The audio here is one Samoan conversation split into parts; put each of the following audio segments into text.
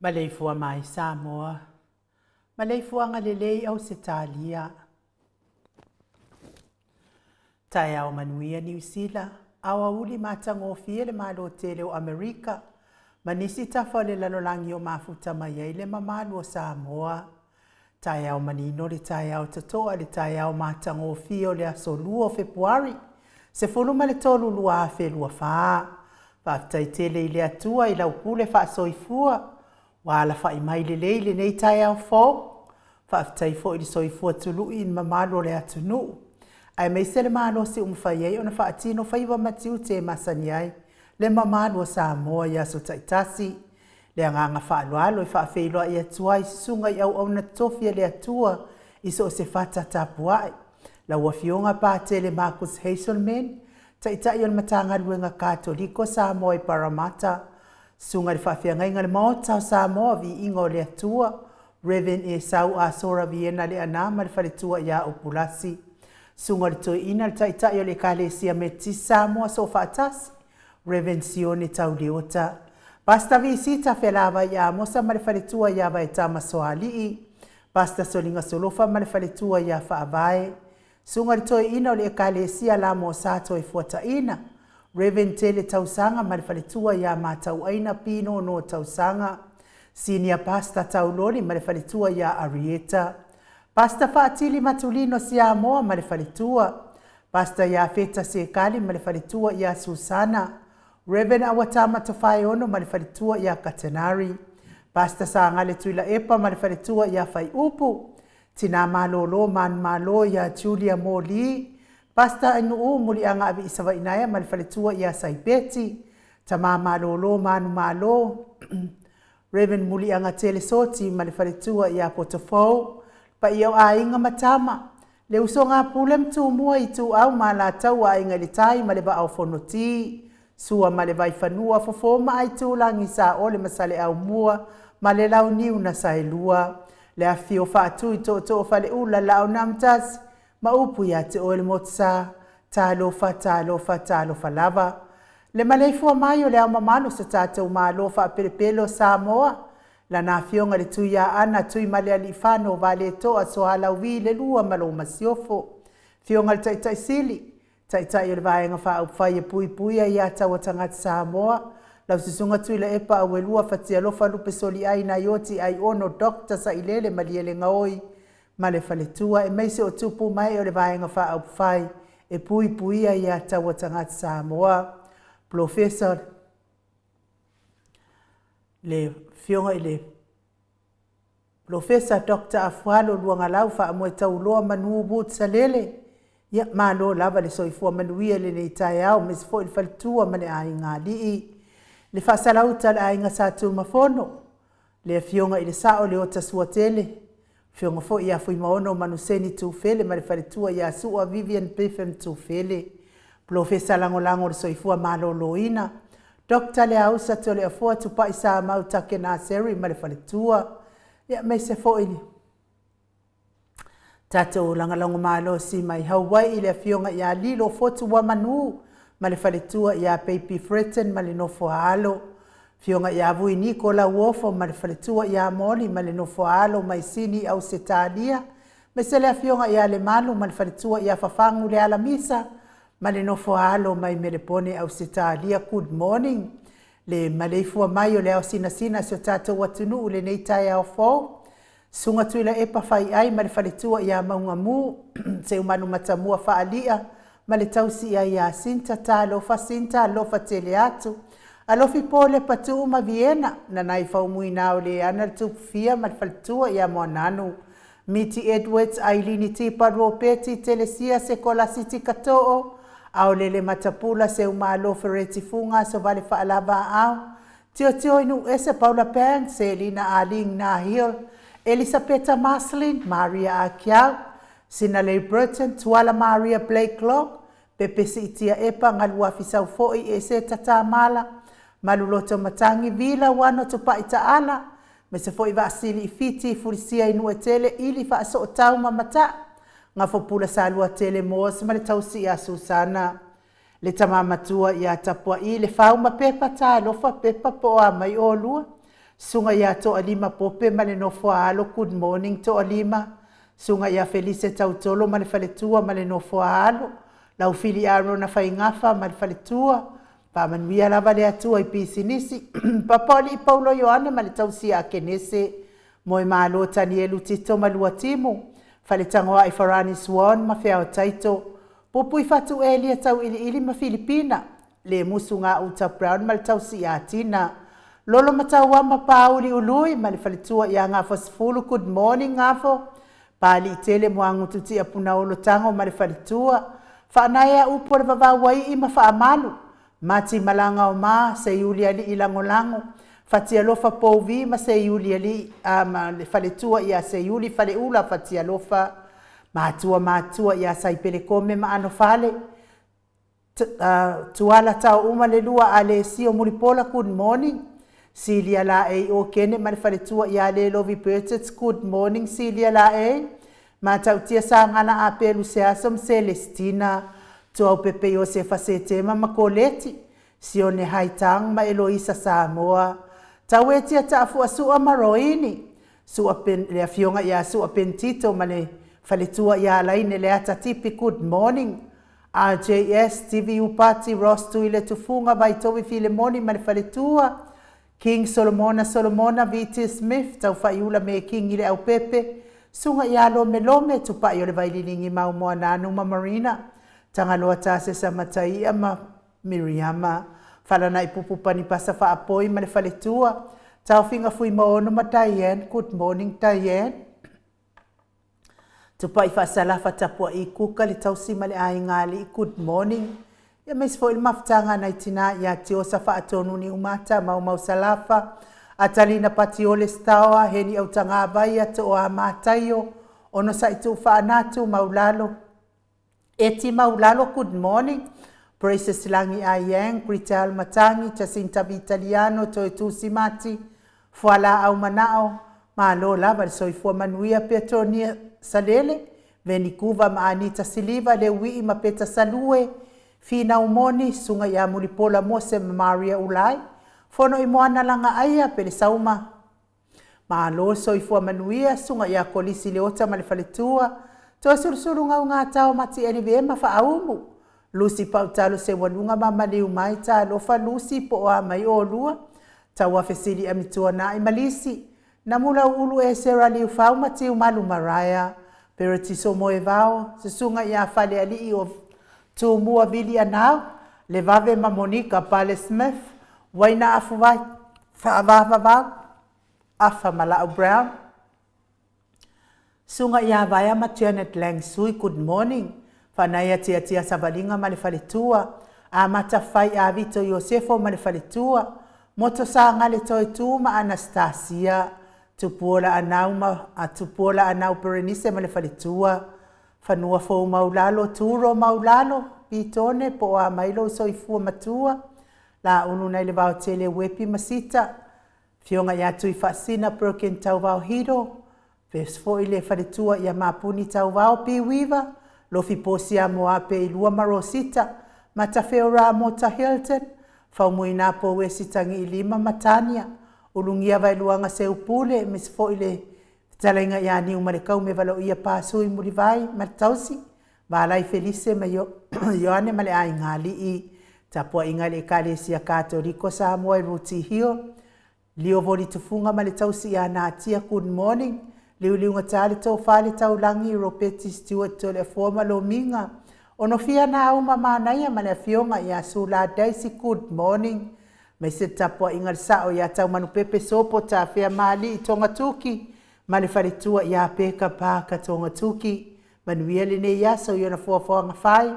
Maleifua mai Samoa, maleifuaga lelei Ausetalia. Taeao manuia Niu Sila, aoauli matagofie le Malo tele o Amerika ma nisi tafa o le lalolagi o mafuta mai ai le mamalu o Samoa. Taeao manino le taeao totoa le taeao matagofie o le aso 2 o Fepuari, 13 2024. Faafetai tele i le Atua i lau pule faasoifua ua alafai mai lelei lenei taeao fou. Faafetai foi i le soifua tului i le mamalu o le atunuu, aemaise le malosi ua mafai ai ona faatino faiva ma tiute e masani ai le mamalu o Samoa i aso taitasi. Le agaga faaaloalo e faafeiloai atu ai i susuga i auauna totofi a le Atua i so o se fata tapuai. Lau Afioga Patele Marcus Hazelman, Taitai o le Matagaluega Katoliko Samoa i Parramatta, Susuga i le Faafeagaiga i le Maota o Samoa, Viiga o le Atua, Rev. Esau Asora Viena Leaana ma le faletua ia Upulasi, Susuga i le Toeaina, le Taitai o le Ekalesia Metotisi Samoa Soofaatasi, Rev. Sione Tauleota, Pastor Visita Felavai Amosa ma le faletua ia Vaetama Soalii, Pastor Soliga Solofa ma le faletua ia Faavae, Susuga i le Toeaina o le Ekalesia Lamosa Toefuataina, Rev. Tele Tausaga ma le faletua ia Matauaina Pinono Tausaga, Senior Pastor Tauloli ma le faletua ia Arieta, Pastor Faatili Matulino Siamoa ma le faletua, Pastor Iafeta Sekali ma le faletua ia Susana, Rev. Awatama Tofaeono ma le faletua ia Katenari, Pastor Sagale Tuilaepa ma le faletua ia Faiupu, Tina Malolo Manumalo ia Julia Moli, Pastor Ainuu Muliaga Aviisavainaea ma le faletua ia Saipeti, Tama Malolo Manumalo, Rev. Muliaga Tele Soti ma le faletua ia Potofou, Paia o aiga ma tama, Le usoga a Pule ma Tumua, Ituau ma Alataua, Aiga i le Tai ma le Vaa o Fonoti, Sua ma le Vaifanua, Fofo ma Aitulagi, Saole ma Saleaaumua ma le Launiu na Saelua, le afifio o Faatui, Tootoo o Faleula, Laau na Amotasi ma upu ia te oe le Motusa. Talofa, talofa, talofa lava. Le maleifua mai o le Ao Mamalu o so tatou Malo faapelepele o Samoa, Lana Afioga i le Tuiaana Tuimalealiifano Vaaletoa Sualauvi le Lua ma lou Masiofo, Afioga i le Taitai Sili, Taitai o le Vaega Faaupufai e Puipuia ia Taua Tagata Samoa, lau Susuga Tuilaepa Auelua Fatialofa Lupe Soliai Naioti Aiono Doctor Sailele Malielegaoi ma le Faletua, aemaise o tupu mae o le Vaega Faaupufai e Puipuia ia Taua Tagata Samoa, Polofesa le Afioga i le Polofesa Doctor Afualo Luagalau Faamoetauloa Manu Wood Salele, ia malo lava le soifua manuia i lenei taeao, aemaise foi le faletua ma le aiga alii. Le faasalauta a le aiga Sa Tumafono, le Afioga i le Sao Leota Suatele, Afioga foi ia Fuimaono Manuseni Tufele ma le faletua ia Sua Vivian Biffin Tufele, Polofesa Lagolago o le Soifua Maloloina, Doctor Leausa Toleafoa Tupai Samau Take Naseri ma le faletua, ia aemaise foi le tatou lagolago malosi mai Hawaii le Afioga ia Lilo Fotu Wamanu ma le faletua ia Baby Fretton ma le nofo a alo, Afioga ia Vui Niko Lauofo ma le faletua ia Moli ma le nofo a alo mai Sini Ausetalia, aemaise le Afioga ia Lemalu ma le faletua ia Fafagu Lealamisa ma le nofo a alo mai Melepone Ausetalia. Good morning. Le maleifua mai o le ao sinasina si o tatou atunuu i lenei taeao fou. Susuga Tuilaepa Faiai ma le faletua ia Maugamu, Seumanu Matamua Faalia ma le tausi ai ia Sinta, talofa Sinta, alofa tele atu. Alofi po Lepa Tuu ma Viena, Nanai Faumuina o Leana le Tupufia ma le faletua ia Moananu, Miti Edwards, Ailini Tipa Ropeti, Telesia Sekolasi Tikatoo, Aolele Matapula Seumalo Fereti Fuga Sovale Faalava Aao, Tiotio i Nuuese, Paula Pang, Selina Arlene Nahil, Elisapeta Marceline, Maria Akiau, Sinalei Burton, Tuala Maria Blakelock, Pepe Siitia Epa, Galuafi Saufo'i, Eseta Tamala, Maluloto Matangi, Vila Wano Tupai Taala, aemaise foi Vaasili i Fiti, Fulisia i Nuuetele, Ili Faasootau ma Mataa, Gafopula Saluatele Moores ma le tausi ia Susana. Le tama matua ia Tapua'i, Lefau ma Pepa, Talofa Pepa po o a mai oulua. Susuga ia Toalima Pope ma le nofo a alo, good morning Toalima. Susuga ia Felise Tautolo ma le faletua ma le nofo a alo, Laufili Arona Faigafa ma le faletua, faamanuia lava le Atua i pisinisi. Papalii Paulo Ioane ma le tausi Akenese, Moemalo Tanielu Tito ma Luatimu, Faletagoai Farani Swan ma Feao Taito, Pupui Fatu Elia Tauiliili ma Filipina, Le Musu Gauta Brown ma le tausi Atina, Lolo Matauama Pauli Ului ma le faletua ia Gafosefulu, good morning Gafo. Palii Tele Moagutu Tiapunaolo Tago ma le faletua, Faanaea upu o le Vavauaii ma Faamalu, Mati Malaga o Ma, Seiuli Alii Lagolago, Fatialofa Pouvi ma Seiuli Alii ma le faletua ia Seiuli Faleula Fatialofa, Matua Matua ia Saipelekome ma Anofale, Tuala Taouma le lua Alesio Mulipola, good morning. Silia Laei Okene ma le faletua ia Lelovi Burgess, good morning Silia Laei. Matautia Sagala Apelu Seaso ma Celestina, Tuaupepe Iosefa Setema ma Koleti, Sione Haitang ma Eloisa Samoa, Tauetia Taafuasua ma Roini, Sua Pen, le afioga ia Sua Pentito ma le faletua ia Laine Leata Tipi, good morning. RJS, Stevie Upati, Ross Tuile Tufuga, Vaitovi Filemoni ma le faletua, King Solomona Solomona, VT Smith, Taufaiula me King ile Aupepe, Suga ia Lome Lome, Tupai o le Vaililigi Maumoananu ma Marina, Tagaloa Tasesa Mataia ma Miriama, Falanai Pupu Panipasa Faapoi ma le faletua, Taofiga Fuimaono ma Diane, good morning Diane. Tupai Faasalafa Tapuai Kuka le tausi ma le aiga alii, good morning. Ia aemaise foi le mafutaga a nai tina ia Tiosa Faatonu Niumata, Maumau Salafa, Atalina Patiole Staoa, Heni Autagavaia, Tooa Mataio, Onosai Tuufaanatu, Maulalo, Eti Maulalo, good morning. Precious Lagi Ayang, Grital Matangi, Jacinta Vitaliano, Toetusi Mati, Fualaau Manao, Malo lava le soifua manuia Petronia Salele, Venikuva ma Anita Siliva, Leuii ma Peta Salue, Finau Moni, Susuga ia Mulipola Mose ma Maria Ulai, Fono i Moana Lagaaia, Pelesauma Malo le soifua manuia, Susuga ia Kolisi Leota ma le faletua, Toesulusulu Gaugata o Mati Elive ma Faaumu, Lusi Pautalo Seualuga ma Maliu mai, Talofa Lusi po o a mai olua, Tauafesili Amituanai ma Lisi, Namulauulu Esera Liufau ma Tiumalu Maraea, Peretiso Moevao, Susuga ia Falealii o Tumua Vili Anau, Levave ma Monika Pale Smith, Waina Afuvai Faavavavau, Afa Malau Brown, Susuga ia Vaea ma Janet Lang Sui, good morning. Faanaia Tiatia Savaliga ma le faletua, Amata Fai Avito Iosefo ma le faletua, Moto Sagale Toetu ma Anastasia, Tupuola Anau ma Tupuola Anau Perenise ma le faletua, Fanua Fou Maulalo, Turo Maulalo, Pitone po o a mai lou soifua matua, Laulu nai le Vaotele Uepi ma Sita, Afioga ia Tuifaasina Perkin Tauvao Hiro, Verse foi le faletua ia Mapuni Tauvao P. Weaver, Lofi Posia Moape i Lua ma Rosita, Matafeo Mota Hilton, Faumuina Pouesi Tagiilima ma Tania, Ulugia Vaeluaga Seupule, aemaise foi le fetalaiga ia Niumalekau me Valoia Pasui Mulivai ma le tausi, Valai Felise ma Ioane ma le aiga alii, tapuaiga i le Ekalesia Katoliko Samoa i Ruti Hill, Lio Voli Tufuga ma le tausi ia Natia, good morning. Liuliugata le tofa le taulagi Ropeti Stewart Toleafoa ma Lomiga, Onofia Nauma Manaia ma le afioga ia Sula Daisy, good morning. Aemaise le tapuaiga le sao ia Taumanupepe Sopo Tafea Mali Togatuki ma le faletua ia Peka Paka Togatuki. Manuia lenei aso i ona foafoaga fai.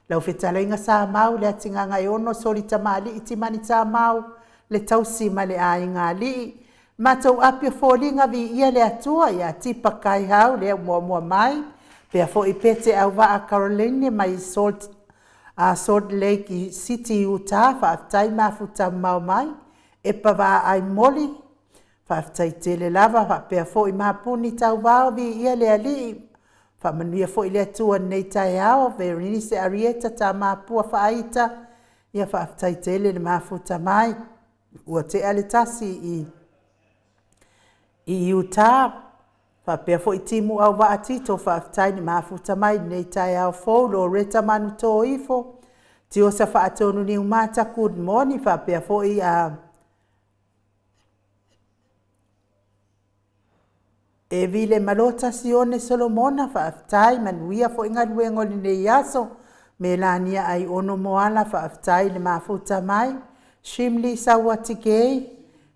Lau fetalaiga Samau le atigaga e ono soli tamalii Timani Tamau le tausi ma le aiga alii. Matou api o foliga viia le Atua ia Tipa Kaihau lea ua muamua mai, pea foi Pete Auvaa Caroline mai Salt Lake City Utah, faafetai mafuta mamao mai, Epa Vaai Moli, faafetai tele lava, faapea foi Mapuni Tauvao viia le Alii, faamanuia foi le Atua i lenei taeao, Verenice Arieta Tamapua Faaita, ia faafetai tele le mafuta mai. Ua tea le 1 i i Utah, faapea foi Timu Auvaa Tito, faafetai le mafuta mai i lenei taeao fou. Loreta Manutoifo, Tiosa Faatonu Niumata, good morning, faapea foi Evi le Malota Sione Solomona, faafetai, manuia foi galuega o lenei aso. Melania Aiono Moala, faafetai le mafuta mai. Shimli Sauatikei,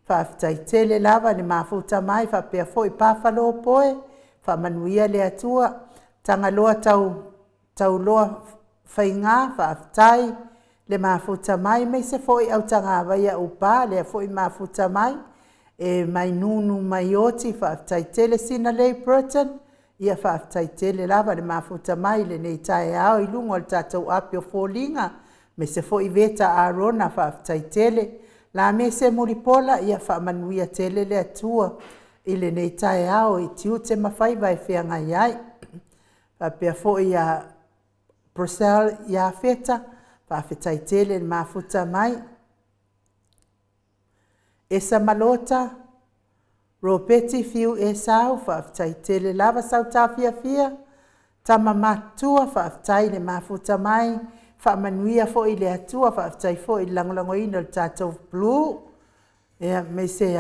faafetai tele lava le mafuta mai, faapea foi Pafalo Poe, faamanuia le Atua. Tagaloa tau Tauloa Faiga, faafetai le mafuta mai, aemaise foi Autagavaia Upa, lea foi mafuta mai, e mai Nunu mai Oti, faafetai tele. Sinalei Burton, ia faafetai tele lava le mafuta mai i lenei taeao i luga o le tatou api o foliga, aemaise foi Veta Arona, faafetai tele. Lamese Mulipola, ia faamanuia tele le Atua i lenei taeao i tiute ma faiva e feagai ai. Faapea foi ia Purcell Iafeta, faafetai tele le mafuta mai. Esa Malota, Ropeti Fiu Esau, faafetai tele lava Sautafiafia, Tama Matutua, faafetai le mafuta mai, faamanuia foi le Atua, faafetai foi i le lagolagoina o le tatou Blue, aemaise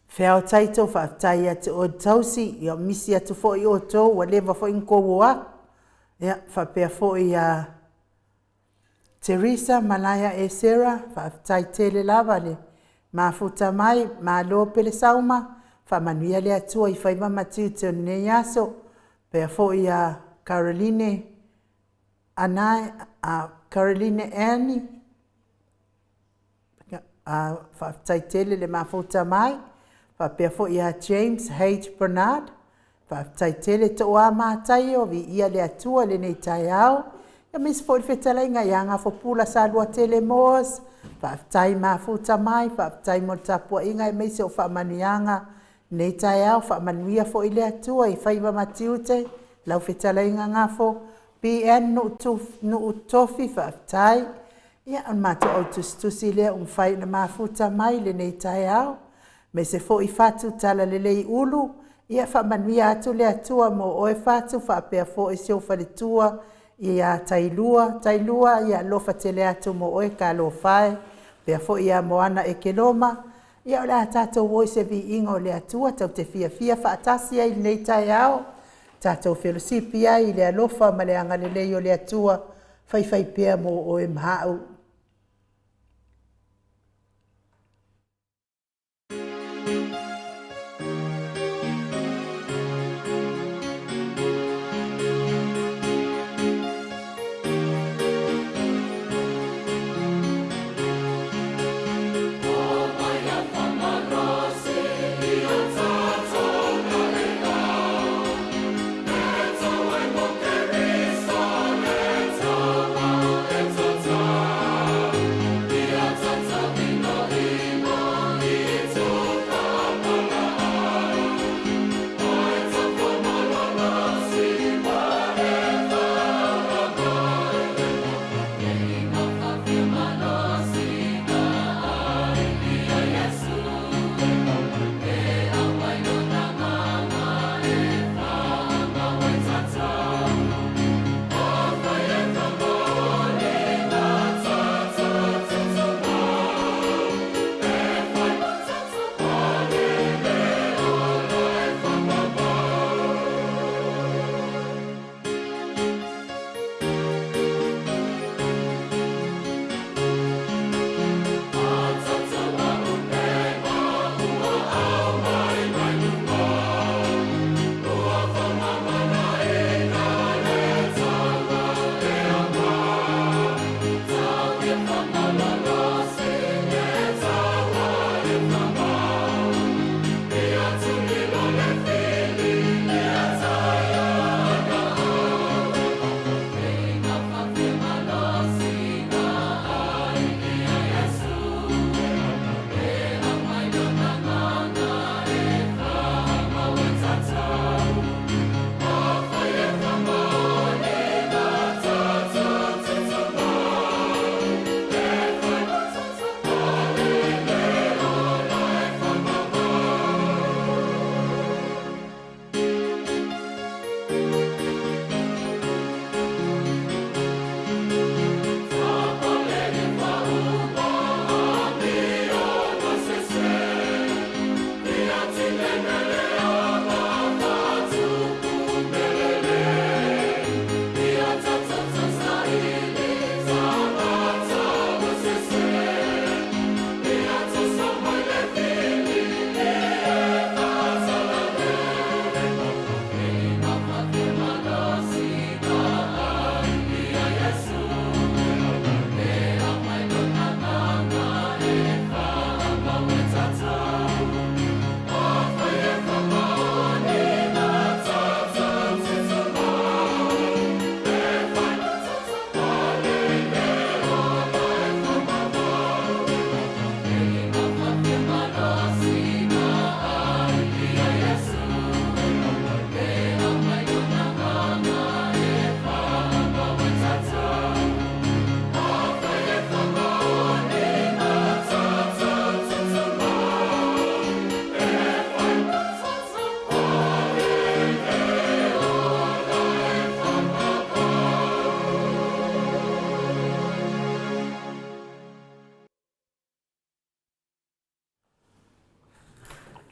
Feao Taito, faafetai ia te oe le tausi, ia misi atu foi outou ua leva foi ona outou o atu. Ia, faapea foi ia Teresa Malaia Esera, faafetai tele lava le mafuta mai, malo Pelesauma, faamanuia le Atua i faiva ma tiute o lenei aso. Faapea foi ia Caroline Annie, faafetai tele le mafuta mai, faapea foi ia James H Bernard, faafetai tele. Toa Mataio, viia le Atua i lenei taeao, aemaise foi le fetalaiga ia Gafopula Saluatele Moss, faafetai mafuta mai, faafetai mo le tapuaiga aemaise o faamanuiaga i lenei taeao. Faamanuia foi le Atua i faiva ma tiute, lau fetalaiga Gafo. PN Nuutofi, faafetai. Ia, o le matou au tusitusi lea ua mafai ona mafuta mai i lenei taeao, aemaise foi Fatu Talalelei Ulu, ia faamanuia atu le Atua mo oe Fatu faapea foi si ou faletua ia Tailua. Tailua, ia alofa tele atu mo oe, talofa e. Faapea foi ia Moana Ekeloma. Ia o le a tatou o i se viiga o le Atua tatou te fiafia faatasi ai i lenei taeao, tatou felosipi ai i le alofa ma le agalelei o le Atua faifaipea mo oe ma au.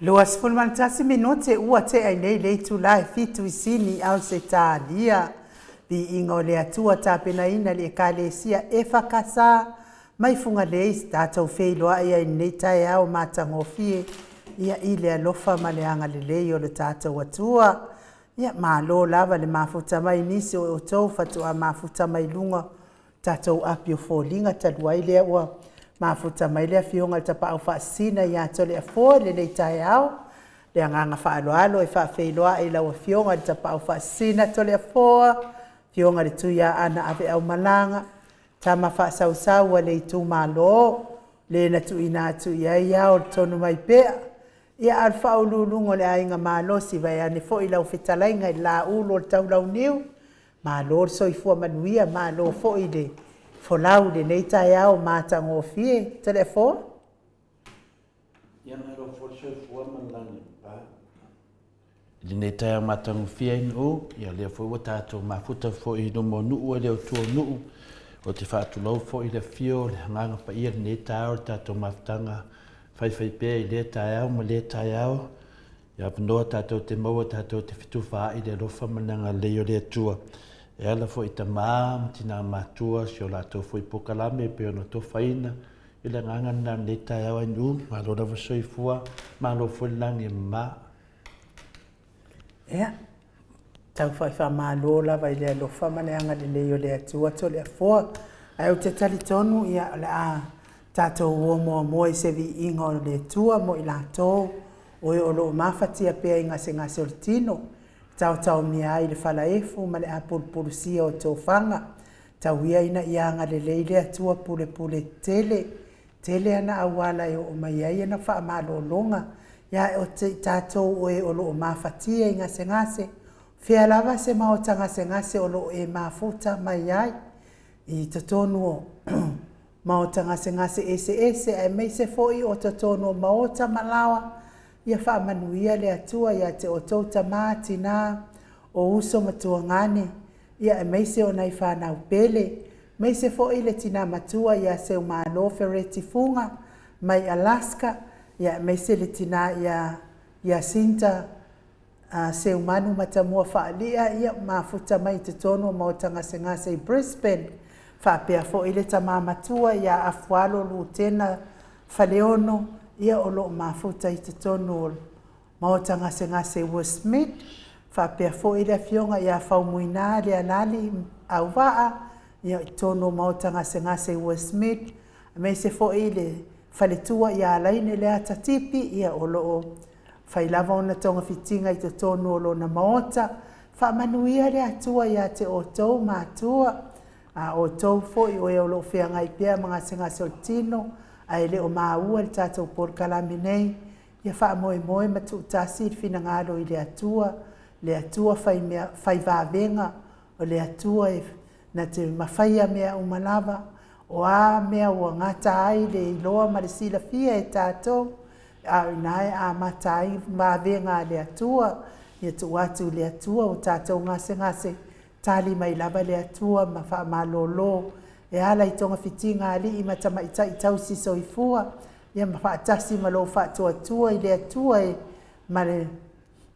21 minute ua tea i nei le itula e fitu i Sini, Ausetalia. Viiga o le Atua tapenaina e le Ekalesia EFKS mai Fugalei se tatou feiloai ai i lenei taeao matagofie, ia i le alofa ma le agalelei o le tatou Atua. Ia malo lava le mafuta mai nisi o outou faatoa mafuta mai luga tatou api o foliga talu ai lea ua mafuta mai le Afioga i le Tapaau Faasisina ia Toleafoa i lenei taeao. Le agaga faaaloalo e faafeiloai i lau Afioga i le Tapaau Faasisina Toleafoa, Afioga i le Tuiaana Aveaumalaga, tama faasausau a le itumalo, le na tuuina atu i ai ao o le tonu mai pea, ia a o le faauluuluga o le Aiga Malosi, vaeane foi lau fetalaiga i le Laulu o le Taulauniu, malo le soifua manuia, malo foi le folau i lenei taeao matagofie. Toleafoa. Ia malo foi le soifua ma le lagi e mama. I lenei taeao matagofie ai nuu, ia lea foi ua tatou mafuta foi i luma o nuu e le o tua o nuu. Ou te faatulou foi i le afio o le Agaga Paia i lenei taeao i le tatou mafutaga faifaipea i lea taeao ma lea taeao. Ia avanoa tatou te maua tatou te fetufaai i le alofa ma le agalelei o le Atua. E ala foi i tama ma tina matua si o latou foi polokalame e pei ona tofaina i le agaga lena i lenei taeao ai nuu. Malo lava soifua, malo foi le lagi e mama. Ia, tau faifamalo lava i le alofa ma le agalelei o le Atua Toleafoa. Ae ou te talitonu, ia, o le a tatou o muamua i se viiga o le Atua mo i latou o e o lo o mafatia pea i gasegase o le tino, taotaomia ai i le falaefu ma le apulupulusia o tofaga. Tau ia ina ia agalelei le Atua pulepule tele, tele ana auala e oo mai ai ana faamalologa ia i tatou o e o lo o mafatia i gasegase, fea lava se maota gasegase o lo o e mafuta mai ai, i totonu o maota gasegase eseese aemaise foi o totonu o maota ma laoa, ia faamanuia le Atua ia te outou tama, tina, o uso ma tuagane, ia aemaise o nai fanau pele, aemaise foi le tina matua ia Seumalo Fereti Fuga mai Alaska, ia aemaise le tina ia Jacinta Seumanu Matamua Faalia, ia mafuta mai i totonu o maota gasegase i Brisbane, faapea foi le tama matua ia Afualo Lutena Faleono, ia o lo o mafuta i totonu o maota gasegase i Westmead, faapea foi le afioga ia Faumuina Lealali Auvaa, ia i totonu o maota gasegase i Westmead, aemaise foi le faletua ia Alaine Leata Tipi, ia o lo o fai lava ona togafitiga i totonu o lona maota. Faamanuia le Atua ia te outou matua, a outou foi o e o lo o feagai pea ma gasegase o le tino, ae le o maua i le tatou polokalame nei, ia faamoemoe ma tuutasi le finagalo i le Atua, le Atua fai mea, fai vavega, o le Atua e na te mafaia mea uma lava, o a mea ua gata ai le iloa ma le silafia e tatou, a o ina e amata ai vavega a le Atua, ia tuu atu i le Atua o tatou gasegase, tali mai lava le Atua ma faamalolo e ala i togafitiga a alii ma tamaitai tausi soifua, ia ma faatasi ma lou faatuatua i le Atua e ma le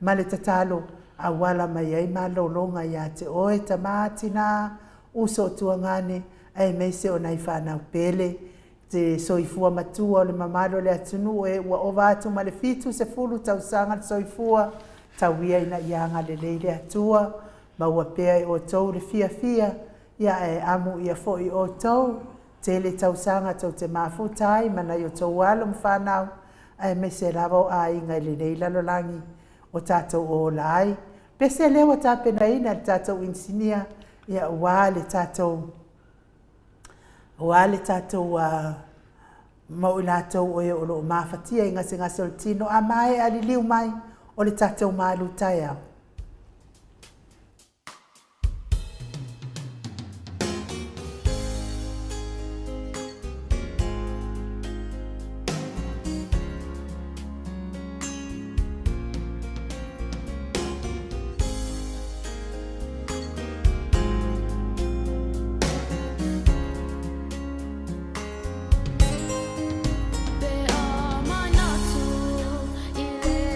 ma le tatalo auala mai ai malologa ia te oe tama, tina, uso, tuagane, aemaise o nai fanau pele, te soifua matua o le mamalu o le atunuu e ua ova atu ma le 70 tausaga le soifua, tau ia ina ia agalelei le Atua, maua pea e outou le fiafia, ia ae amuia foi outou, tele tausaga tou te mafuta ai ma nai o outou alo ma fanau, aemaise lava o aiga i lenei lalolagi o tatou ola ai. Pese lea ua tapenaina e le tatou inisinia, ia aua le tatou aua le tatou mo i latou o e o lo o mafatia i gasegase o le tino, a maea liliu mai o le tatou malu taeao. Pe a manatu i le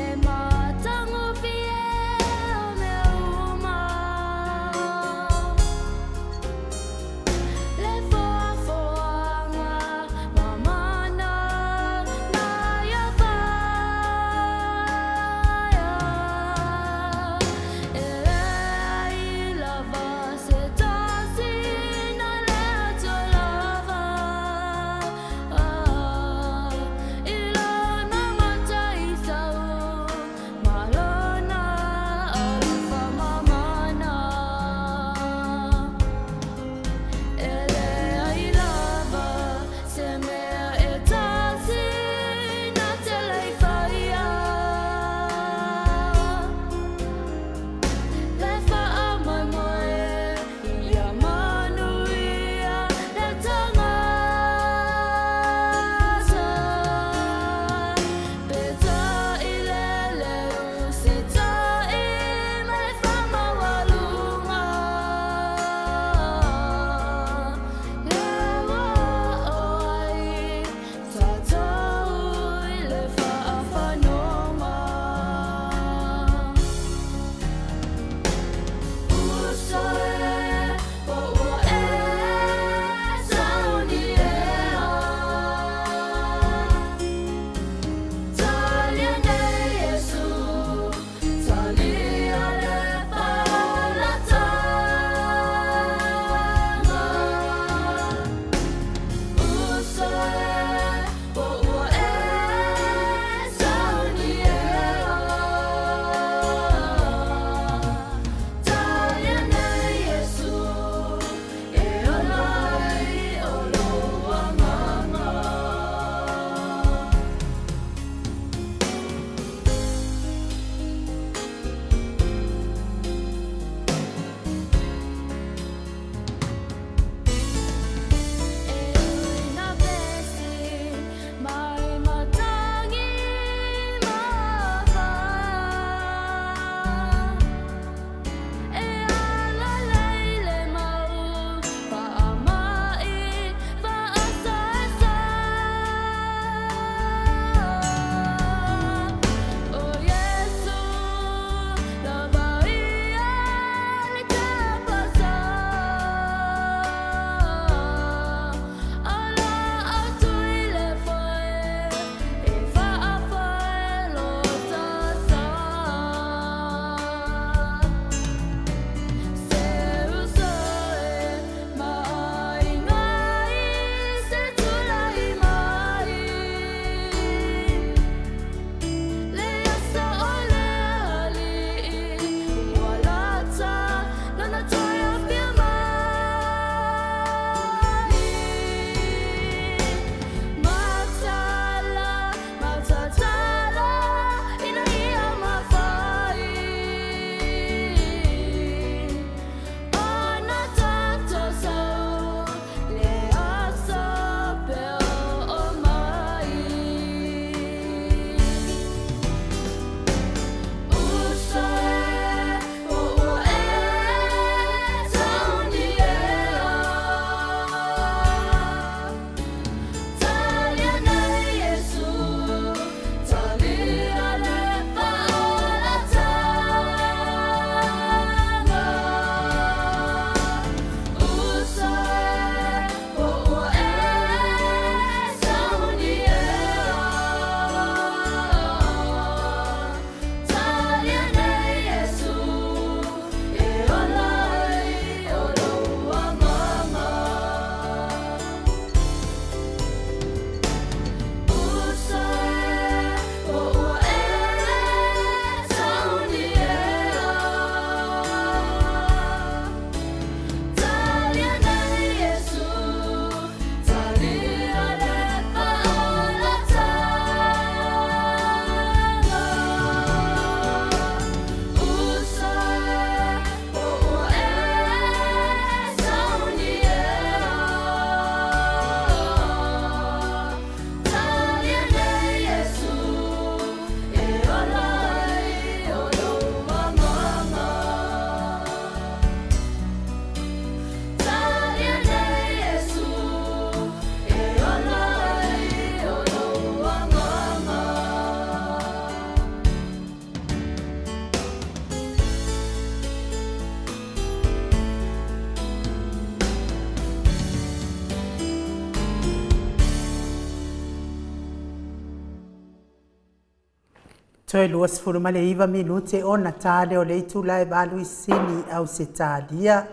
Toe 29 minute ona ta lea o le itula e 8 i Sini, Ausetalia.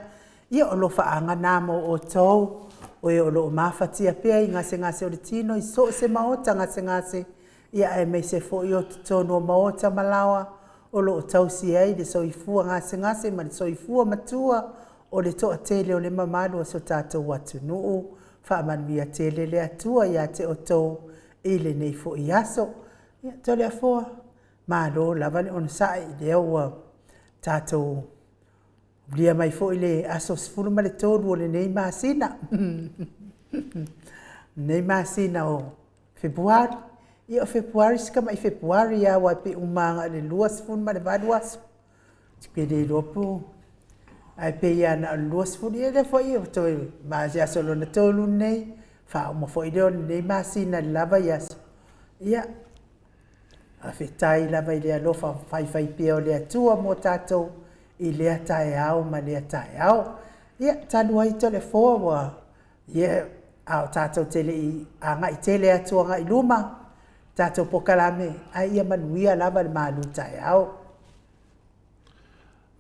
Ia o alofaaga na mo outou, o e o lo o mafatia pea i gasegase o le tino i so o se maota gasegase, ia aemaise foi o totonu o maota ma laoa o lo o tausi ai le soifua gasegase ma le soifua matua o le toatele o le mamalu o si o tatou atunuu. Faamanuia tele le Atua ia te outou i lenei foi aso. Ia, Toleafoa, malo lava le onosai, o lea ua tatou aulia mai foi le aso 13 o lenei masina, lenei masina o Fepuari. Ia o Fepuari o si tamai Fepuari lava aua e pei uma lava na o le 28 aso. Ou te le iloa po o… ae pei lava na o le 20, ia o lea foi ua toe aso lona tolu lenei, faauma foi lea o lenei masina i le la vaiaso. Ia, faafetai lava i le alofa faifaipea o le Atua mo tatou i lea taeao ma lea taeao. Ia, talu ai Toleafoa ua… a o tatou le i agai tele atu i luma i le tatou polokalame, ae ia manuia lava le malutaeao.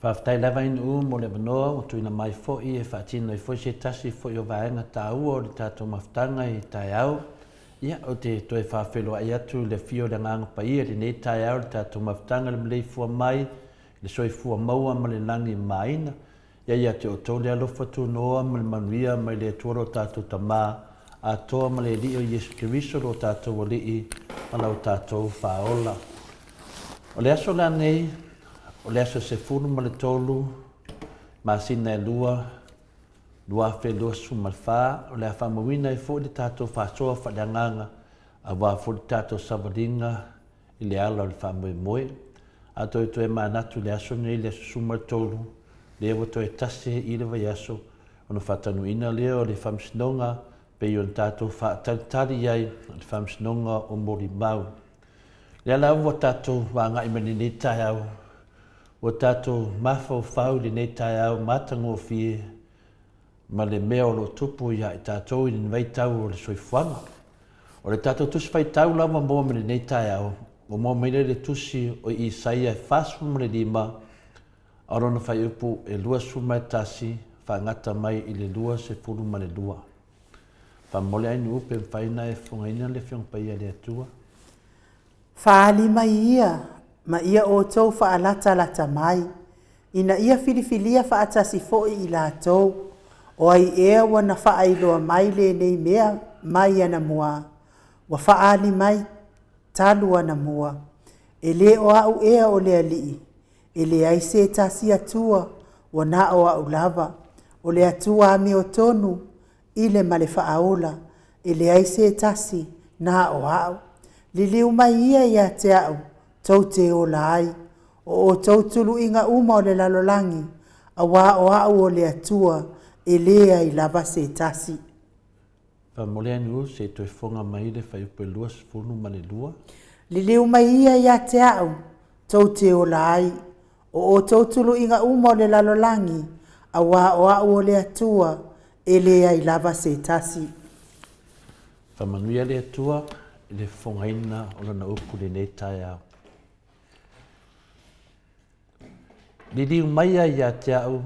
Faafetai lava Inu mo le avanoa ua tuuina mai foi e faatino ai foi se tasi foi o vaega taua o le tatou mafutaga i taeao. Ia, ou te toe faafeiloai atu i le afio o le Agaga Paia i lenei taeao i le tatou mafutaga i le maleifua mai i le soifua maua ma le lagi e mamaina. Ia ia te outou le alofa tunoa ma le manuia mai le Atua lo tatou Tama atoa ma le Alii o Iesu Keriso lo tatou Alii ma lo tatou Faaola. O le aso la nei, o le aso 13 masina e 2, 2024, o le a faamauina ai foi le tatou faasoa faaleagaga aua foi le tatou savaliga i le ala o le faamoemoe. A toe toe manatu i le aso lenei, le aso 13, lea ua toe tasi ai i le vaiaso, ona faataunuuina lea o le faamasinoga pei ona tatou faatalitali ai i le faamasinoga o molimau. Lea la ua tatou agai mai lenei taeao, ua tatou mafaufau i lenei taeao matagofie ma le mea o lo o tupu ia i tatou i lenei vaitau o le soifuaga. O le tatou tusi faitau lava moa mai lenei taeao, ua moa mai lea i le tusi o Isaia e 45, a o lona fuaiupu e 21 faagata mai i le 22. Faamolemole Ainuu pe mafai ona e fofogaina le Afioga Paia a le Atua. Faaali mai ia ma ia outou faalatalata mai, ina ia filifilia faatasi foi i latou, o ai ea ua na faailoa mai lenei mea mai anamua, ua faaali mai talu anamua. E le o au ea o le Alii, e leai se tasi Atua, ua na o au lava, o le Atua amiotonu i le ma le faaola, e leai se tasi na o au. Liliu mai ia ia te au, tou te ola ai, o outou tuluiga uma o le lalolagi, aua o au o le Atua, e leai lava se tasi. Faamole anu se i toe fofoga mai le fuaiupu e 22. Liliu mai ia ia te au, tou te ola ai, o outou tuluiga uma o le lalolagi, aua o au o le Atua, e leai lava se tasi. Faamanuia le Atua i le fofogaina o Lana upu i lenei taeao. Liliu mai ai ia te au,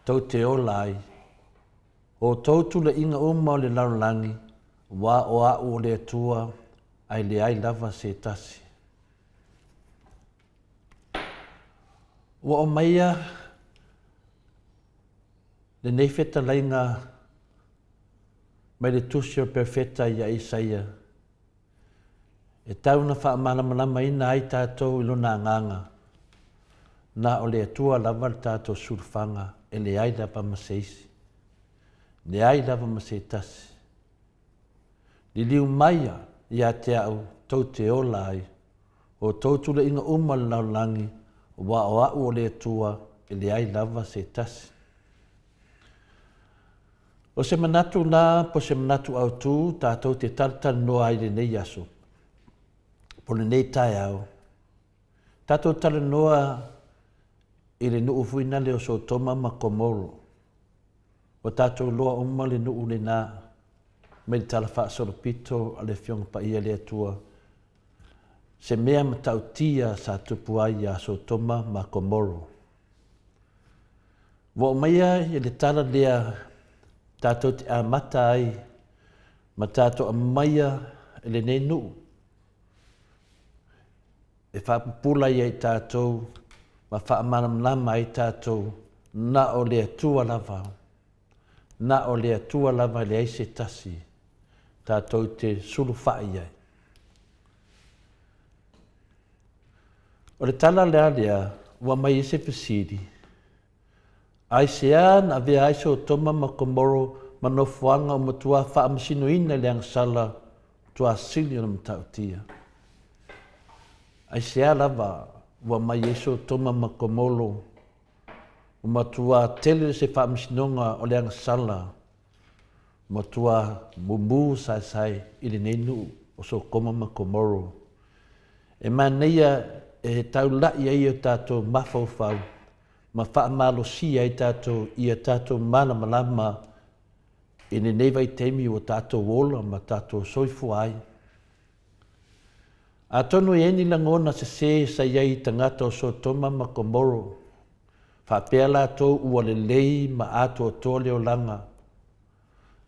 tou te ola ai, o outou tulaiga uma o le lalolagi, aua o au o le Atua, ae leai lava se tasi. Ua aumaia lenei fetalaiga mai le tusi o le perofeta ia Isaia, e tau ina faamalamalamaina ai tatou i lona agaga, na o le Atua lava le tatou sulufaga e leai lava ma se isi, leai lava ma se tasi. Liliu mai ia te au tou te ola ai, o outou tulaiga uma o le lalolagi, aua o au o le Atua e leai lava se tasi. O se manatu la po o se manatu autu tatou te talatalanoa ai i lenei aso, po o lenei taeao, tatou talanoa i le nuu foi lea o Sotoma ma Komoro. Ua tatou iloa uma le nuu lena mai le Tala Faasolopito a le Afioga Paia a le Atua. Se mea matautia sa tupu ai iā Sotoma ma Komoro. Ua oo maia i le tala lea tatou te amata ai ma tatou aumaia i lenei nuu e faapupula ai ia i tatou ma faamalamalama ai tatou na o le Atua lava, na o le Atua lava e leai se tasi tatou te sulufai i ai. O le tala la lea ua aumai ai se fesili, Aisea na avea ai Sotoma ma Komoro ma nofoaga ua matua faamasinoina i le agasala matua sili ona matautia? Aisea lava ua aumai ai Sotoma ma Komoro ua matua tele se faamasinoga o le agasala Matua mumu saesae i lenei nuu o Sotoma ma Komoro. E manaia e taula'i ai o tatou mafaufau ma faamalosia ai tatou ia tatou malamalama i lenei vaitaimi ua tatou ola ma tatou soifua ai. Atonu e i ai ni lagona sese sa i ai i tagata o Sotoma ma Komoro, faapea latou ua lelei ma atoatoa le olaga,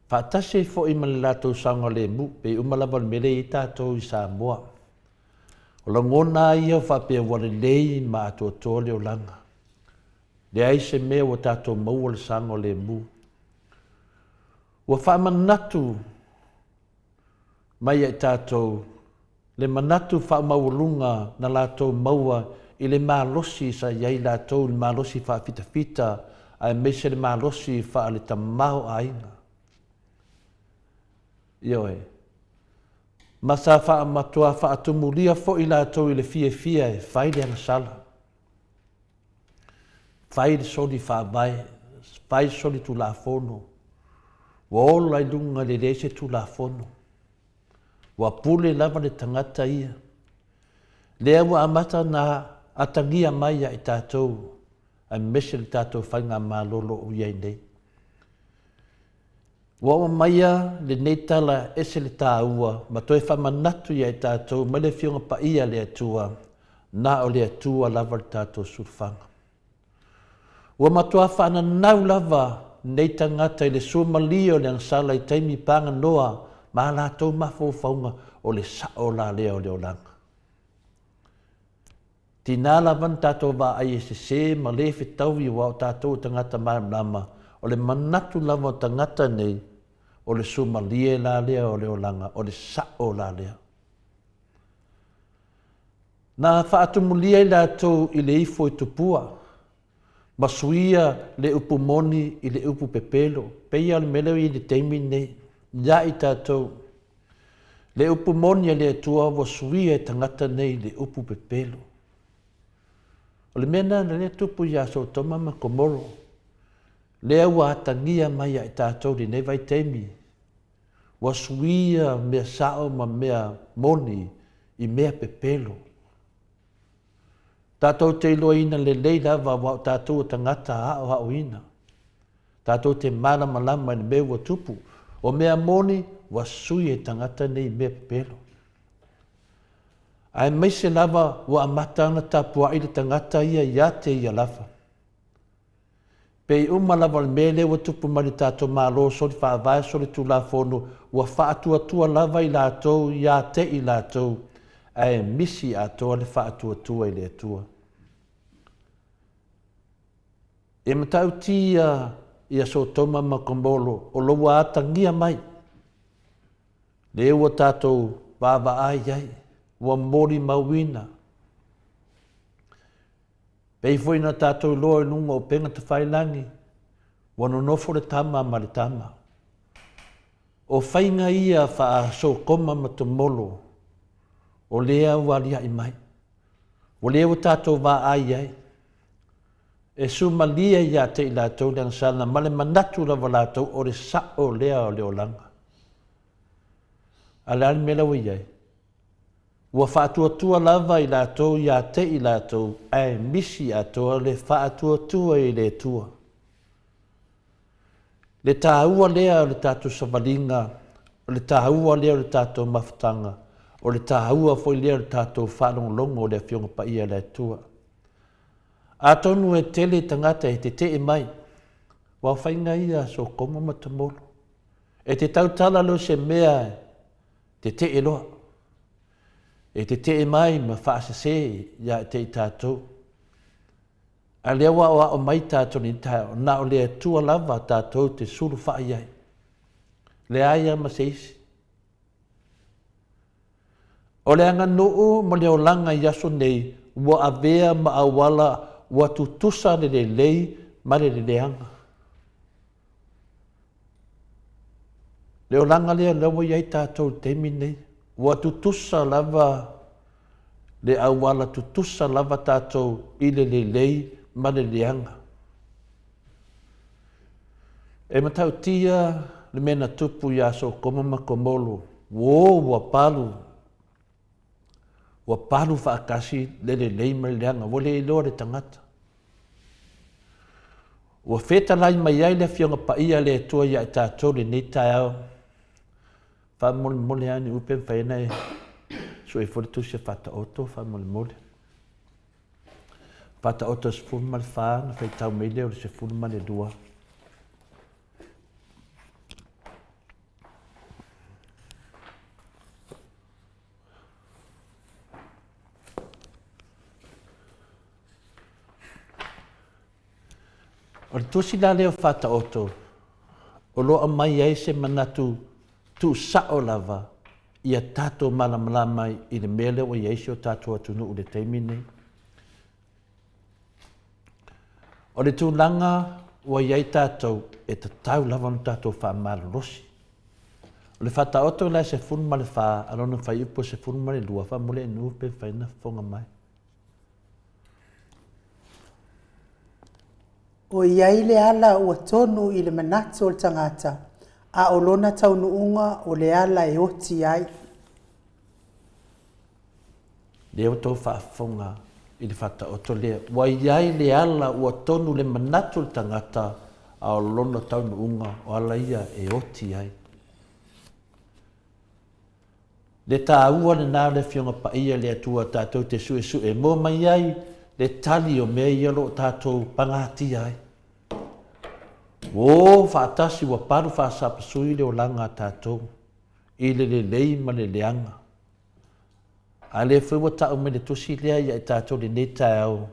faatasi ai foi ma le latou saogalemu, pei uma lava o le mea lea e i ai tatou i Samoa. O lagona lava ia faapea ua lelei ma atoatoa le olaga. Leai se mea ua tatou maua le saogalemu. Ua faamanatu mai ia i tatou le manatu faamaualuga na latou maua i le malosi sa i ai latou i le malosi faafitafita aemaise le malosi faale-tamaoaiga. Ioe. Ma sa faamatua faatumulia foi latou i le fiafia e fai le agasala, fai le soli faavae, fai le soli tulafono, ua ola i luga i le leai se tulafono. Ua pule lava le tagata ia. Lea ua amata ona atagia mai ia i tatou, aemaise le tatou Faigamalo o lo o i ai nei. Ua oo maia lenei tala ese le taua ma toe faamanatu ia i tatou mai le Afioga Paia a le Atua, na o le Atua lava le tatou sulufaga. Ua matua faananau lava nei tagata i le suamalie o le agasala i taimi paganoa ma a latou mafaufauga o le sao la lea o le olaga. Tina lava na tatou vaai e sese ma le fetaui aua o tatou o tagata malamalama, o le manatu lava o tagata nei, o le suamalie la lea o le olaga, o le sao la lea. Na faatumulia i latou i le ifo i tupua, ma suia le upu moni i le upu pepelo, pei lava o le mea lea ua i ai i le taimi lenei, ia i tatou. Le upu moni a le Atua ua suia e tagata nei i le upu pepelo. O le mea lena lea e tupu ia Sotoma ma Komoro, lea ua atagia mai ia i tatou i lenei vaitaimi, ua suia mea sao ma mea moni i mea pepelo. Tatou te iloaina lelei lava aua o tatou o tagata aoaoina. Tatou te malamalama i le mea ua tupu. O mea moni, ua sui e tagata nei mea pepelo. Aemaise lava ua amata ona tapuai le tagata ia ia te ia lava. Pei uma lava o le mea lea ua tupu mai le tatou Malo soli faavae soli tulafono ua faatuatua lava i latou ia te i latou ae misi atoa le faatuatua i le Atua. E matautia ia Sotoma ma Komolo o lo ua atagia mai lea ua tatou vaavaai ai ua molimauina. Pei foi na tatou iloa i luga o upega tafailagi, ua nonofo le tama ma le tama. O faiga ia faa-Sotoma ma Tomolo, o lea ua aliaʻi mai. Ua lea ua tatou vaai ai. E sumalie ia te i latou le agasala ma le manatu lava latou o le sao lea o le olaga. A o le a le mea la ua i ai? Ua faatuatua lava i latou ia te i latou, ae misi atoa le faatuatua i le Atua. Le taua lea o le tatou savaliga, o le taua lea o le tatou mafutaga, O le taua foi lea o le tatou faalogologo o le Afioga Paia a le Atua. Atonu e tele tagata e tetee mai, aua o faiga ia a Sokoma ma Tamolo. E te tautala loa i se mea e tetee loa. E tetee mai ma faasese ia te i tatou. A lea ua aoao mai tatou i lenei taeao, na o le Atua lava tatou te sulufai ai. Leai lava ma se isi. O le aganuu ma le olaga i aso nei ua avea ma auala ua tutusa le lelei ma le leleaga. Le olaga lea lea ua i ai tatou i le taimi lenei, ua tutusa lava le auala tutusa lava tatou i le lelei ma le leaga. E matautia le mea na tupu iā Sokoma ma Komolo, uō ua palu, ua palu faatasi le lelei ma le leaga, ua le iloa le tagata. Ua fetalai mai ai le Afioga Paia a le Atua iā i tatou lenei taeao. Faamolemole lava ni upe mafai ona e sue foi le tusi a Faataoto faamolemole. Faataoto 14 ona faitau mai lea o le 12. O le tusi la lea o Faataoto, o lo o aumai ai se manatu tuusao lava ia tatou malamalama i le mea lea ua i ai si o tatou atunuu i le taimi lenei. O le tulaga ua i ai tatou, e tatau lava ona tatou faamalolosi. O le Faataoto la e 14 a lona fuaiupu e 12, faamolemole pe mafai ona fofoga mai. O i ai le ala ua tonu i le manatu o le tagata, a o lona taunuuga o le ala e oti ai. Lea ua outou faafofoga i le faataoto lea, ua i ai le ala ua tonu le manatu o le tagata, a o lona taunuuga o ala ia e oti ai. Le taua lena o le Afioga Paia le Atua tatou te suesue moa mai ai le tali o mea ia o lo o tatou pagatia ai. Ua o faatasi ua palu faasapasui le olaga a tatou i le lelei ma le leaga. A lea foi ua tau mai le tusi lea ia i tatou lenei taeao,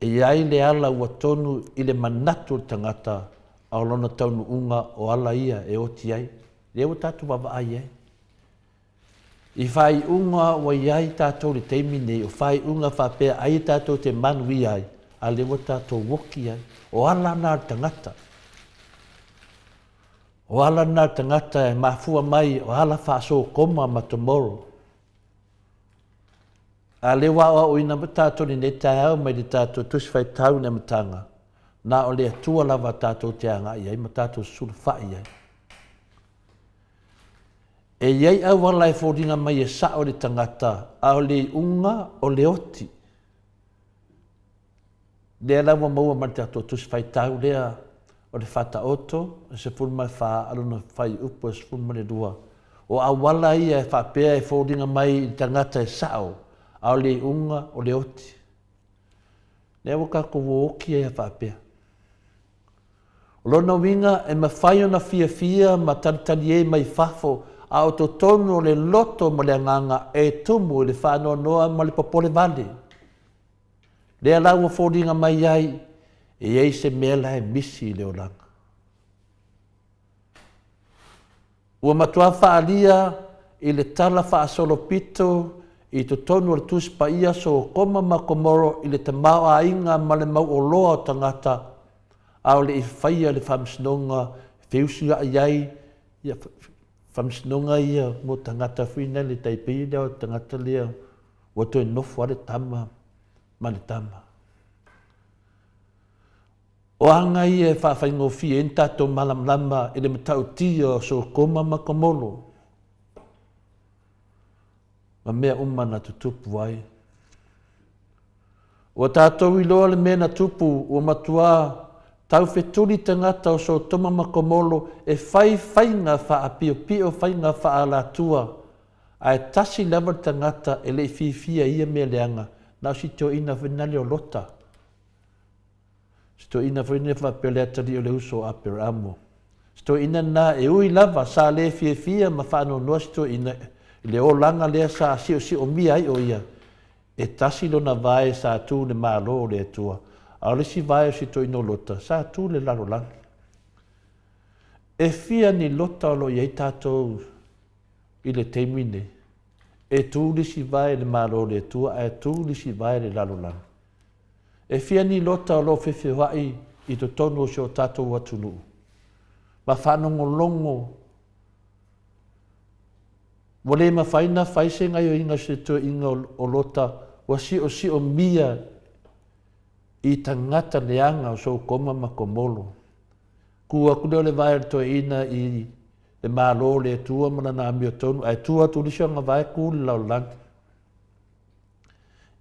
E i ai le ala ua tonu i le manatu o le tagata a o lona taunuuga o ala ia e oti ai, lea ua tatou vaavaai ai. I faaiuga ua i ai tatou i le taimi nei, o faaiuga faapea ai tatou te manuia ai, a lea ua tatou oki ai. O ala na o le tagata. O ala na o le tagata e mafua mai o ala faasokoma ma tomorrow. A lea ua aoaoina mai tatou i lenei taeao mai le tatou Tusi Faitau i le amataga, na o le Atua lava tatou te agai ai ma tatou sulufai ai. E i ai auala e foliga mai e sao i le tagata, a o le iuga o le oti. Lea la ua maua mai le tatou Tusi Faitau lea o le Faataoto e 14 a lona fuaiupu e 12. O auala ia e faapea e foliga mai i le tagata e sao, a o le iuga o le oti. Lea ua tatou oti ai faapea. O lona uiga e mafai ona fiafia ma talitali mai fafo, a o totonu o le loto ma le agaga e tumu i le faanoanoa ma le popole vale. Lea la ua foliga mai ai, e i ai se mea la e misi i le olaga. Ua matua faaalia i le tala faasolopito i totonu o le Tusi Paia Sokoma ma Komoro i le tamaoaiga ma le mauoloa o tagata, a o le i faia le faamasinoga e feusuiai ai ia faamasinoga ia mo tagata foi nei le tai pei lea o tagata lea ua toe nofo lava le tama ma le tama. O aga ia e faafaigofie ai ni tatou malamalama i le matautia o Sokoma ma Komolo ma mea uma na tutupu ai. Ua tatou iloa le mea na tupu, ua matua taufetuli tagata o Sotoma ma Komolo e fai faiga faapiopio, faiga faaalatua. Ae tasi lava le tagata e le i fiafia i ia mea leaga, na o si toeaina foi lena o Lota. Si toeaina foi lena faapea o le atalii o le uso o Aperamo. Si toeaina lena e ui lava sa le fiafia ma faanoanoa si toeaina i le olaga lea sa siosiomia ai o ia, e tasi lona vae sa tu i le Malo o le Atua, a o le isi vae o si toeaina o Lota sa tu i le lalolagi. E fia ni Lota o lo o i ai tatou i le taimi nei? E tu le isi vae i le Malo o le Atua ae tu le isi vae i le lalolagi. E fia ni Lota o lo o feofeoai i totonu o si o tatou atunuu ma faalogologo ua le mafai ona fai se gaioiga se toeaiga o Lota ua siosiomia i tagata leaga o Sokoma ma Komolo. Ku atu lea o le vae o le toeaina i le Malo o le Atua ma lana amiotonu, ae tua atu i le isi ona vae ku le lalolagi.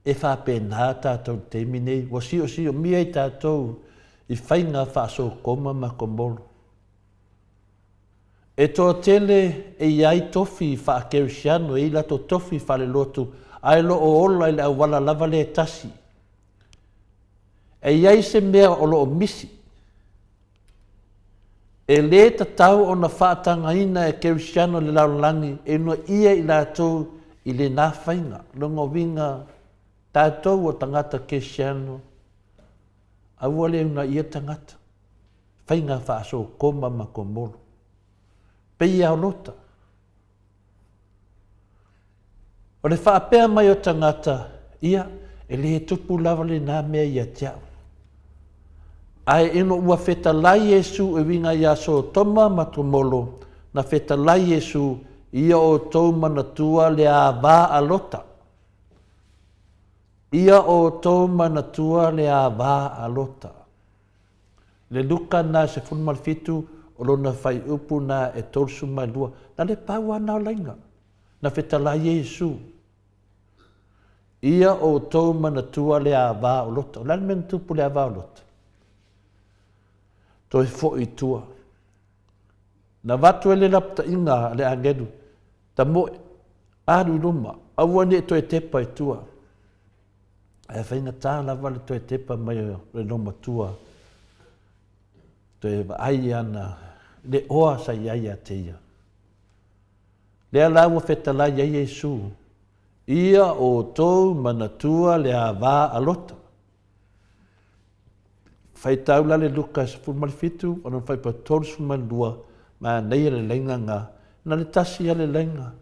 E faapena tatou i le taimi nei, ua siosiomia i tatou i faiga faa-Sokoma ma Komolo. E toatele e i ai tofi faa-Kerisiano, e i ai latou tofi faalelotu, ae lo o ola i le auala lava lea e tasi. E i ai se mea o lo o misi. E lē tatau ona faatagaina e Kerisiano le lalolagi e unaia i latou i lenā faiga. Lona uiga, tatou o tagata Kerisiano, aua le unaia tagata, faiga faa-Sokoma ma Komolo. Pei a o Lota. O le faapea mai o tagata, ia, e le tupu lava lenā mea ia te au. Ae ina ua fetalai Iesu e uiga iā Sotoma ma Komolo, na fetalai Iesu, Ia outou manatua le ava a Lota. Ia outou manatua le ava a Lota. Le Luka na 17 o lona faaiupu na e 32, na le pau lava na o laiga, na fetalai ai Iesu. Ia outou manatua le ava o Lota. O le a le mea na tupu i le ava o Lota? Toe foi i tua. Na avatu ai le lapataiga a le agelu, tamoe, alu i luma, aua ne i toe tepa i tua. Ae faigata lava le toe tepa mai o le loomatua, toe vaai ana le oa sa i ai ia te ia. Lea la ua fetalai ai Iesu, Ia outou manatua le ava a Lota. Faitau la le Luka 17, ona faipa 32, manaia le laina na, na le tasi lava le laina.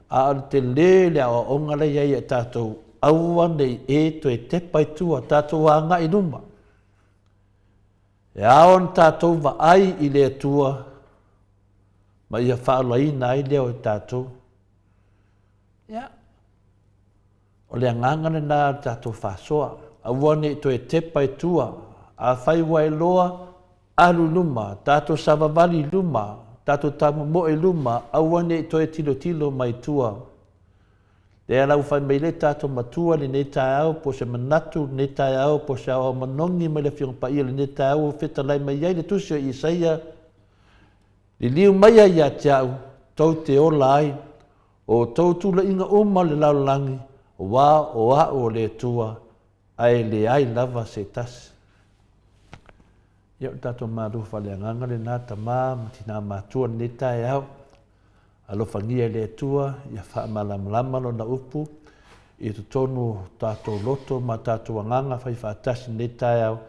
A o le telē le aoaoga la e i ai ia i tatou, aua ne i e toe tepa i tua, tatou agai i luma. E ao ona tatou vaai i le Atua ma ia faaolaina ai lea o i tatou. Ia, o le agaga lena o le tatou faasoa. Aua ne i toe tepa i tua. Afai ua e loa, Alu i luma, tatou savavali i luma, tatou tamomoe i luma, aua ne i toe tilotilo mai tua. Lea la ua fai mai le tatou Matua i lenei taeao, po o se manatu i lenei taeao, po o se aoao manogi mai le Afioga Paia i lenei taeao ua fetalai mai ai le Tusi o Isaia, Liliu maia ia te au, tou te ola ai, o outou tulaiga uma o le lalolagi, aua o au o le Atua, ae leai lava se tasi. Ia, o le tatou malu faaleagaga lena, tama ma tina matua i lenei taeao. Alofagia e le Atua ia faamalamalama Lona upu i totonu o tatou loto ma tatou agaga fai faatasi i lenei taeao,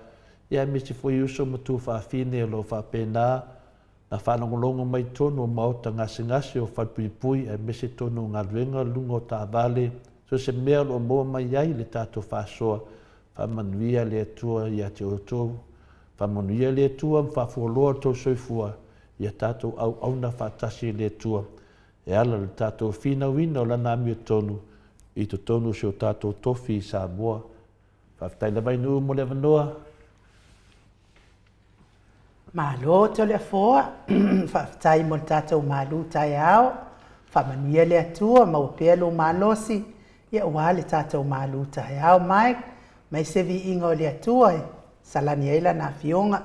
ia aemaise foi uso ma tuafafine o lo o faapena Na faalogologo mai tonu o maota gasegase o falepuipui aemaise tonu o galuega luga o taavale, so se mea o lo o maua mai ai le tatou faasoa, faamanuia le Atua ia te outou. Faamanuia le Atua ma faafualoa lo outou soifua ia tatou auauna faatasi i le Atua e ala i le tatou finauina o Lana amiotonu i totonu o si o tatou tofi i Samoa. Faafetai lava i nuu mo le avanoa. Malo Toleafoa, faafetai mo le tatou malu taeao. Faamanuia le Atua, maua pea lou malosi, ia aua le tatou malu taeao. Mike, mai se viiga o le Atua e salani ai lana afioga.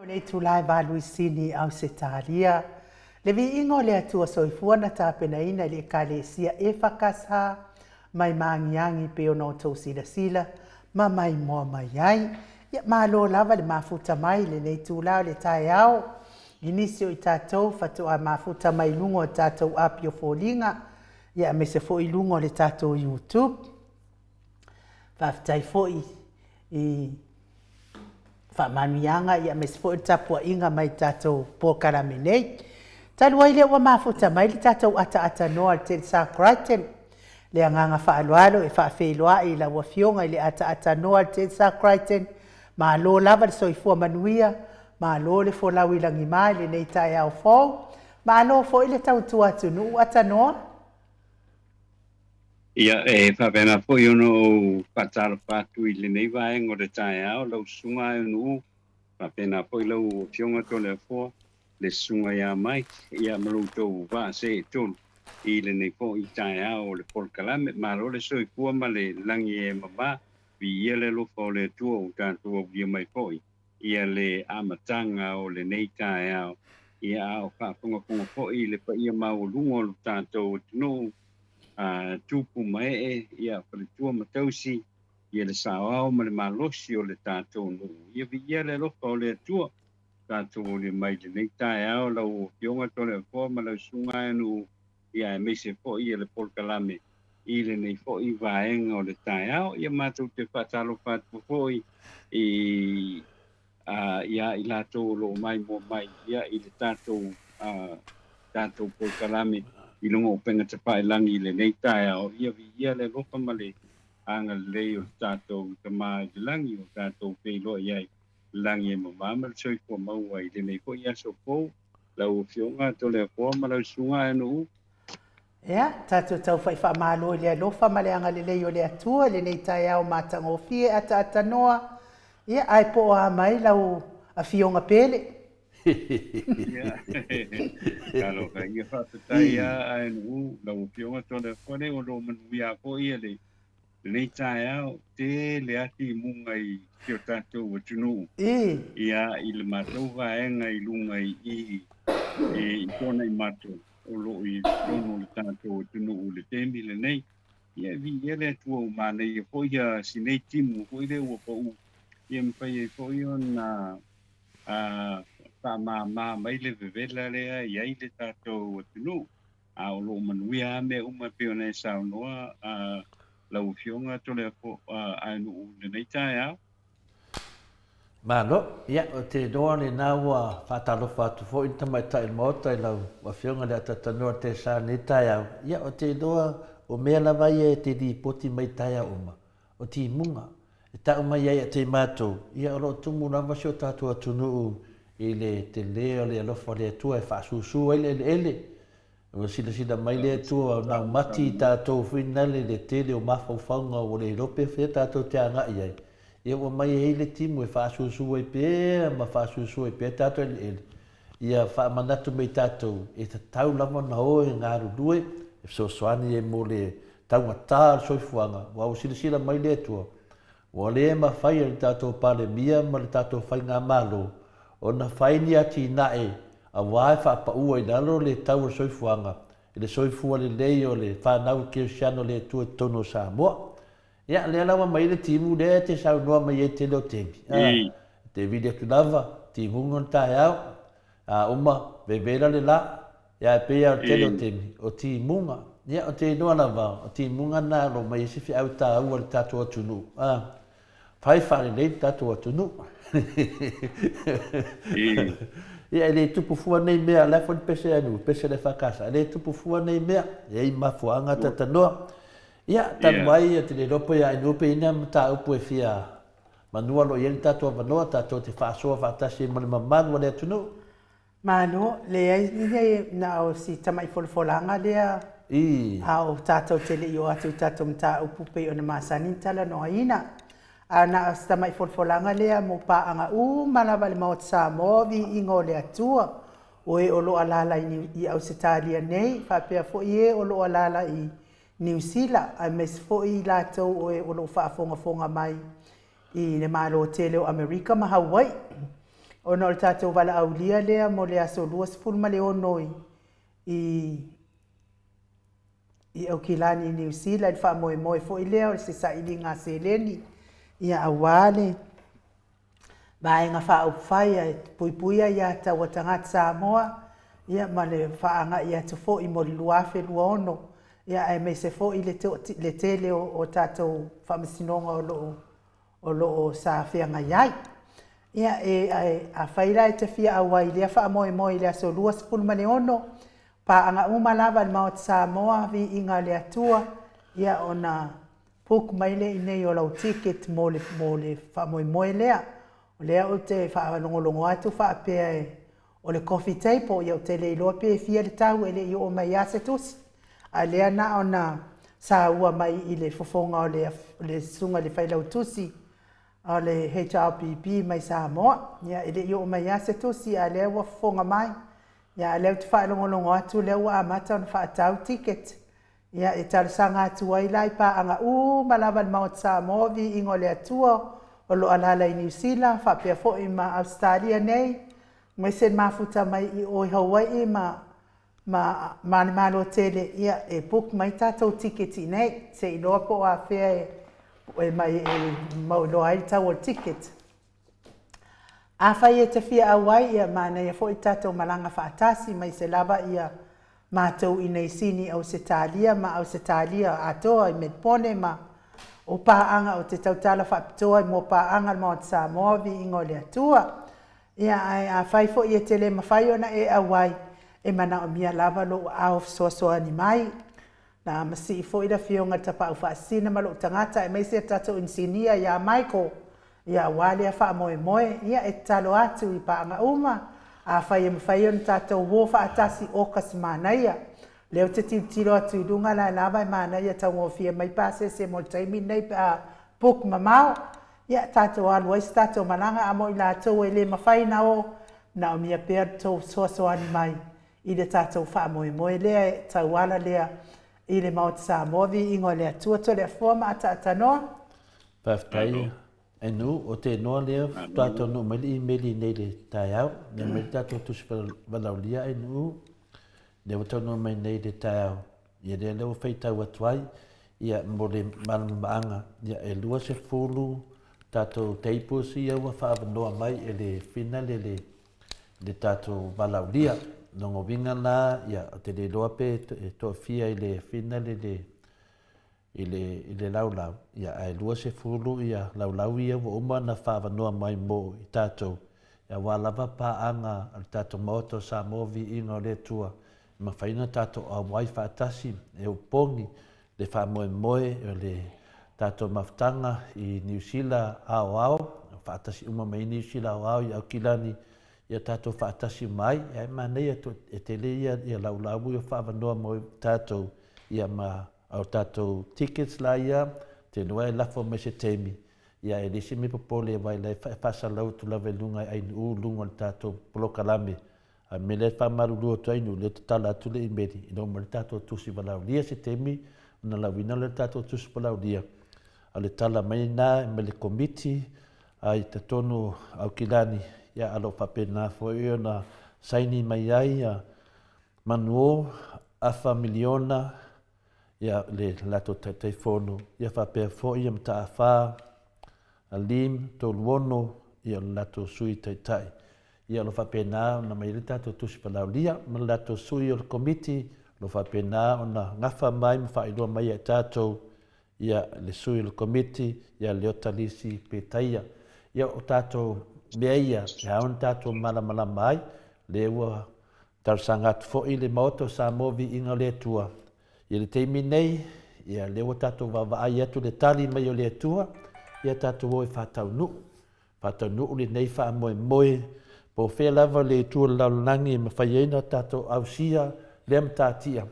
O le itula e Valuisini i Ausetalia, le viiga o le Atua Soifua na tapenaina i le Ekalesia EFKS mai maagiagi pei ona outou silasila ma maimoa mai ai. Ia, malo lava le mafuta mai i lenei itula o le taeao i nisi o i tatou faatoa mafuta mai i luga o tatou api o foliga, ia aemaise foi i luga o le tatou YouTube. Faafetai foi i faamanuiaga ia aemaise foi le tapuaiga mai tatou polokalame nei. Talu ai lea ua mafuta mai le tatou ataaatanoa a le Telsa Crichton, le agaga faaaloalo e faafeiloai i lau Afioga i le ataaatanoa a le Telsa Crichton, malo lava le soifua manuia, malo le folau i lagima i lenei taeao fou, malo foi le tautua atunuu Atanoa. Ia, e faapena foi ona ou faatalofa atu i lenei vaega o le taeao, lau susuga Aeonuu, faapena foi lau Afioga Toleafoa, le susuga ia Mike, ia ma lo outou vaa seetolu i lenei foi taeao o le polokalame. Malo le soifua ma le lagi e mama, viia le alofa o le Atua ua tatou aulia mai foi ia le amataga o lenei taeao, ia a o faafogafoga foi le paia maualuga o lo tatou atunuu, a tupu ma ee, ia faletua ma tausi, ia le saoao ma le malosi o le tatou nuu. Ia viia le alofa o le Atua, tatou aulia mai lenei taeao lau Afioga Toleafoa ma lau susuga Aeanuu, ia aemaise foi ia le polokalame i lenei foi vaega o le taeao. Ia matou te faatalofa atu foi i a ia i latou o lo o maimoa mai ia i le tatou a tatou polokalame i luga o upega tafailagi i lenei taeao. Ia viia le alofa ma le agalelei o le tatou Tama i le lagi o tatou feiloai ai lagi e mama ma le soifua maua i lenei foi aso fou. Lau Afioga Toleafoa ma lau Susuga Aeanuu. Ia, tatou tau fai faamalo i le alofa ma le agalelei o le Atua i lenei taeao matagofie ataatanoa. Ia, ae po o a mai lau Afioga Pele? Ia, talofa. Ia faafetai lava Aeanuu, lau Afioga Toleafoa, le o lo o manuia foi ia le lenei taeao, tele lava timuga i si o tatou atunuu. Ia, i le matou vaega i luga i i, i Tuanaimato, o lo o i totonu o le tatou atunuu i le taimi lenei. Ia, e viia le Atua ua manaia foi ia si nei timu foi lea ua pau, ia mafai ai foi ona faamama mai le vevela lea i ai le tatou atunuu. A o lo o manuia lava mea uma e pei ona e saunoa lau Afioga Toleafoa Aenuu i lenei taeao. Malo. Ia, ou te iloa lena ua faatalofa atu foi le tamaitai o le Maota i lau Afioga i le Atatanoa i le Telsa i lenei taeao. Ia, ou te iloa o mea lava ia e te lipoti mai i taeao uma, o timuga e tau mai ai ia te i matou, ia o lo o tumu lava si o tatou atunuu i le tele o le alofa o le Atua e faasusu ai le eleele. Ua silasila mai le Atua na mati i tatou finale le tele o mafaufauga ua le iloa pe fea tatou te agai ai. Ia ua mai ai le timu e faasusu ai pea ma faasusu ai pea tatou eleele. Ia faamanatu mai tatou e tatau lava ona o e galulue e fesoasoani ai mo le taugata o le soifuaga, aua ua silasila mai le Atua, ua le mafai e le tatou Palemia ma le tatou Faigamalo ona fai ni atinae aua e faapaua i lalo le tau o le soifuaga i le soifua lelei o le fanau kerisiano a le Atua i totonu o Samoa. Ia, lea la ua aumai ai le timu lea e te saunoa mai ai i le tele o taimi. E te vili atu lava, timuga o le taeao, a uma, vevela le la, ia e pei lava o le tele o taimi, o timuga. Ia, ou te iloa lava, o timuga na o lo o aumai ai se feau taua i le tatou atunuu, a, fai faalelei le tatou atunuu. Ia, e le tupu fua nei mea, o le a foi le pese a nuu, pese a le EFKS, e le tupu fua nei mea, e i ai mafuaaga tatanoa. Ia, talu ai, ou te le iloa po ia Ainuu pe i ai ni mataupu e fia manua o lo o i ai le tatou avanoa, tatou te faasoa faatasi ai ma le mamalu o le atunuu. Malo, leai ni na o si tamai folafolaga lea a o tatou te le i oo atu i tatou mataupu pei ona masani ona talanoaina. A na o si tamai folafolaga lea mo paaga uma lava a le Maota Samoa, viiga o le Atua, o e o lo o alaala i Ausetalia nei, faapea foi e o lo o alaala i Niu Sila, aemaise foi i latou o e o lo o faafogafoga mai i le Malo tele o Amerika ma Hauaii. Ona o le tatou valaaulia lea mo le aso 26 i i Aukilani i Niu Sila i le faamoemoe foi lea o se sailiga seleni ia aua le Vaega Faaupufai e Puipuia Aia Tatau a Tagata Samoa ia ma le faaagai atu foi mo le 2026 ia aemaise foi le le tele o tatou faamasinoga o loo o loo sa feagai ai. Ia e afai la e te fia auai i lea faamoemoe i le aso 26, paaga uma lava a le Maota Samoa, viiga a le Atua, ia ona book mai lea i inei o lau ticket mo le mo le faamoemoe lea. O lea ou te faalogologo atu faapea e o le coffee table, ia ou te le iloa pe fia le tau e le i oo mai lava se tusi. A o lea na ona saua mai i le fofoga o le le susuga i le Failautusi o le HRPP mai Samoa. Ia e le i oo mai lava se tusi a o lea ua fofoga mai. Ia a o lea ou te faalogologo atu o lea ua amata ona faatau ticket. Ia e talosaga atu ai la i paaga uma lava a le Maota Samoa, viiga o le Atua o lo o alaala i Niu Sila faapea foi ma Ausetalia nei, aemaise le mafuta mai i o i Hawaii ma ma ma le Malo tele, ia e book mai tatou tiketi i inei se i iloa po o afea e e mai e mauiloa ai le tau o le ticket. Afai e te fia auai, ia manaia foi le tatou malaga faatasi maise lava ia matou i nei Sini Ausetalia ma Ausetalia atoa i Melipone ma o paaga ou te tautala faapitoa mo paaga a le Maota Samoa viiga o le Atua. Ia ae afai foi e te le mafai ona e auai, e manaomia lava lou aao fesoasoani mai. Na masii foi le Afioga i le Tapaau Faasisina ma lou tagata aemaise le tatou inisinia ia Michael, ia aua lea faamoemoe. Ia e tatalo atu i paaga uma, afai e mafai ona tatou o faatasi oka se manaia. O lea ou te tilotilo atu i luga la e lava e manaia taugofie mai pasese mo le taimi lenei pe a book mamao. Ia tatou alu ai se tatou malaga, a mo i latou e le mafai ona o, manaomia pea le tou fesoasoani mai i le tatou faamoemoe lea e tauala lea i le Maota Samoa, viiga o le Atua, Toleafoa ma Ataatanoa. Faafetai Enu, o te noa lea faatoa taunuu mai le imeli nei le taeao, lea mai le tatou tusi valaaulia Enu, lea ua taunuu mai nei le taeao, ia lea lea ua faitau atu ai, ia mo le malamalamaaga, ia e 20 tatou tables ia ua faaavanoa mai e le finale le le tatou valaaulia. Lona uiga la, ia, ou te le iloa pe e toafia i le finale le, i le, i le laulau, ia, ae 20 ia laulau ia ua uma ona faaavanoa mai mo i tatou, aua lava paaga a le tatou Maota o Samoa Viiga o le Atua, e mafai ona tatou auai faatasi e opogi le faamoemoe o le tatou mafutaga i Niu Sila aoao, faatasi uma mai Niu Sila aoao i Aukilani, ia tatou faatasi uma ai. Ae manaia e tele ia ia laulau ia faaavanoa mo tatou ia ma au tatou tickets la ia, te iloa e lafo mai se taimi, ia e leai se mea popole aua la e faasalau atu lava i luga e Ainuu luga o le tatou polokalame. A o le mea lea e faamalulu atu ai, o lea e tatala atu le imeli ina ua uma le tatou tusi valaaulia se taimi ona lauina lea o le tatou tusi valaaulia. A o le tala mai lena mai le Komiti a i totonu o Aukilani, ia a o lo o faapena foi ona saini mai ai ia Manuo afa miliona ia le latou Taitaifono, ia faapea foi ia Mataafa Lim Toluono, ia o le latou Sui Taitai. Ia o lo o faapena ona aumai ai le tatou tusi valaaulia ma le latou sui o le Komiti, o lo o faapena ona gafa mai ma faailoa mai ia i tatou ia le sui o le Komiti ia Leota Lisi Petaia. Ia o tatou mea ia e ao ona tatou malamalama ai, lea ua talosaga atu foi le Maota o Samoa Viiga o le Atua i le taimi nei, ia lea ua tatou vaavaai atu le tali mai o le Atua, ia tatou o e faataunuu. Faataunuu lenei faamoemoe, po o fea lava le itu o le lalolagi e mafai ai ona tatou ausia lea matatia.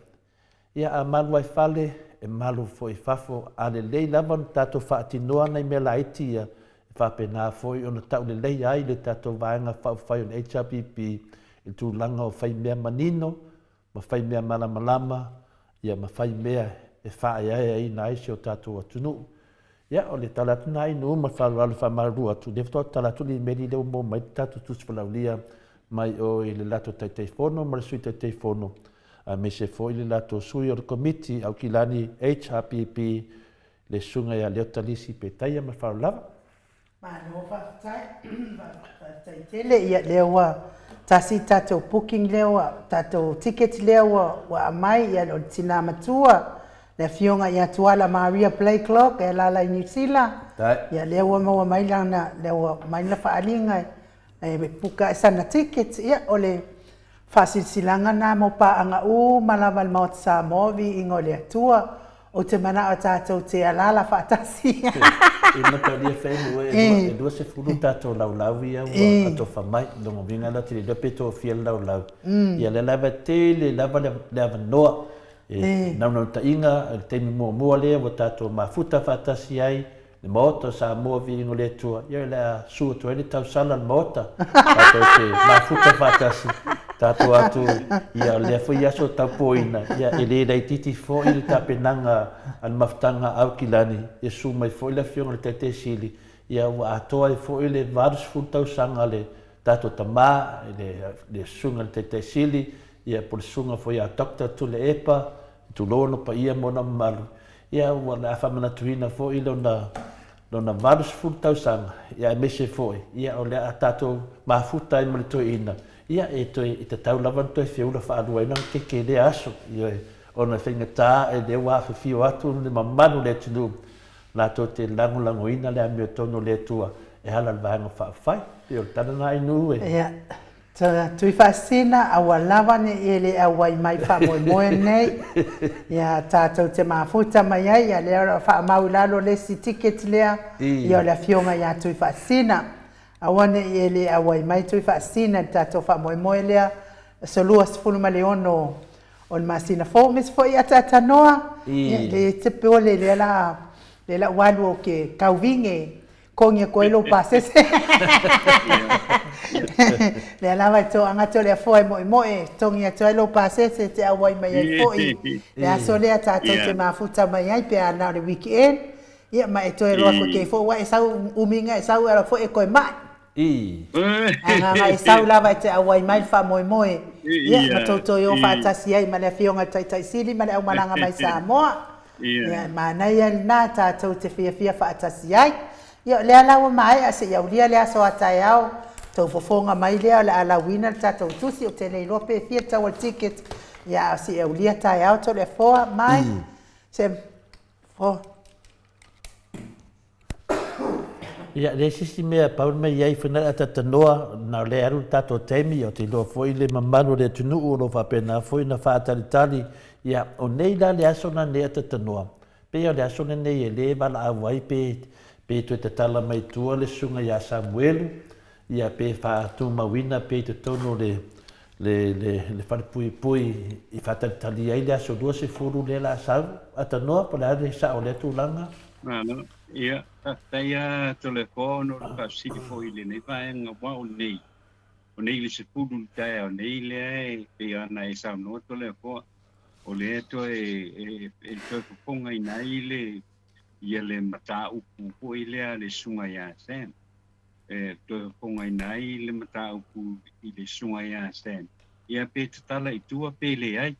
Ia, a malu ai fale, e malu foi i fafo. A lelei lava ona tatou faatinoa nai mea laiti ia, e faapena foi ona tauleleia ai le tatou Vaega Faaupufai o le HRPP i le tulaga o fai mea manino ma fai mea malamalama, ia ma fai mea e faaeaeaina ai si o tatou atunuu. Ia, o le tala atu lena i nuu ma le faaaloalo e faamalulu atu, lea faatoa tala atu le imeli lea ua maua mai le tatou tusi valaulia mai o i le latou Taitaifono ma le Sui Taitaifono, aemaise foi le latou sui o le Komiti Aukilani HRPP, le Susuga ia Leota Lisi Petaia ma le faaaloalo lava. Malo faafetai, faafetai tele. Ia lea ua tasi tatou booking lea ua tatou ticket lea ua ua aumai ia o le tina matua le afioga ia Tuala Maria Blakelock e alaala i Niu Sila. Ia lea ua maua mai lana lea ua aumai lana faaaliga e puka ai sana ticket. Ia o le Faasilasilaga na mo paaga uma lava a le Maota Samoa, viiga o le Atua. Ou te manao tatou te alaala faatasi. I mataulia fai ua e 20 tatou laulau ia ua atofa mai. Lona uiga la te le iloa pe tofia le laulau. Ia lea lava e tele lava le avanoa e naunautaiga i le taimi muamua lea ua tatou mafuta faatasi ai Le Maota o Samoa Viiga o le Atua, ia o le a su atu ai le tausala le Maota, tatou te mafuta faatasi, tatou atu, ia o lea foi aso taupoina, ia e le laitiiti foi le tapenaga a le mafutaga a Aukilani, ia su mai foi le Afioga i le Taitai Sili, ia ua atoa ai foi le 80 tausaga a le tatou tama, le Susuga i le Taitai Sili, ia po o le Susuga foi ia Doctor Tuilaepa, tulou ona paia ma ona mamalu, Ia, ua le a faamanatuina foi lona, lona 80 tausaga, ia aemaise foi, ia o le a tatou mafuta ai ma le toeaina, ia e toe, e tatau lava ona toe feula faaluaina ona keke i lea aso, ioe, ona e faigata e lea ua afifio atu le mamalu o le atunuu latou te lagolagoina le amiotonu o le Atua e ala i le Vaega Faaupufai. Pei o le tala lena Ainuu e. Ia, Tuifaasisina, aua lava ne i e le auai mai faamoemoe nei. Ia, tatou te mafuta mai ai, ia lea o le a faamau i lalo le isi ticket lea, ia o le afioga ia Tuifaasisina. Aua ne i e le auai mai Tuifaasisina i le tatou faamoemoe lea, aso 26 o le masina fou, aemaise foi ataatanoa, ia, e le te pole lea la, lea la ua alu ou te tauvige Kogi atu ai lou pasese. Lea lava e toaga atu o le afoa e moemoe, togi atu ai lou pasese e te auai mai ai foi le aso lea tatou te mafuta mai ai pe a na o le weekend. Ia ma e toe loa koke foi ua e sau umiga e sau ala foi e toe mai. Agaga e sau lava e te auai mai le faamoemoe. Ia ma tou toe o faatasi ai ma le Afioga i le Taitai Sili ma le aumalaga mai Samoa. Ia, e manaia lena tatou te fiafia faatasi ai. Ia, o lea la ua maea se i aulia le aso a taeao, tou fofoga mai lea o le a lauina le tatou tusi, ou te le iloa pe fia le tau o le ticket, ia, a o se i aulia taeao Toleafoa mai, se, fo. Ia, leai se isi mea pau le mea i ai foi na atatanoa, na o lea e alu le tatou taimi, ou te iloa foi le mamalu o le atunuu o lo o faapena foi ona faatalitali. Ia, o nei la le aso lenei atatanoa, pei o le aso lenei e le valaau ai pe, pe toe tatala mai tua le susuga ia Samuelu, ia pe faatumauina pea i totonu o le, le, le, le falepuipui i faatalitali ai le aso 20 lea la sau, atanoa po o le a le sao o lea tulaga? Malo. Ia, faafetai lava Toleafoa ona o le faafesili foi i lenei vaega aua o nei, o nei le 10 i le taeao nei lea e pei ona e saunoa Toleafoa, o lea e toe, e, e toe fofogaina ai le, ia le mataupu foi lea a le Susuga ia Sam. e toe fofogaina ai le mataupu i le susuga ia Sam, ia pe tatala i tua pe leai.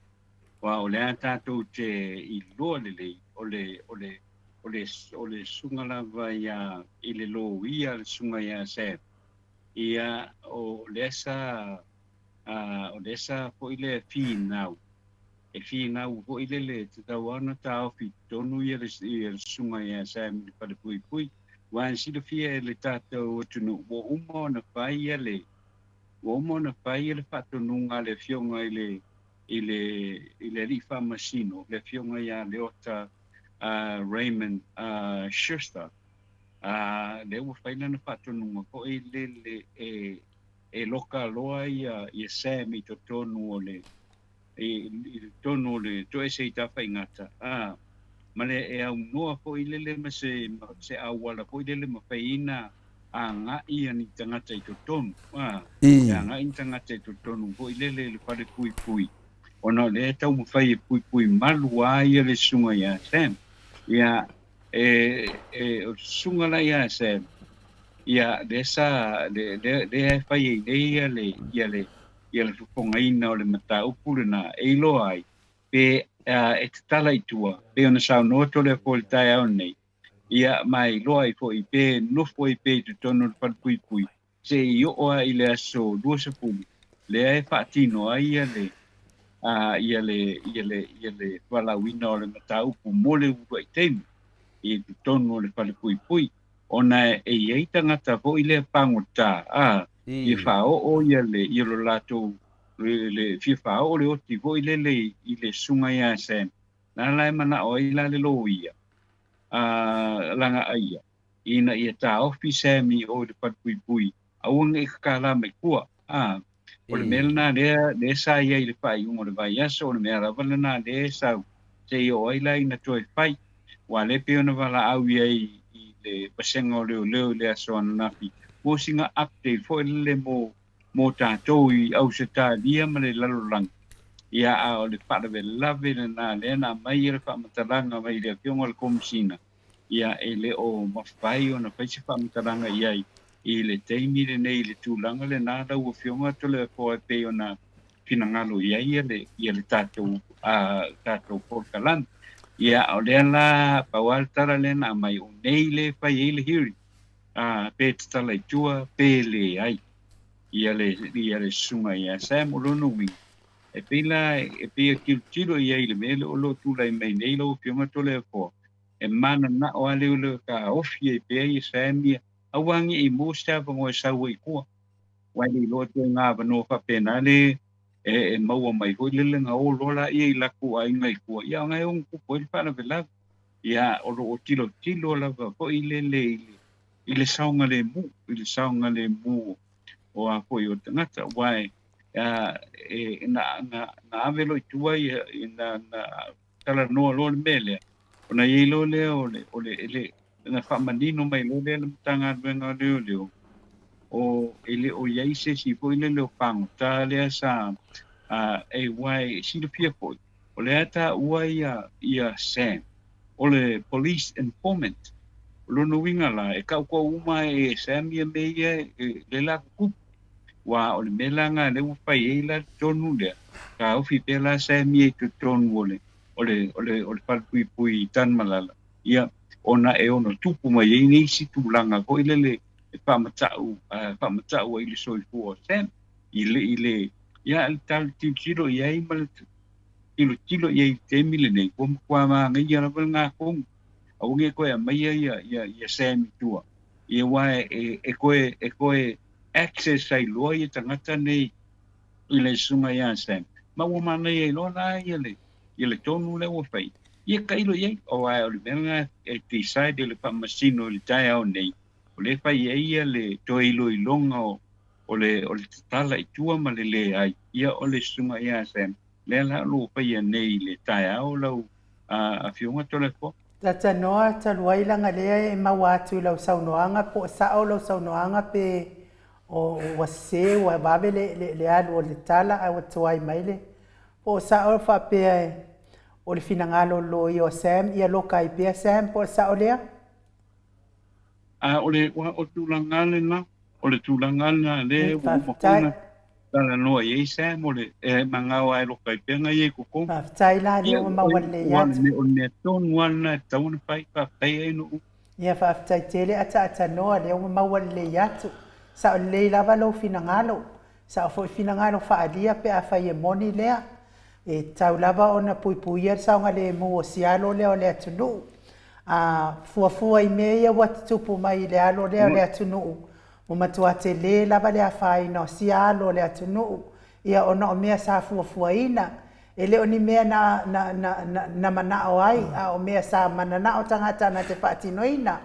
Aua o lea tatou te iloa lelei, o le, o le, o le, o le susuga lava ia, i le loia le susuga ia Sam, ia o lea sa, o lea sa foi lea finau, e finau foi lele e tatau lava ona taofi i totonu ia le, ia le susuga ia Sam i le falepuipui. Aua e silafia e le tatou atunuu, ua uma ona fai ia le, ua uma ona fai ia le faatonuga a le afioga i le, i le, i le alii faamasino, le afioga ia Leota uh, Raymond uh, Schuster, uh, lea ua fai lana faatonuga foi lele e, e loka loa ia, ia Sam i totonu o le, i totonu o le toese i Tafaigata, ā, ma le e aunoa foi lele ma se, ma se auala foi lele mafai ina agai ni tagata i totonu, ā, e agai ni tagata i totonu foi lele i le fale puipui, ona o lea e taumafai e puipui malu lava ia le susuga ia Sam. Ia, E, e, o le susuga la ia Sam, ia, lea sa, le, lea, lea e fai ai nei ia le, ia le, ia le fofogaina o le mataupu lena, e iloa ai, pe uh, e tatala i tua, pei ona saunoa Toleafoa i le taeao nei, ia, ma e iloa ai foi pe nofo ai pea i totonu o le falepuipui, se i oo lava i le aso 20, lea e faatino ai ia le, a, ia le, ia le, ia le valaauina o le mataupu mo le uluai taimi i totonu o le falepuipui, ona e i ai tagata foi lea pagota, a, fia faaoo ia le, ia lo latou, le, le fia faaoo le oti foi lele i, i le susuga ia Sam, la la e manao ai la le loia, a, Lagaaia, ina ia taofi Sammy i o i le falepuipui, aua ne i kakala mai tua. A, o le mea lena lea, lea sa i ai i le faaiuga o le vaiaso, o le mea lava lena lea e sau, seia oo ai la ina toe fai. Aua lea pei ona valaau i ai i le vasega o leoleo i le aso ananafi, mo sina update foi lele mo, mo tatou i Ausetalia ma le lalolagi. Ia, a o le faalavelave lena lea na aumai ai le faamatalaga mai le Afioga i le Komesina, ia e le o mafai ona fai se faamatalaga i ai i le taimi lenei i le tulaga lena lau Afioga Toleafoa e pei ona finagalo i ai le, ia le tatou, a, tatou polokalame. Ia, o lea la, pau lava le tala lea na aumai, o nei lea e fai ai le hearing, a, pe tatala i tua, pe leai ia le, ia le susuga ia Sam. O lona uiga, e pei la, e pei e tilotilo i ai i le mea lea o lo o tulai mai nei lau Afioga Toleafoa, E mananao lava leoleo e taofi ai pea ia Sam ia, aua ne i maua se avanoa e sau ai i tua. Aua e le iloa ituaiga avanoa faapena le e maua mai foi lele na o loa laia i latou aiga i tua, ia ona e ono tupu ai le faalavelave. Ia, o lo o tilotilo lava foi lele i le, i le saogalemu, i le saogalemu o a foi o tagata, aua e, e, na, na, na ave loa i tua ia, na, na talanoa loa le mea lea, ona i ai loa lea o le, o le, le, na faamanino mai loa lea le Matagaluega o Leoleo, o, e le o i ai se isi foi lele o pagota lea sa, a, e, aua e silafia foi, o lea e taua ia, ia Sam, o le police informant. O lona uiga la, e tautau uma e Sam ia mea ia e, le la tutupu. Aua o le mea la lena lea ua fai ai la le tonu lea, taofi pea la Sam ia i totonu o le, o le, o le, o le falepuipui i Tanumalala, ia, ona e ono tupu mai ai nisi tulaga foi lele e faamatau, faamatau ai le soifua o Sam i le, i le, ia, le talo tilotilo i ai ma le tilotilo i ai i le taimi lenei, ua matua manaia lava le gatonu. Aua ne i toe aumaia ia, ia, ia Sam i tua, ia aua e, e toe, e toe access ai loa ia tagata nei i le susuga ia Sam. Ma ua manaia ai loa la ia le, ia le tonu lea ua fai. Ia tailo i ai, aua o le mea lena e decide e le Faamasino i le taeao nei, o lea e fai ai ia le toe iloiloga o, o le, o le tatala i tua ma le leai, ia o le susuga ia Sam, lea la o lo o faia nei i le taeao lau Afioga Toleafoa. Talanoa talu ai leaga lea e maua atu i lau saunoaga po o sao lau saunoaga pe o ua sese ua vave le, le, le alu o le tala ae ua tuai mai le po o sao faapea o le finagalo o le loia o Sam ia loka ai pea Sam po o le sao lea? A o le, o le tulaga lena, o le tulaga lena lea ua uma foi ona talanoa i ai Sam, o le, e manao lava e loka ai pea ia i totonu. Faafetai la, lea ua maua lelei atu. O le mea tonu lava lena e tatau ona fai, faafetai ai Nuu. Ia faafetai tele Ataatanua, lea ua maua lelei atu. Sao lelei lava lou finagalo. Sao foi finagalo faaalia pe afai e moni lea. E tatau lava ona puipuia le saogalemu o si alo lea o le atunuu. A fuafua i mea ia ua tutupu mai i le alo lea o le atunuu, ua matua tele lava le afaina o sia alo o le atunuu, ia ona o mea sa fuafuaina. E le o ni mea na, na, na, na, na manao ai, a o mea sa mananao tagata na te faatinoina.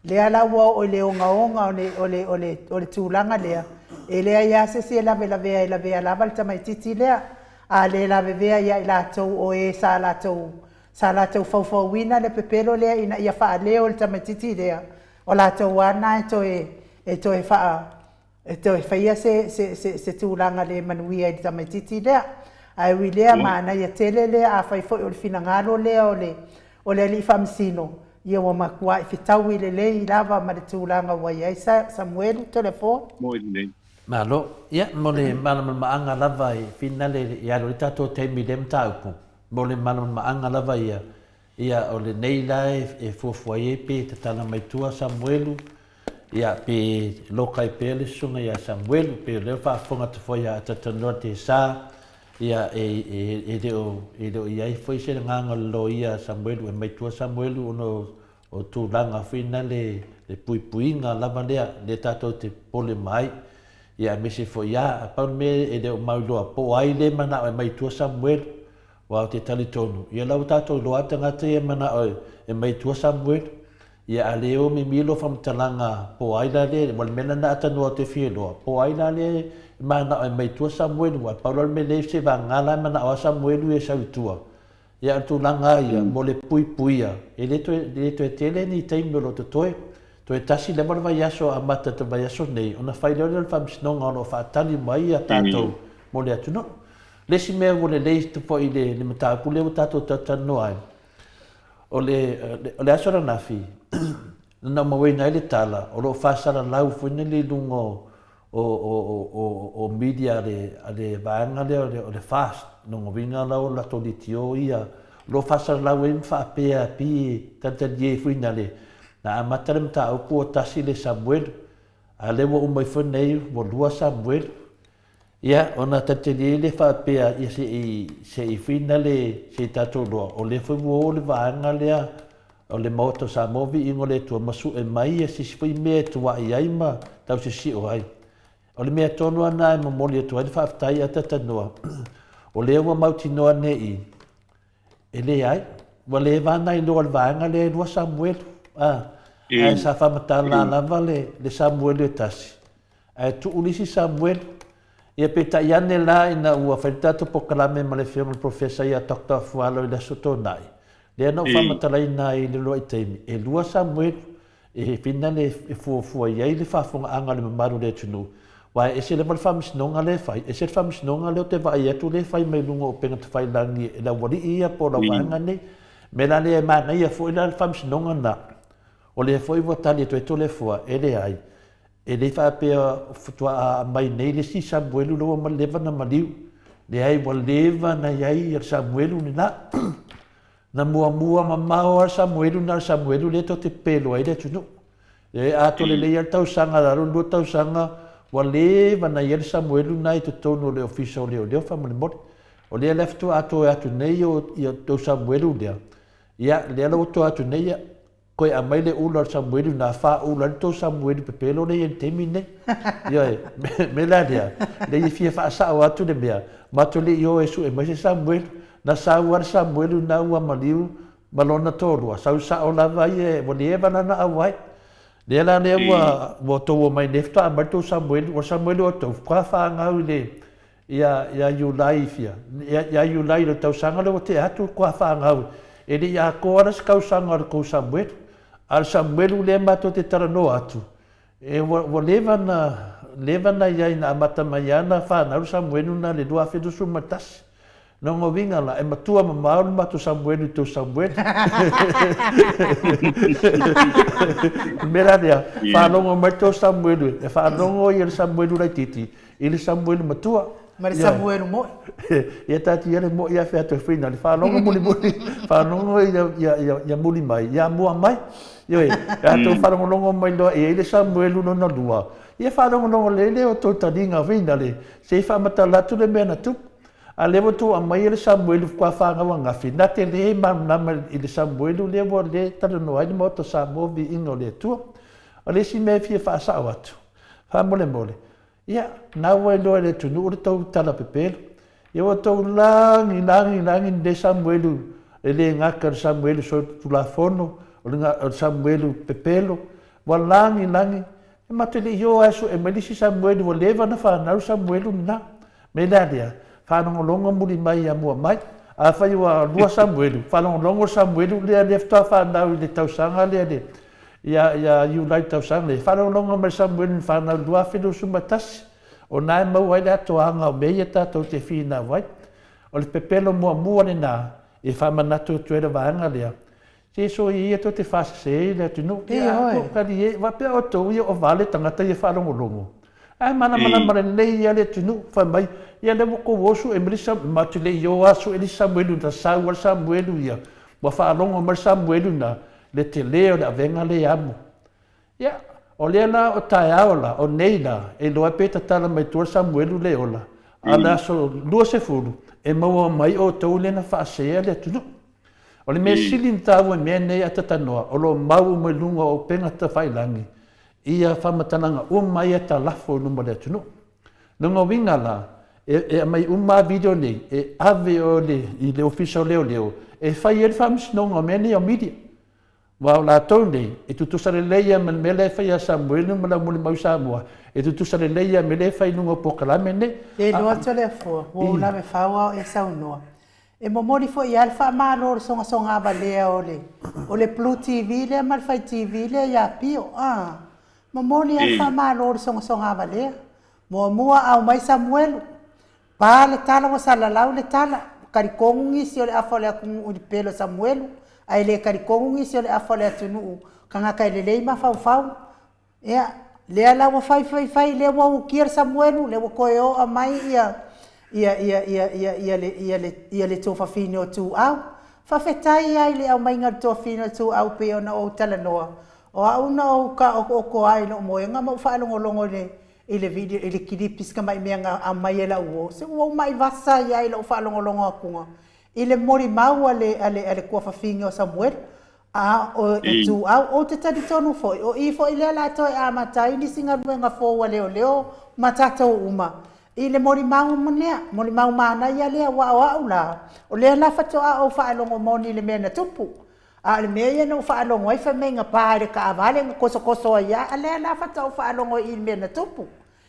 Lea la ua oo i le ogaoga o le, o le, o le, o le tulaga lea, e leai lava se isi e lavelavea e lavea lava le tamaitiiti lea, a le lavevea ia i latou o e sa latou, sa latou faufauina le pepelo lea ina ia faaleo i le tamaitiiti lea, o latou lava na e toe, e toe faa, e toe faia se, se, se, se tulaga le manuia i le tamaitiiti lea. Ae ui lea, manaia tele lea, afai foi o le finagalo lea o le, o le Alii Faamasino, Ia ua matuai fetaui lelei lava ma le tulaga ua i ai Samuelu Toleafoa. Moi lenei. Malo. Ia, mo le malamalamaaga lava i finale i alu ai le tatou taimi i lea mataupu, mo le malamalamaaga lava ia, ia o lenei la e fuafua i ai pe tatala mai tua Samuelu, ia pe loka ai pea le susuga ia Samuelu, pe o lea ua faafofoga atu foi ia Atatanoa Tesa, ia e, e, e le o, e le o i ai foi se agaga o le loia Samuelu e mai tua Samuelu ona o, o tulaga foi na le, le puipuiga lava lea, lea tatou te popole ma ai. Ia aemaise foi ia, pau le mea e le o mauiloa po o ai le manao e mai tua Samuelu, Aua ou te talitonu, ia la ua tatou iloa lava tagata ia e manao e mai tua Samuelu. Ia a le o mimilo faamatalaga po o ai la lea, ua le mea lena a tanoa ou te fia iloa, po o ai la lea e manao e mai tua Samuelu, aua pau la le mea lea se vagana la e manao lava Samuelu ia e sau i tua. Ia a o le tulaga lava ia, mo le puipuia, e le toe, le toe tele ni taimi o lo o totoe. Toe tasi lava le vaiaso amata i le vaiaso nei, ona fai loa lea o le faamasinoga o lo o faatali mai ia tatou mo le atunuu. Le isi mea ua lelei foi i le mataupu lea ua tatou talatalanoa ai, o le, o le aso ananafi, na mauaina ai le tala, o lo o faasalalau foi nei i luga o, o, o, o, o media a le, a le vaega lea o le, o le FAST, lona uiga la o latou litio ia, o lo o faasalalau ai ma faapea pi e talitalie foi na le, na amata le mataupu ua tasi le Samuelu, a lea ua uma ifo nei ua lua Samuelu. Ia, ona talitalie lea faapea, ia se i, se i whina le, se i tatou iloa, o lea foi ua o le vaega lea o le Maota o Samoa Viiga o le Atua ma sue mai ia se isi foi mea e tuai ai ma tausisio ai. O le mea tonu lava lena e momoli atu ai le faafetai a Tatanoa, o lea ua mautinoa nei E leai, ua leva ana iloa le vaega lea e lua Samuelu, a, ae sa faamatala lava le, le Samuelu e tasi, ae tuu le isi Samuelu. Ia peitai ane la ina ua fai le tatou polokalame ma le Afioga i le Professor ia Doctor Afualo i le Aso Toonai, lea na ou faamatalaina ai i le uluai taimi, e lua Samuelu, E whina le e fuafua i ai le faafofogaaga a le mamalu o le atunuu, aua e ese lava le faamasinoga lea e fai, ese le faamasinoga lea ou te vaai atu lea e fai mai luga o upega tafailagi e le aualii ia po o lau vaega nei. O le mea la lea e manaia foi la le faamasinoga lena, o lea foi ua tali atu ai Toleafoa, e leai, e le faapea faatoa aumai nei le isi Samuelu lea ua leva ona maliu. Leai, ua leva ona i ai le Samuelu lena. Na muamua mamao lava le Samuelu na o le Samuelu lea tou te pepelo ai le atunuu. E atoa lelei lava le tausaga lalo lua tausaga ua leva na i ai le Samuelu na i totonu o le Ofisa o Leoleo faamolemole. O lea la faatoa toe atu nei ia tou Samuelu lea, ia lea la ua toe atu nei ia Toe aumai le ula o le Samuelu na faaula ai le tou Samuelu pepelo lea i ai i le taimi lenei. Ioe, mea la lea, lea e fia faasao atu le mea, matou le i o e sue mai se Samuelu. Na sau lava le Samuelu na ua maliu ma lona toalua, sau sao lava ia, ua leva la ona auai. Lea la lea ua ua outou omai nei faatoa aumai le tou Samuelu, o le Samuelu o outou faatoa fanau i le Ia, ia Iulai i fia? Ia, ia Iulai i le tausaga lea ua tea atu kua fanau, e le i atoa la se tausaga o le tou Samuelu. A o le Samuelu lea matou te talanoa atu, e, ua, ua leva na, leva na i ai na amata mai lava na fanau le Samuelu na le 2021. Lona uiga la, e matua mamao le matou Samuelu i tou Samuelu. O le mea la lea, faalogo mai le tou Samuelu, e faalogo ia le Samuelu laitiiti, I le Samuelu matua. Ma le Samuelu mo'i. Ia taatia le mo'i afe atu e whina, le faalogo mulimuli, faalogo ia, ia, ia, ia muli mai, ia mua mai. Ioe, a tou faalogologo mai loa e i ai le Samuelu lona lua, ia faalogologo lelei lea o tou taliga whina le, se i faamatala atu le mea na tupu. A lea ua tou aumaia le Samuelu faatoa fanau angafi, na te le malamalama i le Samuelu lea ua le talanoa ai le Maota o Samoa viiga o le Atua. O le isi mea e fia faasao atu, faamolemole, Ia, na ua iloa e le atunuu le tou tala pepelo. Ia ua tou lagi, lagi, lagi lenei Samuelu, e le gata o le Samuelu solitulafono, o le, o le Samuelu pepelo, ua lagi, lagi, e matou le i o lava e sue mai le isi Samuelu ua leva ona fanau le Samuelu lena. Me le a lea, faalogologo muli mai ia mua mai. Afai ua lua Samuelu, faalogologo le Samuelu lea lea faatoa fanau i le tausaga lea le, ia, ia Iulai tausaga nei, faalogologo mai Samuelu i fanau 2021, o na e maua ai le atoaga o mea ia tatou te finau ai. O le pepelo muamua lena e faamanatu atu ai le vaega lea, Se soia ia tou te faasese ai le atunuu. Ia a tou kali e faapea outou ia o vale tagata ia faalogologo. Ae malamalama lelei lava le atunuu fai mai, ia lea ua tou o sue mai le Samuelu, matou te le i o lava sue le Samuelu na sau lava le Samuelu ia, ua faalogo mai le Samuelu na le tele o le avega lea e amo. Ia, o lea la o taeao la, o nei la, e iloa ai pe tatala mai tua le Samuelu le ola, a o le aso 20 e maua mai outou lea na faasea le atunuu. O le mea sili ona taua i mea nei a tatanoa, o lo o mau uma i luga o upega tafailagi ia faamatalaga uma ia talafo i luma o le atunuu. Lona uiga la, e aumai uma lava video nei e ave i le Ofisa o Leoleo e fai ai le faamasinoga o mea nei o media. Aua o latou nei, e tutusa lelei lava ma le mea lea e fai ia Samuelu ma le aumolimau Samoa, e tutusa lelei lava ma mea lea e fai i luga o polokalame nei. E iloa atu le afua, ua ou lave fau a o e saunoa. E momoli foi lava le faamalo o le sogasoga valea o le o le Blue TV lea ma le Fai TV lea ia Pio. A, momoli lava le faamalo o le sogasoga valea. Muamua aumai Samuelu, Pa le tala ua salalau le tala, ua talitonu nisi o le afa o le atunuu i le pele o Samuelu, ae le talitonu nisi o le afa o le atunuu, tagata e lelei mafaufau. Ia, lea la ua fai fai fai, lea ua utia le Samuelu, lea ua toe oa mai ia ia ia ia ia ia le ia le ia le tuafafine o Tuau. Faafetai lava i le aumaiga o le tuafafine o Tuau pei ona ou talanoa, o au na ou taotooto lava i lou moega ma ou faalogologo i le i le video i le kilipi si tamai mea na aumai e lau uo, se ua ou mai vasa ai lava i lou faalogologo atuga i le molimau a le a le a le tuafafine o Samuelu a o Ituau. Ou te talitonu foi o i foi lea o le a toe amata ai nisi galuega fou a leoleo ma tatou uma i le molimau lea, molimau manaia lea aua o au la, o lea la faatoa ou faalogo moni i le mea na tupu. A o le mea ia na ou faalogo ai fai mai na pa i le taavale na tosotoso ai lava, a lea la faatoa ou faalogo i le mea na tupu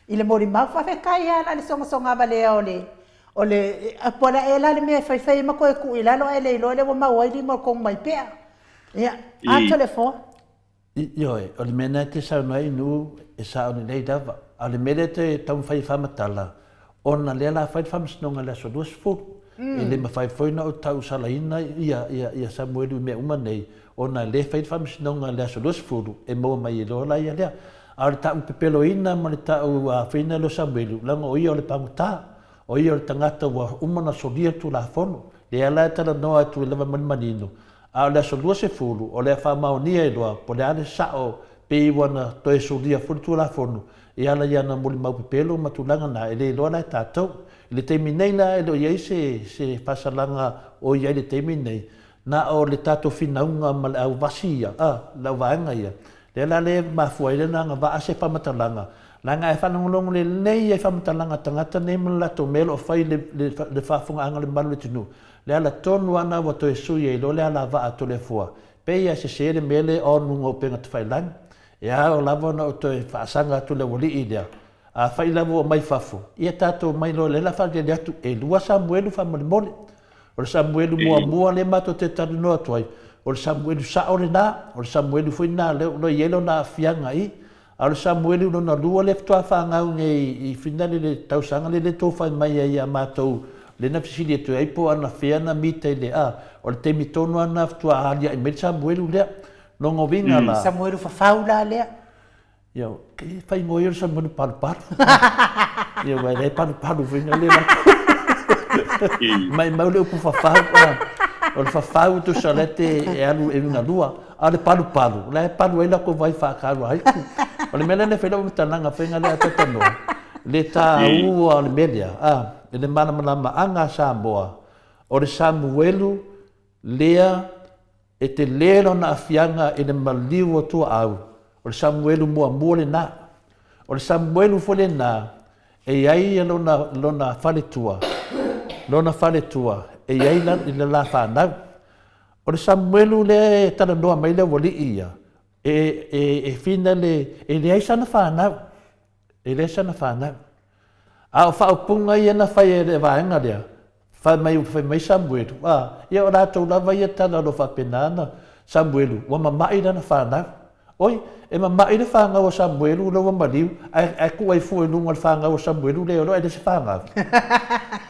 i le molimau. Faafetai lava la i le sogasoga valea o le o le po o le a ea la le mea e faifai ai ma toe tuu i lalo ae le iloa lea ua maua ai lima o le tonumaipea. Ia, atoa le foa. Ioe, o le mea lena e te saunoa ai Nuu, e sao lelei lava. A o le mea lea e te taumafai e faamatala, ona lea o le a fai le faamasinoga i le aso 20. E le mafai foi ona ou tausalaina ia Samuelu i mea uma nei, ona o lea e fai le faamasinoga i le aso 20, e maua mai ai loa la ia lea. A o le tau pepeloina ma le tau afaina lea o Samuelu, leaga o ia o le pagota, o ia o le tagata ua uma ona solia le Tulafono. Lea la e talanoa atu ai lava ma le manino, A o le aso 20, o le a faamaonia ai loa po o le a le sao pe ua na toe solia foi le Tulafono e ala i ana molimau pepelo ma tulaga na, e le iloa la e tatou. I le taimi nei la e le o i ai se se faasalaga o i ai i le taimi nei, na o le tatou finauga ma le auvasi ia, a, le auvaega ia, lea la lea e mafua ai lena agavaa se faamatalaga, leaga e faalogologo lelei ai faamatalaga a tagata nei ma le latou mea o lo o fai i le le faafofogaaga a le mamalu o le atunuu, Le ala tonu lava na ua toe sui ai loa le alavaa a Toleafoa, pei a sese le mea lea o luga o upega tafailagi. E ao lava ona ou toe faasaga atu le aualii lea. Afai lava ua mai fafo, ia tatou mai loa lea la faalele atu, e lua Samuelu faamolemole. O le Samuelu muamua lea matou te talanoa atu ai, o le Samuelu sao lena, o le Samuelu foi lena lea o lo o i ai lona aafiaga i A o le Samuelu lona lua lea faatoa fanau nei i Finale i le tausaga lea le tou fai mai ai ia matou lea na fesili atu ai po o anafea na mita i le a o le taimi tonu lava na faatoa aliae mai le Samuelu lea. Lona uiga la. Samuelu fafau la lea. Ia e faigō ia o le Samuelu palupalu. Ia aua e leai palupalu foi na le latou. Maimau le upu fafau o le fafau tusa o lea te e alu e uigalua. A o le palupalu, o la e palu ai latou vai faakalu haiku. O le mea lea na fai lau tanaga faiga lea a Tatanoa, le taua o le mea lea, a, i le malamalamaaga a Samoa, o le Samuelu lea e tele lona aafiaga i le maliu o tuaau, o le Samuelu muamua lena. O le Samuelu foi lena e i ai lona, lona faletua, lona faletua e i ai i le la fanau. O le Samuelu lea e talanoa mai le aualii ia, e, e, e fina le, e leai sana fanau, e leai sana fanau. A o faaupuga ia na fai e le vaega lea, fai mai, fai mai Samuelu, a, ia o latou lava ia tala o lo o faapena ana Samuelu, ua mama'i lana fanau. Oi, e mama'i le fanau a Samuelu lea ua maliu, ae, ae tuu ai fua i luga o le fanau a Samuelu lea o ae le se fanau.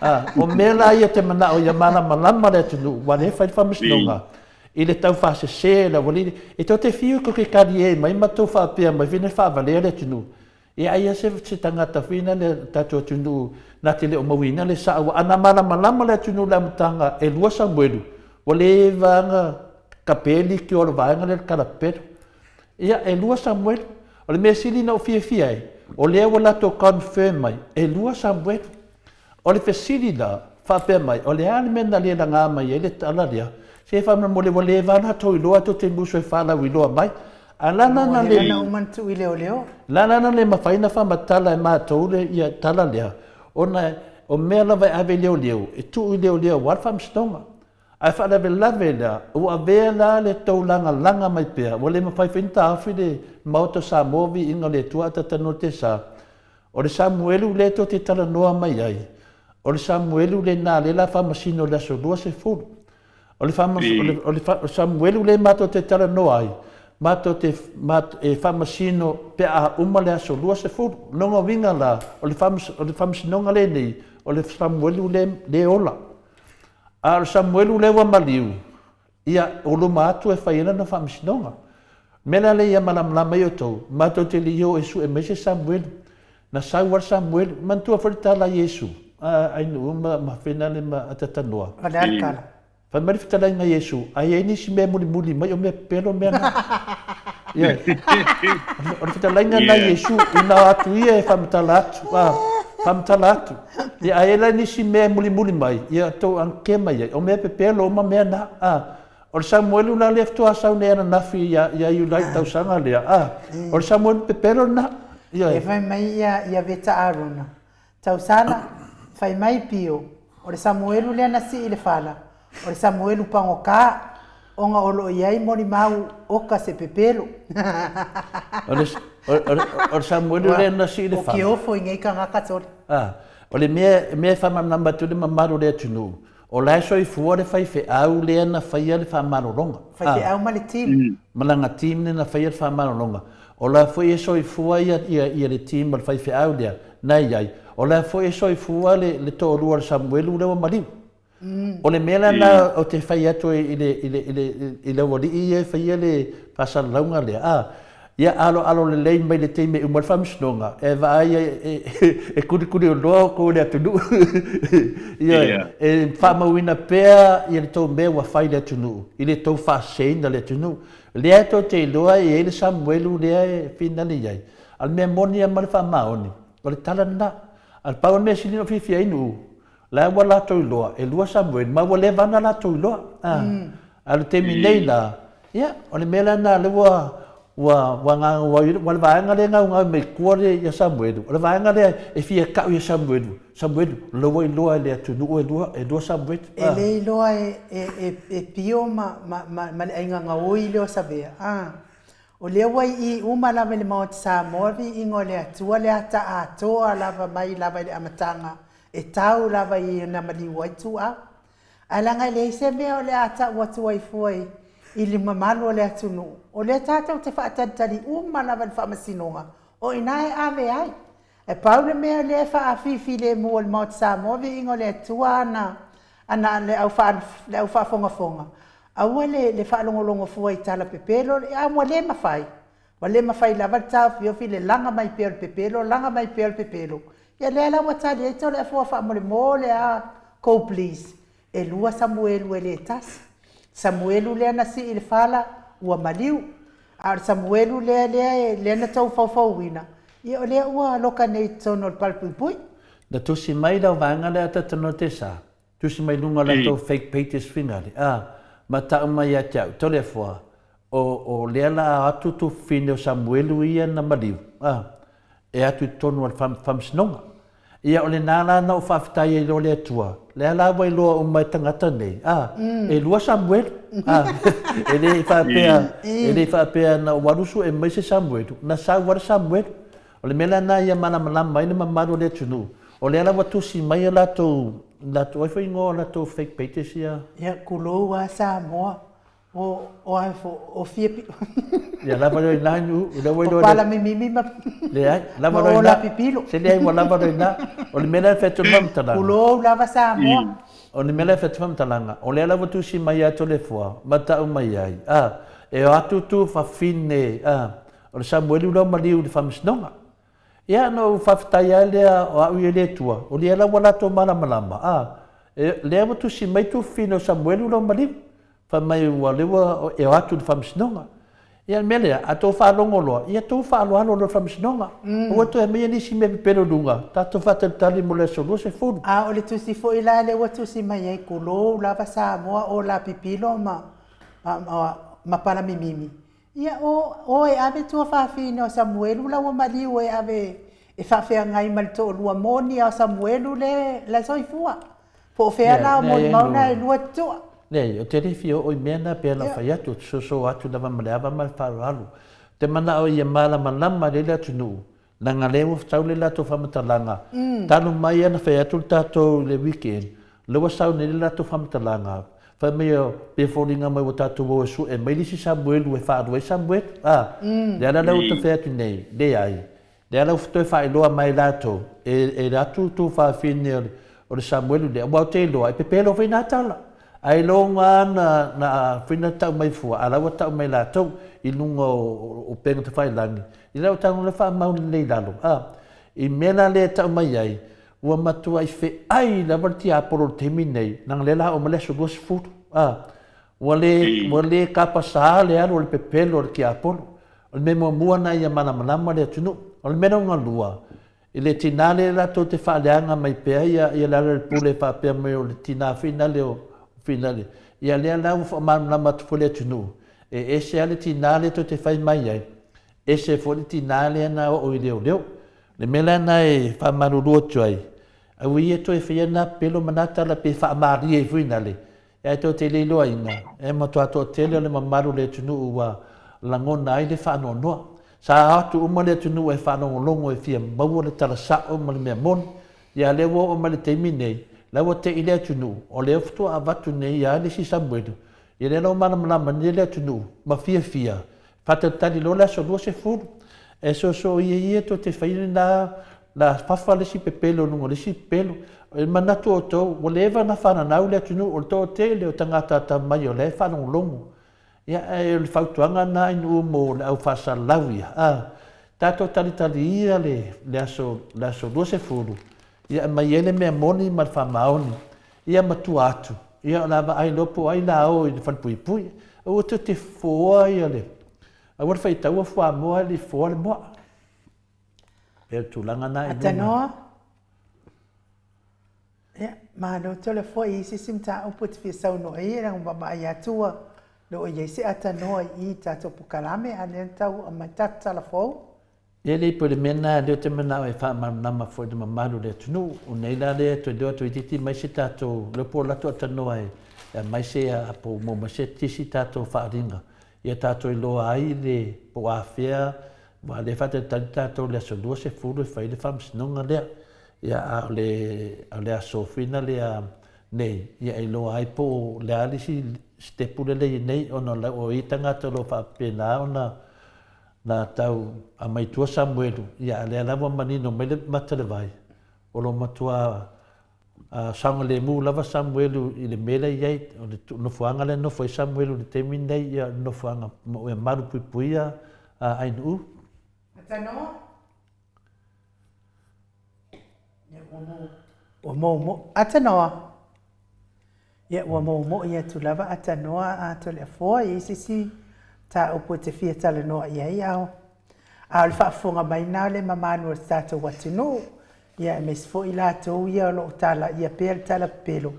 A, o mea la ia te manao ia malamalama le atunuu, aua o lea e fai le faamasinoga, I le taufaasese e le aualii, e tou te fiu tou te talie mai ma tou faapea mai foi na faavalea le atunuu. Ia ai se se tagata foi na le tatou atunuu na te le o mauina le sao. A na malamalama le atunuu i le amataga e lua Samuelu, ua leva ona tape leitio a le vaega lea i le kalapelo. Ia, e lua Samuelu. O le mea sili na ou fiafia ai, o lea ua latou confirm mai, e lua Samuelu. O le fesili la, faapea mai, o le a le mea na le laga mai ai le tala lea? Se faamolemole ua leva latou iloa tou te musu e faalauiloa mai. A la la na le la la na le mafai ona faamatala e matou le ia tala lea, ona o mea lava e ave i leoleo, e tuu i leoleo aua le faamasinoga. Ae faalavelave lea, ua avea la le tou lagalaga mai pea, ua le mafai foi ona taofi le Maota o Samoa viiga o le Atua Atatanoatesa. O le Samuelu lea tou te talanoa mai ai, o le Samuelu lena lea o le a faamasino i le aso 20. O le, o le, o le, o le Samuelu lea matou te talanoa ai, matou te e faamasino pe a uma le aso 20. Lona uiga la, o le, o le faamasinoga lenei, o le Samuelu le, le ola. A o le Samuelu lea ua maliu, Ia, o luma atu e fai ai lana faamasinoga. O le mea la lea ia malamalama ai outou, matou te le i o e sue mai se Samuelu. Na sau lava le Samuelu. Manatua foi le tala a Iesu, a Ainuu ma ma Fenale ma Atatanoa. O le a le tala? Fai mai le fetalaiga a Iesu, a i ai nisi mea e mulimuli mai, o mea pepelo mea na. Ioe. O le fetalaiga lena a Iesu, ina o atu ia e faamatala atu, a, faamatala atu. Ia, a i ai la nisi mea e mulimuli mai, ia tou agekea mai ai, o mea pepelo uma mea na. A, o le Samuelu la lea faatoa sau nei ananafi ia, ia Iulai i le tausaga lea, a, o le Samuelu pepelo lena. Ioe. E fai mai ia, ia Veta Arona, Tausala, fai mai Pio, o le Samuelu lea na sii i le fala, o le Samuelu pagota, ona o lo o i ai molimau oka se pepelo. O le, o, le, o le Samuelu lea na sii i le fala. O ke ofo i nei kangaka sole. Ah, o le mea, mea e faamalamalama atu le mamalu o le atunuu, o la e soifua le faifeau lea na faia le faamalologa. Faifeau ma le team. Ma lana team lea na faia le faamalologa. O la foi e soifua ia, ia, ia le team o le faifeau lea na i ai. O la foi e soifua le, le toalua o le Samuelu lea ua maliu. O le mea la lena ou te fai atu ai i le, i le, i le, i le aualii ia e faia le faasalalauga lea, a, ia aloalo lelei mai le taimi e uma ai le faamasinoga, e vaai ai, e, e kulikulioloa outou e le atunuu. Ioe, e faamauina pea ia le tou mea ua fai i le atunuu, i le tou faaseseina le atunuu. Lea tou te iloa e i ai le Samuelu lea e finali i ai, a o le mea moni lava ma le faamaoni, o le tala lena. A pau le mea sili ona ou fiafia ai Nu'u, La ua latou iloa, e lua Samueli, ma ua leva ona latou iloa. A, a o le taimi nei la, ia, o le mea la lena lea ua, ua, ua gaugau ai, ua le vaega lea e gaugau mai tua le, ia Samuelu, o le vaega lea e fia tau ia Samuelu, Samuelu, o la ua iloa e le atunuu e lua, e lua Samuelu. E le iloa e, e, e, e Pio ma, ma, ma, ma le aiga gaoi lea o Savea. A, O lea ua i i uma lava i le Maota Samoa le viiga o le Atua le ata atoa lava mai lava i le amataga e tau lava i e na maliu ai tuau. Ae leaga e leai se mea o le a tau atu ai fua i i le mamalu o le atunuu, o lea tatou te faatalitali uma lava i le faamasinoga, o i ina e ave ai. Ae pau le mea lea e faafifilemu e le Maota Samoa viiga o le Atua ana ana le au le au faafogafoga, aua le le faalogologo fua i tala pepelo, a ua le mafai, ua le mafai lava le taofiofi le laga mai pea o le pepelo, laga mai pea o le pepelo. Ia lea la ua tali ai Toleafoa faamolemole a go please, e lua Samuelu e le tasi. Samuelu lea na sii i le fala ua maliu, a o le Samuelu lea lea lea na tou faufauina, ia o lea ua loka nei i totonu o le palepuipui. Na tusi mai lau vaega lea Tatanoatesa, tusi mai luga o latou fake pages fingale, a, ma tau mai ia te au, Toleafoa, o, o lea la a atu tufine o Samuelu ia na maliu, a, e atu i totonu o le faamasinoga. Ia o lena la na ou faafetai ai loa le Atua, lea la ua iloa uma e tagata nei, a, e lua Samuelu, a, e le i faapea, e le i faapea na ou alu sue mai se Samuelu, na sau lava le Samuelu. O le mea la lena ia malamalama ai le mamalu o le atunuu, o lea la ua tusi mai a latou, latou, o ai foi igoa o latou fake pages ia? Ia, tulou lava Samoa, O, o a fo, o fia pi... Ia lava lea ina nu, o lea ua iloa. O pala mimimi ma... Leai, lava lea ina. O pipilo. Se leai ua lava lea ina. O le mea lea e fai atu le faamatalaga. Tulou lava Samoa. O le mea la e fai atu faamatalaga, o lea la ua tusi mai ia Toleafoa ma tau mai ai, a, e o atu tu fafine, a, o le Samueli ula o maliu i le faamasinoga. Ia, na ou faafetai ai lea o au ia i le Atua, o lea la ua latou malamalama, a, e, lea ua tusi mai tu fafine o Samueli ula o maliu. Fai mai ua lea ua e o atu i le faamasinoga. Ia, o le mea lea, a tou faalogo loa, ia tou faaaloalo loa i le faamasinoga. Aua le toe aumaia nisi mea pepelo i luga, tatou faatalitali mo le aso 20. A o le tusi foi la lea ua tusi mai ai, tulou lava Samoa, o la pipilo ma, ma, ma palamimimi, ia o, o e ave tuafafine o Samuelu la ua maliu e ave e faafeagai ma le toalua moni a o Samuelu le la soifua. Po o fea la o molimau na e lua toa. Leai, ou te le fia oo i mea na pei ona ou fai atu, ou te soso atu lava ma le ava ma le faaaloalo. Ou te manao ia malamalama lelei le atunuu, leaga lea ua sau le latou faamatalaga, talu mai lava na fai atu le tatou i le weekend, lea ua sau nei le latou faamatalaga, fai mai pe foliga mai ua tatou o e sue mai le isi Samuelu e faalua ai Samuelu, a. Le ala lea ua ou fai atu nei, leai, Lea la ua toe faailoa mai e latou, e e atu tu fafine o le, o le Samuelu lea, aua ou te iloa, e pepelo foi nā tala. Ai loga na, na foi na tau mai fua, a la ua tau mai latou i luga o, o upega tafailagi, i lau tago le faamau lelei i lalo. A, i mea la lea e tau mai ai, ua matuai feai lava le tiapolo i le taimi nei, leaga lea la oo mai le aso 20. A, ua le, ua le kapasā le alu o le pepelo o le tiapolo. O le mea muamua lena ia malamalama le atunuu. O le mea lona lua, i le tina lea latou te faaleaga mai pea ia, ia Lealailepule faapea mai o le tina finale o finale, ia lea la ua faamalamalama atu foi le atunuu, e ese lava le tina lea tou te fai mai ai, ese foi le tina lea na oo i leoleo. O le mea la lena e faamalulu atu ai, aua ia toe faia na pepelo ma na tala pe faamalie ai foi nale, Ae tou te le iloaina, e matua toatele o le mamalu o le atunuu ua lagona ai le faanoanoa. Sa atu uma le atunuu e faalogologo e fia maua le tala sao ma le mea moni. Ia lea ua oo mai le taimi nei, la ua tei le atunuu, o lea faatoa avatu nei ia le isi Samuelu, ia lea la ua malamalama nei le atunuu ma fiafia Faatalitali loa le aso 20, e soosoo ia ia tou te faia lena la fafa le isi pepelo i luga o le isi pepelo. E manatu outou, ua leva ona fananau le atunuu, o le toatele o tagata atamai o la e faalogologo. Ia, ae o le fautuaga lena i nuu mo le au faasalalau ia, a, tatou talitali ia le, le aso, le aso 20, ia aumai ai le mea moni ma le faamaoni. Ia matua atu, ia o le a vaai loa po o ai la o i le falepuipui. Aua tou te foa ia le, aua le faitaua fuamoa ae le i foa le moa. Pei o le tulaga na i luga. Atanoa. Ia, malo tole foi i isi mataupu e te fia saunoa i ai, leaga ua vaavaai atu ua le o i ai se atanoa i i tatou polokalame, a o lea na tau aumai tatou tala fou. E le pei o le mea lena lea ou te manao e faamalamalama foi i le mamalu o le atunuu. O nei la lea toe leo toeitiiti mai se tatou, leo po o latou atalanoa e aumai se po o maua mai se isi tatou faaaliga ia tatou iloa ai le po o afea aua o lea e faatalitali tatou i le aso 20 e fai ai le faamasinoga lea. Ia a o le a o le aso fina lea nei ia e iloa ai po o le a le isi sitepu lea e i ai nei ona o ia tagata o lo o faapena ona Na tau aumai tua Samuelu, ia a lea la ua manino mai le mata o le vai, o lo o matua saogalemu lava Samuelu i le mea lea e i ai, o le nofoaga lea e nofo ai Samuelu i le taimi lenei, ia o le nofoaga e malupuipuia a Ainuu. Atanoa. Ua moumoʻi. Atanoa. Ia, ua moumoi atu lava Atanoa a Toleafoa i se isi mataupu e te fia talanoa i ai, a o, a o le faafofoga mai lena o le mamalu o le tatou atunuu, ia aemaise foi i latou ia o lo o talaia pea le tala pepelo,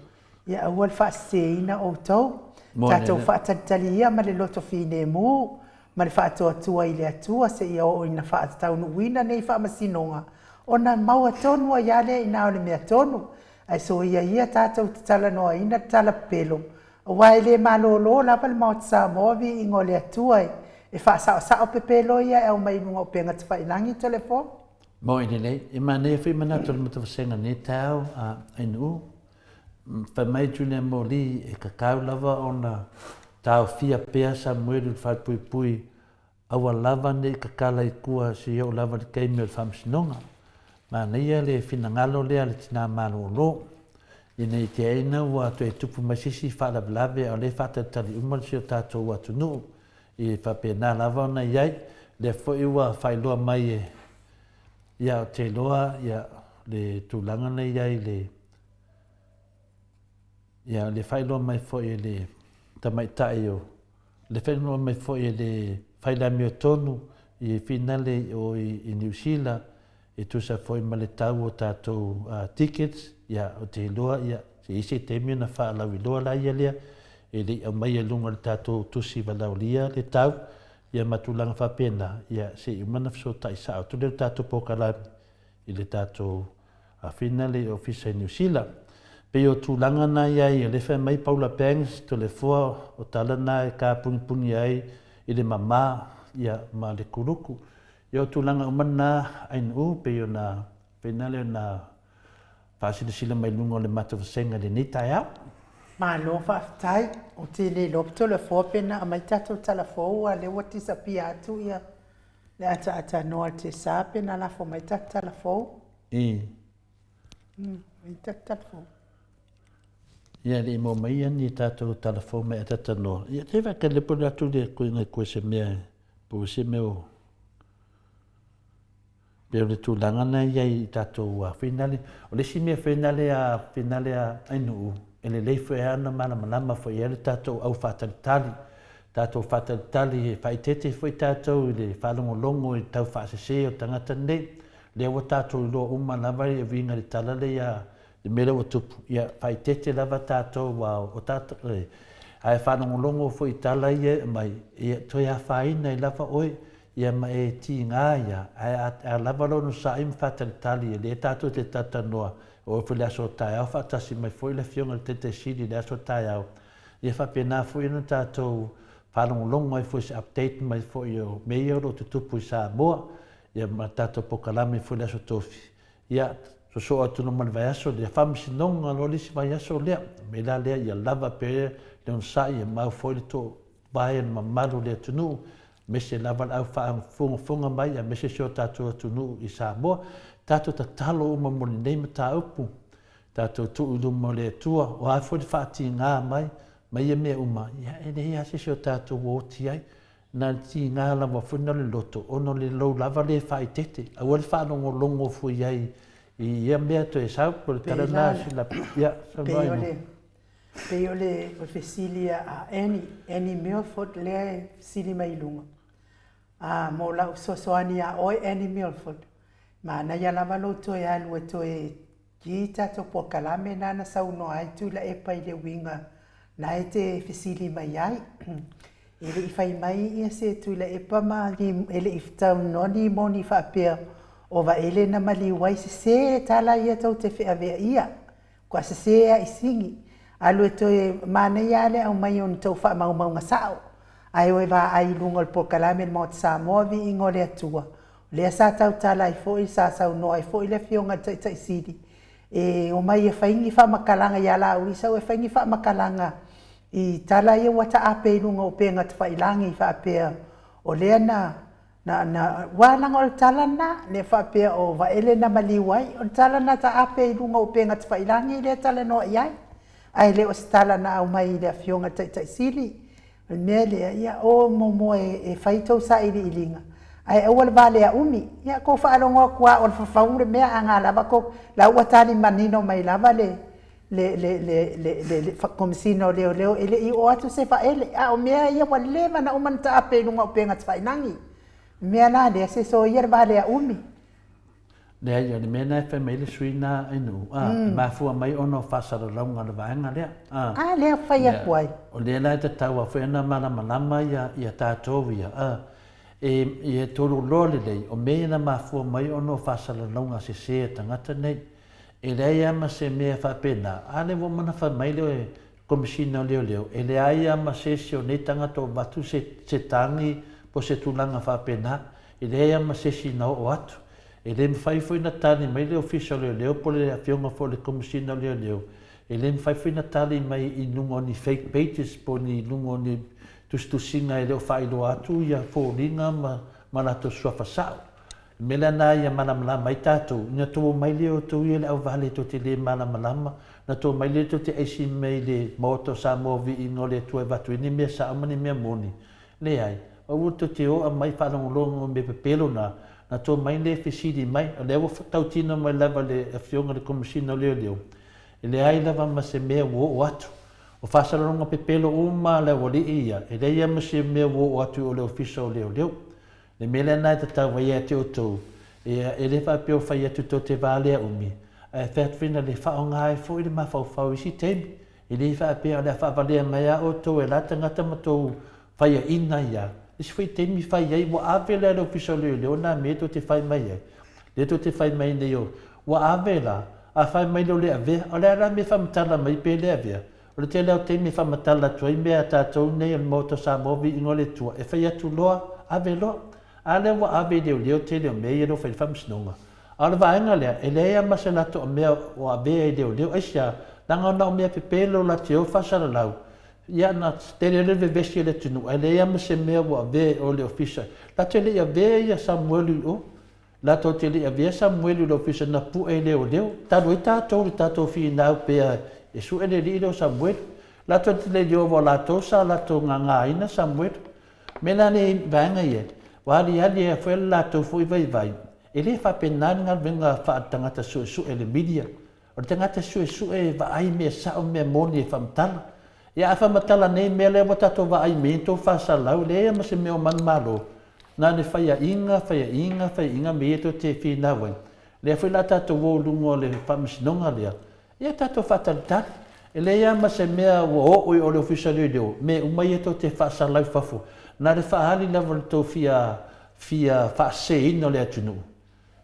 ia aua le faaseseina outou. Tatou faatalitali ia ma le loto filemu ma le faatoatoa i le Atua seia oo ina faataunuuina nei faamasinoga, ona maua tonu ai lava lea i ina o le mea tonu. Ae soia ia tatou te talanoaina le tala pepelo, aua e le malolo lava le Maota Samoa viiga o le Atua e e faasaosao pepelo ia e aumai i luga o upega tafailagi Toleafoa. Moi lelei, e manaia foi manatu o le matavasega i lenei taeao a Ainuu. Fai mai Junior Moli e tatau lava ona taofia pea Samuelu i le falepuipui aua lava ne i tatala i tua seia oo lava i le taimi o le faamasinoga. Manaia le finagalo lea a le tina malolo. Ina i te aina ua toe tupu mai se isi faalavelave a o lea e faatalitali uma si o tatou atunuu e faapena lava ona i ai. Lea foi ua faailoa mai e ia ou te iloa ia le tulaga na i ai i le ia le faailoa mai foi e le tamaitai o le faailoa mai foi e le fai le amiotonu i finale o i Niu Sila e tusa foi ma le tau o tatou tickets, ia, ou te iloa, ia, se i ai se taimi ona faalauiloa laia lea, e le i aumaia i luga o le tatou tusi valaaulia le tau, ia ma tulaga faapena, ia, se i uma ona fesootai sao atu lea o le tatou polokalame i le tatou finale i Ofisa i Niu Sila. Pei o tulaga na i ai, o lea e fai mai Paula Banks, Toleafoa, o tala na e kapunipuni ai i le mama, ia, ma le kuluku. Ia o tulaga uma na ainuu pei ona faina lea ona faasilasila mai luga o le matou vasega i lenei taeao. Malo faafetai. Ou te le iloa pe Toleafoa pe na aumai tatou tala fou aua o lea ua disappear atu ia le ataatanoa o le Tesa pe na lafo mai tatou tala fou. I. Ai tatou tala fou. Ia le i maua mai ia ni tatou tala fou mai ataatanoa. Ia te vai ka le pole atu le koe ngai koe se mea Po o se mea o pei o le tulaga na i ai i tatou finale. O le isi mea finale a finale a ainuu, e lelei foi lava ona malamalama foi i ai le tatou au faatalitali. Tatou faatalitali e faaeteete foi tatou i le faalogologo i tau faasese o tagata nei. Lea ua tatou iloa uma lava e uiga i le tala lea ia le mea lea ua tupu, ia faaeteete lava tatou aua o tatou, ae faalogologo foi i tala ia e aumai, ia toe afaina ai lava oe, ia ma e tiga ia, ae a lava lou onosai ma faatalitali e lea tatou te talatalanoa, e oo foi i le aso taeao faatasi mai foi le Afioga i le Taitai Sili i le aso taeao, ia faapena foi ona tatou faalogologo ai foi i se update mai foi o mea ia o lo o tutupu i Samoa, ia ma tatou polokalame foi i le aso Tofi. Ia, sosoo atu loa ma le vaiaso lea, faamasinoga loa le isi vaiaso lea. O le mea la lea, ia lava pea le onosai, ia mau foi le toovae o le mamalu o le atunuu, aemaise lava le au faafogafoga mai, aemaise si o tatou atunuu i Samoa. Tatou tatalo uma mo lenei mataupu, tatou tuu i luma o le Atua, o a foi le faatiga mai ma ia mea uma, ia e leai lava se isi o tatou o oti ai. Na le tiga lava foi na o le loto ona o le lou lava le faaeteete. Aua le faalogologo fua i ai i ia mea toe sau po o le tala lena a sina ia saunoa ai mo. Pei o le fesili a Annie, Annie Milford lea e fesili mai i luga. A mo lau fesoasoani iā oe Annie Milford, manaia lava lou toe alu e toe Ki tatou polokalame na na saunoa ai Tuilaepa i le uiga na e te fesili mai ai. E le i fai mai ia se Tuilaepa ma e le i saunoa ni moni faapea o Vaele na maliu ai sese tala ia tou te feaveaia. Kua sese a i sigi. Alu e toe manaia a le aumai o ni tou faamaumauga sao. Ae o e vaai i luga o le polokalame le Maota Samoa viiga o le Atua lea sa tautala ai foi, sa saunoa ai foi le Afioga i le Taitai Sili e omai e fai ni faamatalaga ia Laauli sau e fai ni faamatalaga i tala ia ua taape i luga o upega tafailagi faapea o lea na na na aua leaga o le tala lena lea faapea o Vaele na maliu ai o le tala na taape i luga o upega tafailagi lea e talanoa i ai ae le o se tala na aumai i le Afioga i le Taitai Sili. O le mea lea, ia o muamua e fai tou sailiiliga, ae aua le valea umi. Ia kou faalogo atu lava o le fafau le mea a na lava kou, la ua tali manino mai lava le le le le le le le Komesina o Leoleo e le i oo atu se vaele, a o mea ia ua leva ona uma ona taape i luga o upega tafailagi. O le mea la lea, se soia le valea umi. Leai, o le mea lena e fai mai ai le sui lena ainuu, a, e mafua mai ona o faasalalauga o le vaega lea, a. A lea e fai atu ai. O lea la e tatau lava foi ona malamalama ia, ia tatou ia, a. E, ia tololoa lelei, o mea ia na mafua mai ona o faasalalauga sese a tagata nei. E leai lava ma se mea faapena, a lea ua uma ona fai mai le Komesina o Leoleo, e leai lava ma se isi o nei tagata o avatu se, se tagi po o se tulaga faapena. E leai lava ma se isi na oo atu. E le mafai foi ona tali mai le Ofisa o Leoleo po o le Afioga foi o le Komesina o Leoleo, e le mafai foi ona tali mai i luga o ni fake pages po o ni luga o ni tusitusiga e le o faailoa atu ia foliga ma, ma latou suafa sao. Le mea lena ia malamalama ai tatou, ina tou omai lea outou ia le auvale tou te le malamalama, na tou omai lea tou te aisi mai i le Maota o Samoa viiga o le Atua e avatu ai ni mea sao ma ni mea moni. Leai, aua tou te o aumai faalogologo i mea pepelo na, na tou omai lea fesili mai, o lea ua tautino mai lava le Afioga i le Komesina o Leoleo, e leai lava ma se mea ua oo atu. O faasalalauga pepelo uma a le aualii ia, e leai lava ma se mea ua oo atu i o le Ofisa o Leoleo. Le mea lena e tatau ai ia te outou, ia, e le faapea o fai atu tou te valea umi, ae fai atu foi na le faaaoga ai foi le mafaufau i isi taimi. E le faapea o le a faavalea mai a outou e la tagata ma tou faiaina ia. Isi foi taimi fai ai, ua ave la e le Ofisa o Leoleo na mea tou te fai mai ai. Lea tou te fai mai nei o, ua ave la, a fai mai lea o le avea, o le a la mea e faamatala mai pe le avea? O le tele lava o taimi e faamatala atu ai mea a tatou nei o le Maota o Samoa viiga o le Atua, e fai atu loa, ave loa. A lea ua ave i leoleo tele o mea ia lea ua fai ai le faamasinoga. A o le vaega lea, e leai lava ma se latou mea o avea i leoleo. Aisea? Leaga ona o mea pepelo la te o faasalalau, ia na tele ai le vevesi o le atunuu, ae leai lava ma se mea ua avea i o i le ofisa. Latou te le i avea ia Samuelu i o. Latou te le i avea Samuelu i le ofisa na pue e leoleo, talu ai tatou i le tatou finau pea e sue le alii lea o Samuelu. Latou te le i ova o latou sa latou gagāina Samuelu. Mea la nei vaega ia, ua aliali ai foi le latou foi vaivai, e le faapena le galuega faaletagata suesue le media. O le tagata suesue e vaai mea sao mea moni e faamatala. Ia a faamatala nei mea lea ua tatou vaai mai ai tou faasalalau, e leai lava ma se mea o manumalo. Na o le faiaina, faiaina, faiaina mea ia tou te finau ai. Lea foi la tatou o i luga o le faamasinoga lea, ia tatou faatalitali. E leai lava ma se mea ua oo i o le Ofisa o Leoleo, mea uma ia tou te faasalalau i fafo. Na o le faaali lava o le tou fia, fia faaseseina o le atunuu.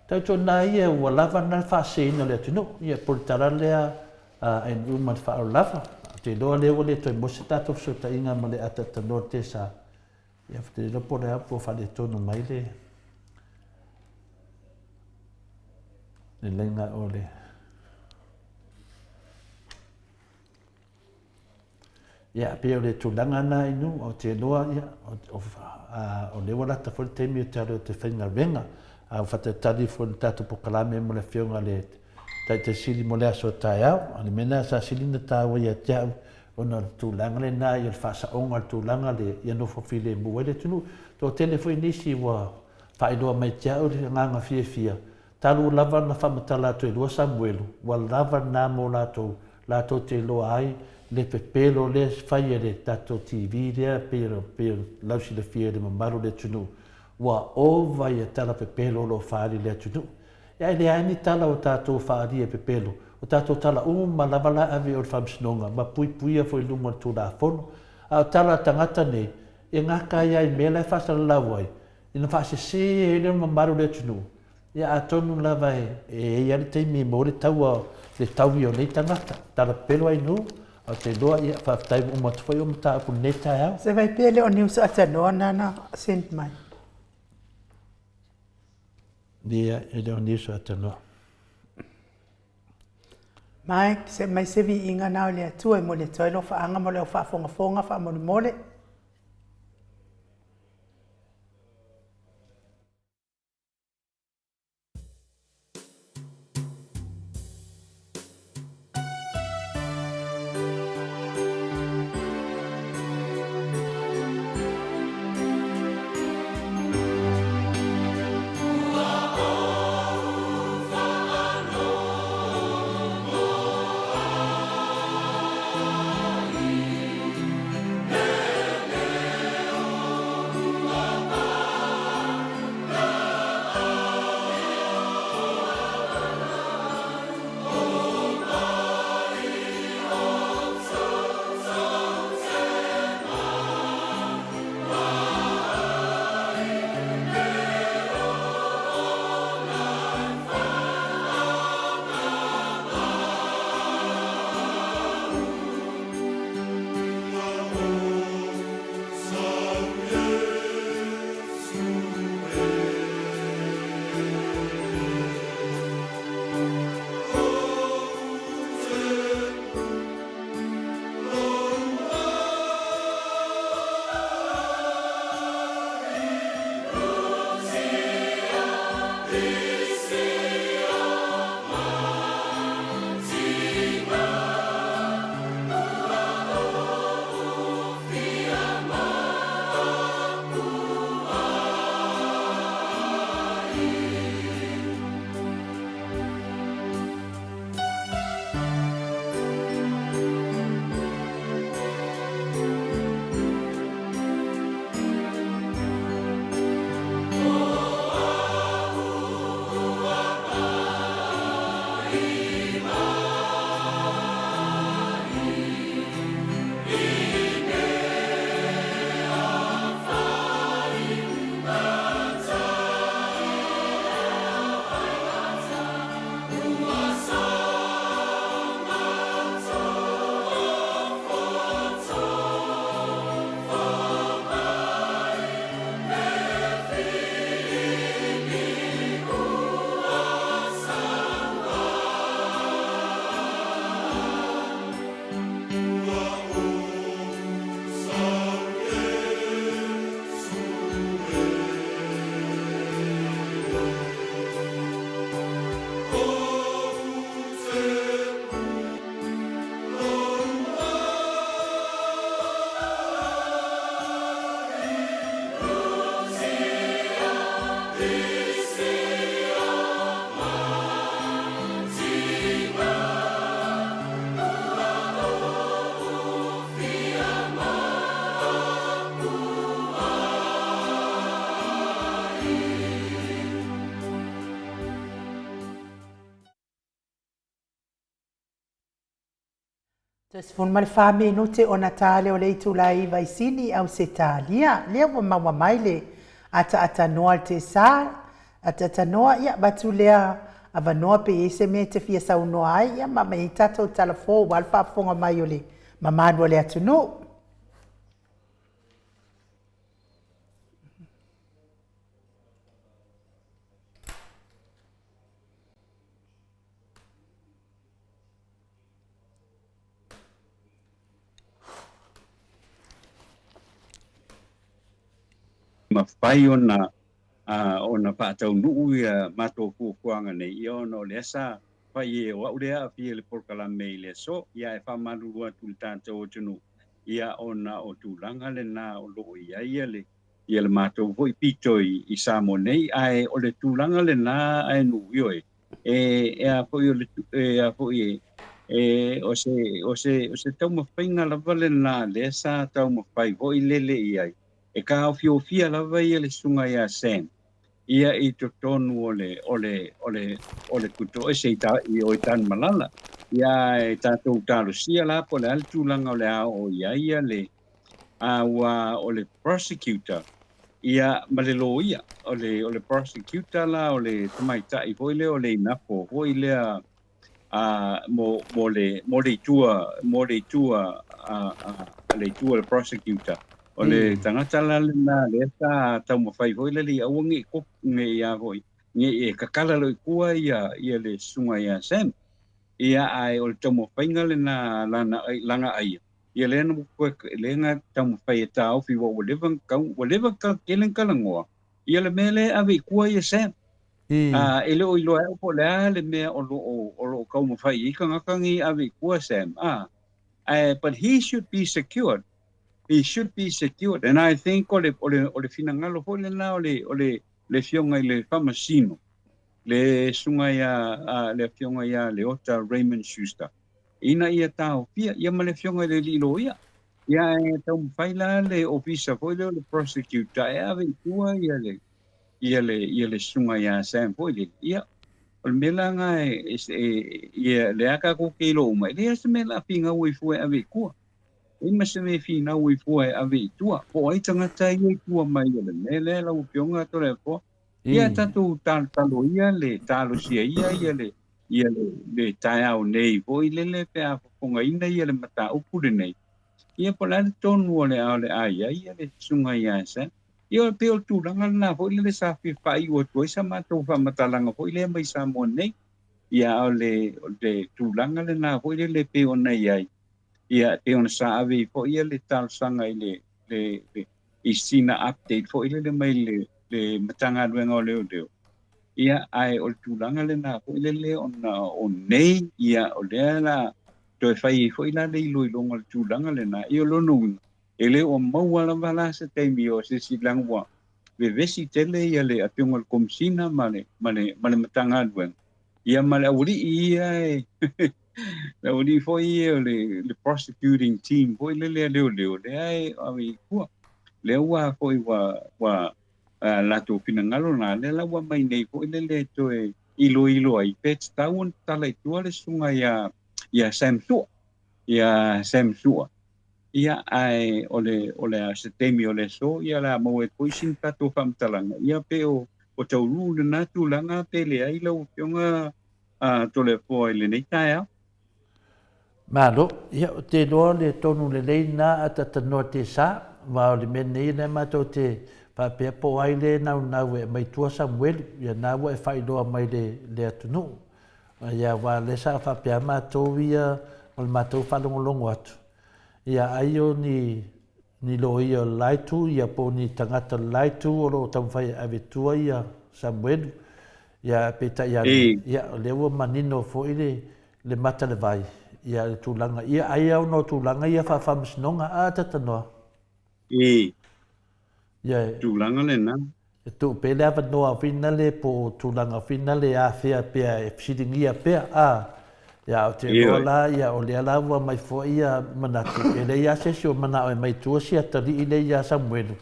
Tautuana ia ua lava na le faaseseina o le atunuu. Ia po o le tala lea a NU ma le faaaloalo lava. Ou te iloa lea ua le toe maua se tatou fesootaiga ma le ataatanoa o le TSA. Ia ou te le iloa po o le a po ua faaletonu mai le le laina o le Ia, pei o le tulaga na inu, o te iloa, ia, o, o lea ua lata foi le taimi o te alu o te faigaluega. A ua faatalitali foi le tatou polokalame mo le afioga i le Taitai Sili mo le aso taeao. O le mea lena sa sili ona taua ia te au, ona o le tulaga lena, ia le faasaoga o le tulaga lea, ia nofo filemu ai le atunuu. Toatele foi nisi ua faailoa mai te au le agaga fiafia, talu lava ona faamatala atu e lua Samuelu, ua lava lena mo latou, latou te iloa ai le pepelo lea e fai e le tatou TV lea pei o pei o lausilafia e le mamalu o le atunuu, ua ova ia tala pepelo o lo o faaali i le atunuu. Ia e leai ni tala o tatou faaalia pepelo, o tatou tala uma lava la e ave i o le Faamasinoga ma puipuia foi i luga o le Tulafono. A o tala a tagata nei, e gata ai lava i mea la e faasalalau ai, ina faasese ai lea o le mamalu o le atunuu, ia atonu lava e i ai lava le taimi e maua le taua, le taui o nei tagata. Tala pepelo ai nuu, ae ou te iloa, ia, faafetai ua uma atu foi ou mataupu i lenei taeao. Se vai pea le o news atanoa nana send mai. Ia, e le o news atanoa. Mike, se mai se viiga na o le Atua e momoli atu ai lou faaga mo le au faafogafoga faamolemole. Toe 14 minute ona ta lea o le itula e 9 i Sini, Ausetalia. Lea ua maua mai le ataatanoa le tesa, ataatanoa, ia avatu lea avanoa pe i ai se mea e te fia saunoa ai, ia ma aumai ai tatou tala fou aua le faafofoga mai o le mamalu o le atunuu. Mafai ona ona faataunuu ia matou fuafuaga nei, ia ona o lea sa fai e o au lea aafia i le polokalame i le aso, ia ae faamalulu atu i le tatou atunuu, ia ona o tulaga lena o lo o i ai ia le ia le matou foi pito i Samoa nei, ae o le tulaga lena ae nuu ioe, e e a foi o le e a foi e e o se o se o se taumafaiga lava lena lea sa taumafai foi lele i ai e taofiofia lava ia le susuga ia Sam ia i totonu o le o le o le o le tutoese i ta i o i Tanumalala ia e tatou talosia la po o le a le tulaga o le a oo i ai ia le a ua o le prosecutor ia ma le loia o le o le prosecutor la o le tamaitai foi lea o le Inafo foi lea a mo mo le mo le itua mo le itua a a le itu o le prosecutor o le tagata la lena lea sa taumafai foi lele ia aua ne i ne i a foi ne i e kakala loa i tua ia ia le susuga ia Sam ia ae o le taumafaiga lena lana lana aia ia lea na lea na taumafai e taofi ua ua leva kau ua leva ka tele na talanoa ia le mea lea e ave i tua ia Sam. A e le o iloa e au po o le a le mea o lo o o lo o taumafai i ai tagata nei e ave i tua Sam a ae but he should be secured he should be secured and I think o le o le o le finagalo foi lena o le o le le afioga i le Faamasino le susuga ia le afioga ia Leota Raymond Schuster ina ia taofia ia ma le afioga i le alii loia. Ia ae taumafai la le ofisa foi lea o le prosecutor e ave i tua ia le ia le ia le susuga ia Sam foi lele. Ia o le mea la lena e, e, ia lea tatou te iloa uma, e leai se mea o le a finau ai fua e ave i tua. E leai ma se mea e finau ai fua e ave i tua. Po o ai tagata ia i tua mai o le mea lea lau Afioga Toleafoa. Ia tatou talotalo ia le talosia ia ia le ia le, le taeao nei foi lele pe a fofogaina ia le mataupu lenei. Ia po o le a le tonu o le a o le a i ai ia le susuga ia Sam. Ia e pei o le tulaga lena foi lele sa fia faaiu atu ai sa matou faamatalaga foi lea mai Samoa nei. Ia a o le, o le tulaga lena foi lele pei ona i ai. Ia pei ona sa ave ai foi ia le talosaga i le, le, le i sina update foi lele mai le, le Matagaluega o Leoleo. Ia, ae o le tulaga lena foi lele ona o nei, ia, o lea la toe fai ai foi la le iloiloga o le tulaga lena. Ia, o lona uiga, e le o maua lava la se taimi o se isi leaga ua vevesi tele ia le Afioga i le Komesina ma le, ma le, ma le Matagaluega, ia ma le aualii ia e le aualii foi ia o le, le prosecuting team foi lele a leoleo, lea e ave i tua. Lea ua foi ua, ua latou finagalo na, lea la ua aumai nei foi lele e toe iloilo ai pe tatau ona tatala i tua le susuga ia ia Sam Sua, ia Sam Sua. Ia ae o le o le a se taimi o le aso ia o le a maua ai foi sina tatou faamatalaga ia pe o o taunuu lena tulaga pe leai lau Afioga a Toleafoa i lenei taeao. Malo, ia ou te iloa le tonu lelei lena a tatanoa te sa, aua o le mea nei lea matou te faapea po o ai lea e naunau e aumai tua Samuelu, ia na ua e faailoa mai le le atunuu. Ia aua lea sa faapea matou ia ma le matou faalogologo atu, ia ai o ni ni loia o le la itu ia po o ni tagata o le la itu o lo o taumafai e ave i tua ia Samuelu. Ia peitai ane, ia o lea ua manino foi le le mata le vai, ia le tulaga, ia ai ona o tulaga ia faafaamasinoga, a tatanoa. I. Ia, tulaga lena. E tuu pea le avanoa finale po o tulaga finale e afea pea e fesiligia pea, a. Ia, ou te iloa la, ia, o lea la ua aumai foi ia manatu, e leai lava se isi o manao e aumai i tua si atalii lea ia Samuelu,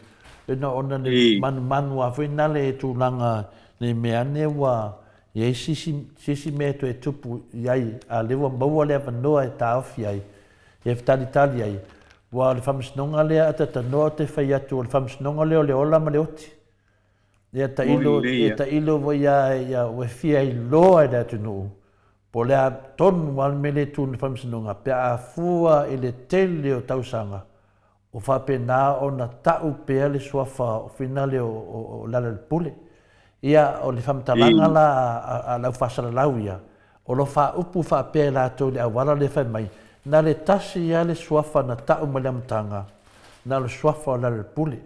ona le manumanu lava foi nale i tulaga ne i mea ane ua i ai se isi mea e toe tupu i ai, a o lea ua maua le avanoa e taofi ai, e talitali ai, aua o le faamasinoga lea a tatanoa ou te fai atu o le faamasinoga lea o le ola ma le oti. E tailo, e tailo foi ia, ia ua fia iloa e le atunuu, po o le a tonu lava le mea lea e tu i le faamasinoga, pe a fua i le tele o tausaga, o faapena ona ta'u pea le suafa o finale o Lealailepule. Ia, o le faamatalaga la a le aufaasalalau ia, o lo o faaupu faapea e latou i le auala lea fai mai, na le tasi lava le suafa na ta'u mai le amataga, na o le suafa o Lealailepule.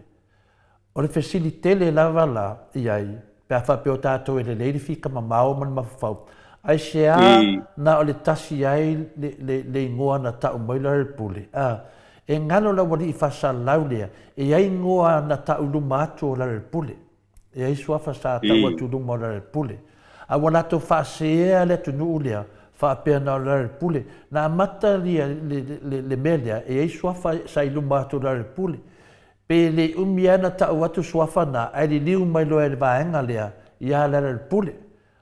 O le fesili tele lava la i ai, pe a faapea o tatou e lelei le fika mamao ma le mafaufau, aisea na o le tasi ai le, le, le igoa na ta'u mai Lealailepule? A, e galo le aualii faasalalau lea, e i ai igoa na ta'u i luma atu o Lealailepule. E i ai suafa sa ta'u atu i luma o Lealailepule. A ua latou faaseea le atunuu lea, faapea na o Lealailepule. Na amata le, le, le, le mea lea, e i ai suafa sa i luma atu o Lealailepule. Pe le umi lava na tau atu suafa na, ae liliu mai loa e le vaega lea ia Lealailepule.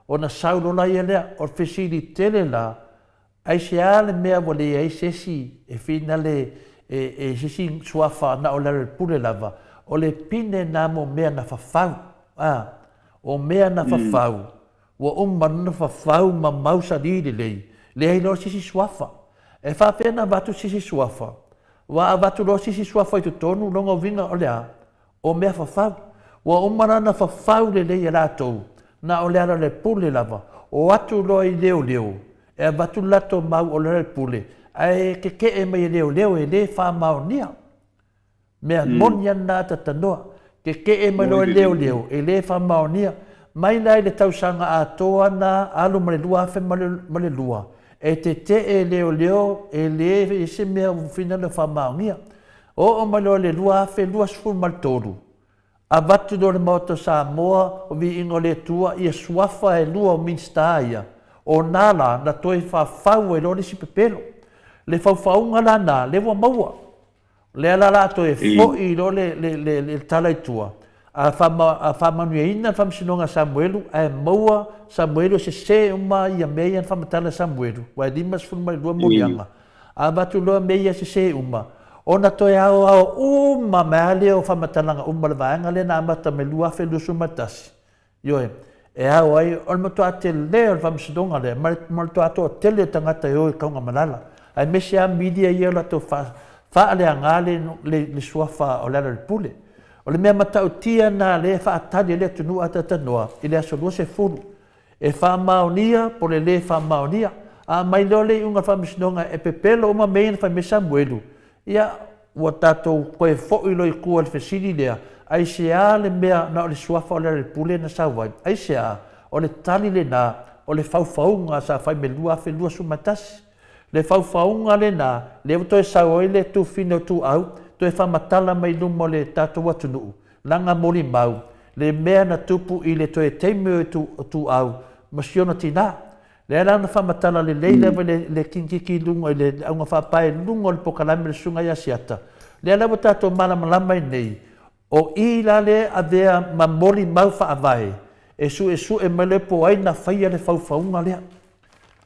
Ona sau lola ia lea, o le fesili tele la, aisea le mea ua leai se isi e finale e, e se isi suafa na o Lealailepule lava, o le pine na mo mea na fafau, a, o mea na fafau, ua uma ona fafau ma mausali lelei, leai loa se isi suafa. E faapea na avatu se isi suafa, Ua avatu loa sisi suafa i totonu, lona uiga o le a? O mea fafau. Ua uma la ona fafau lelei e latou, na o le ala o le pule lava. O atu loa i leoleo, e avatu le latou mau o le ala o le pule, ae keke'e mai e leoleo e le faamaonia. Mea moni a lena atatanoa. Keke'e mai loa e leoleo, e le faamaonia. Mai la i le tausaga atoa na alu ma le 2002, e tete'e e leoleo e le i ai se mea ua finagalo e faamaonia. Oo mai loa i le 2023, avatu loa i le Maota o Samoa o Viiga o le Atua ia suafa e lua o Minisita ia, o na la na toe fafau ai loa le isi pepelo. Le faufauga la na, lea ua maua. O lea la la toe foi loa le, le, le, le tala i tua, a, faama, a faamanuiaina le faamasinoga a Samuelu, ae maua Samuelu e sesē uma ia mea ia na faamatala e Samuelu, aua e 52 moliaga, a avatu loa mea ia sesē uma, ona toe aoao uma mai lava lea o faamatalaga uma o le vaega lea na amata mai 2021. Ioe, e ao ai, o le matuā telē o le faamasinoga lea, ma le matuā toatele o tagata e o i Kaugamalala, aemaise lava media ia o latou faaleaga le, le, le suafa o Lealailepule. O le mea matautia lena lea e faatali ai le atunuu a tatanoa i le aso 20, e faamaonia po o le lē faamaonia. A aumai loa le iuga o le faamasinoga e pepelo uma mea ia na fai mai Samuelu, Ia, ua tatou toe foi loa i tua i le fesili lea, aisea le mea na o le suafa o Lealailepule na sau ai? Aisea? O le tali lena, o le faufauga sa fai mai le 2021. Le faufauga lena, lea ua toe sau ai le tufine o Tuuau, toe faamatala mai i luma o le tatou atunuu, lana molimau, le mea na tupu i le toe taimi o Tuuau ma si ona tina. Lea la na faamatala lelei lava i le, le kikiki i luga i le auga faapae i luga o le pokalame le Susuga ia Asiata. Lea la ua tatou malamalama ai nei, o i la lea e avea ma molimau faavae E suesue mai loa po o ai na faia le faufauga lea.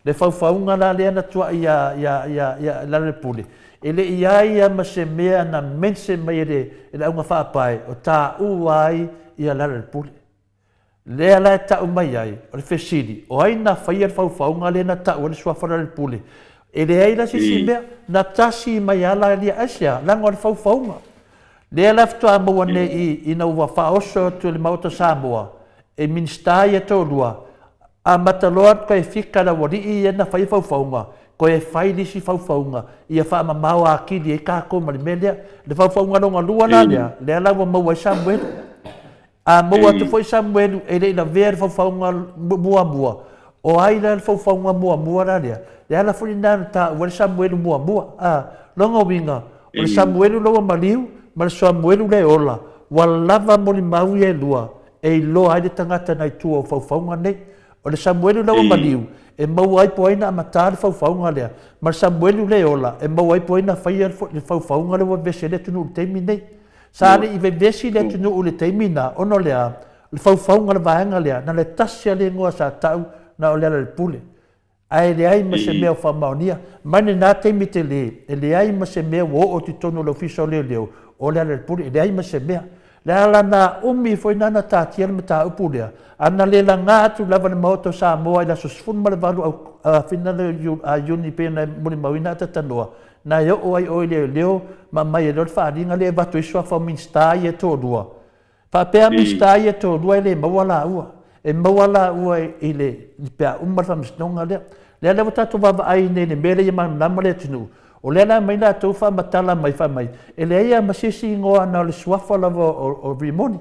Le faufauga la lea na tuai ia, ia, ia, ia Lealailepule, e le i ai lava ma se mea na mention mai e le, e le auga faapae o taua ai ia Lealailepule. Lea la e tau mai ai, o le fesili, o ai na faia le faufauga lea na tau ai le suafa o Lealailepule? E leai la se isi mea, na tasi mai lava la ia, aisea? Leaga o le faufauga. Lea la faatoa maua nei i ina ua faaoso atu e le Maota o Samoa, e Minisita ia e toalua, amata loa toe fika le aualii ia na faia faufauga, toe fai le isi faufauga ia faamamao atili ai tatou ma le mea lea. Le faufauga lona lua la lea, lea la ua maua ai Samuelu. A maua atu foi Samuelu e le i lavea i le faufauga muamua, o ai la le faufauga muamua la lea? Le ala foi lena na taua ai le Samuelu muamua. A, lona uiga, o le Samuelu la ua maliu ma le Samuelu la e ola, ua lava molimau ia e lua e iloa ai le tagata nai tua o faufauga nei. O le Samuelu la ua maliu, e maua ai po o ai na amata le faufauga lea, ma le Samuelu la e ola, e maua ai po o ai na faia le faufauga lea ua vevesi ai le atunuu i le taimi nei. Sa le i vevesi le atunuu i le taimi na, ona o le a? O le faufauga o le vaega lea, na o le tasi lava le igoa sa tau, na o Lealailepule. Ae leai ma se mea o faamaonia. Mai lena taimi tele, e leai ma se mea ua oo i totonu o le Ofisa o Leoleo o Lealailepule, e leai ma se mea. Le ala na umi foi na na taatia le mataupu lea, a na le laga atu lava i le Maota o Samoa i le aso 18 Afina lea Iuni pei ona e molimauina ata tanoa, na e oo ai oe i leoleo ma aumai ai loa le faaaliga lea e avatu ai suafa o Minisita ia e toalua. Faapea Minisita ia e toalua e le maua laua. E maua laua i le pe a uma le faamasinoga lea. Lea la ua tatou vaavaai nei i le mea lea ia malamalama le atunuu, o lea la e aumai latou faamatala mai fai mai, e leai lava ma se isi igoa na o le suafa lava o Rimoni.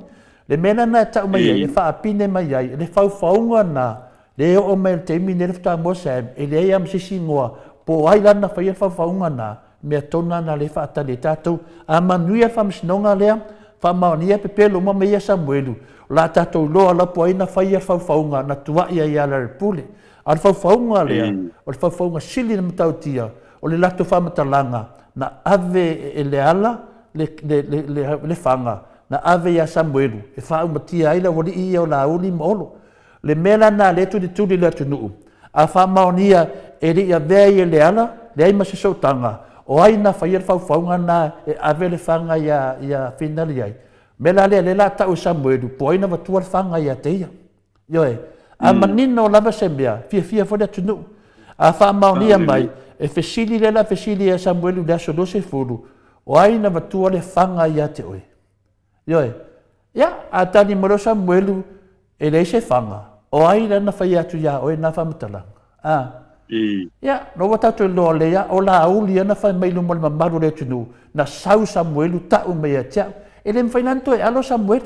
Le mea lena e tau mai ai, e faapine mai ai, le faufauga lena Lea e oo mai i le taimi lenei le faatoa maua Sam, e leai lava ma se isi igoa po o ai la na faia le faufauga na, mea tonu lava na lea e faatali ai tatou. A manuia le faamasinoga lea, faamaonia pepelo uma mea ia Samuelu, o le a tatou iloa la po o ai na faia le faufauga na tuai ai ia Lealailepule. A o le faufauga lea, o le faufauga sili ona matautia, o le latou faamatalaga na ave e Leala le, le, le, le, le faga, na ave ia Samuelu e faaumatia ai le aualii ia o Laauli ma Olo. Le mea la lena lea e tulituli i le atunuu, a faamaonia e le i avea ai e Leala, leai ma se sootaga, o ai na faia le faufauga lena e ave le faga ia, ia Finali ai? Mea la lea, lea la tau e Samuelu, po o ai na avatua le faga ia te ia. Ioe. A manino lava se mea, fiafia foi le atunuu. A faamaonia mai, e fesili lea la fesili ia Samuelu i le aso 20, o ai na avatua le faga ia te oe? Ioe. Ia, a tali mai loa Samuelu, e leai se faga, o ai la na faia atu iā oe na faamatalaga? A. Ia, na ua tatou iloa lelei lava, o Laauli ia na fai mai i luma o le mamalu o le atunuu, na sau Samuelu tau mai ia te au. E le mafai la ona toe alo Samuelu.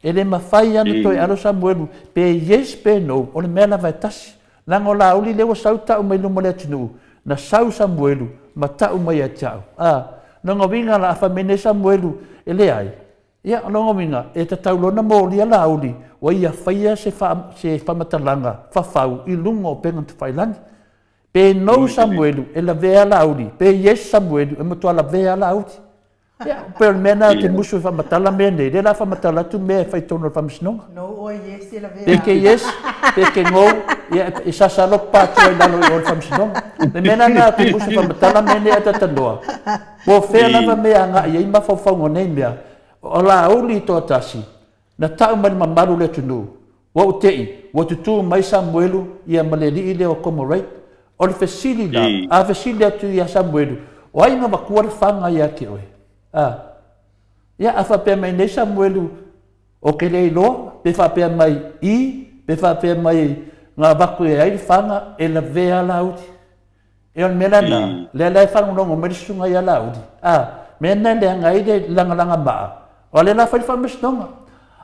E le mafai lava ona toe alo Samuelu, pe yes pe no, o le mea lava e tasi. Leaga o Laauli lea ua sau tau mai luma o le atunuu, na sau Samuelu ma tau mai ia te au. A, lona uiga la, a fai mai nei Samuelu, e leai. Ia, o lona uiga, e tatau loa ona molia Laauli, ua ia faia se, fa, se faamatalaga fafau i luga o upega tafailagi. Pe no Samuelu, e lavea Laauli, pe yes Samuelu, e matua lavea Laauli. Ia, pei o le mea lena ou te musu e faamatala mea nei, lea la faamatala atu mea e fai tonu o le faamasinoga. No oe yes e lavea. Pe ke yes, pe ke no, ia e sasalo pa atu ai lalo i o le faamasinoga. Le mea lena ou te musu e faamatala mea nei a tatanoa. Po o fea lava mea agai ai mafaufauga o nei mea, o Laauli toatasi, na tau mai le mamalu o le atunuu, Ua ou te'i, ua tutū mai Samuelu ia ma le alii lea o Comorate. O le fesili la, a fesili atu ia Samuelu, o ai na matua le faga ia te oe? A. Ia, a faapea mai nei Samuelu, o ke le iloa, pe faapea mai i, pe faapea mai na avatu e ai le faga, e lavea Laauli. E o le mea la lena, lea la e faalogologo mai le susuga ia Laauli, a, mea lena e leaga ai le lagalaga maa, o lea la fai le faamasinoga.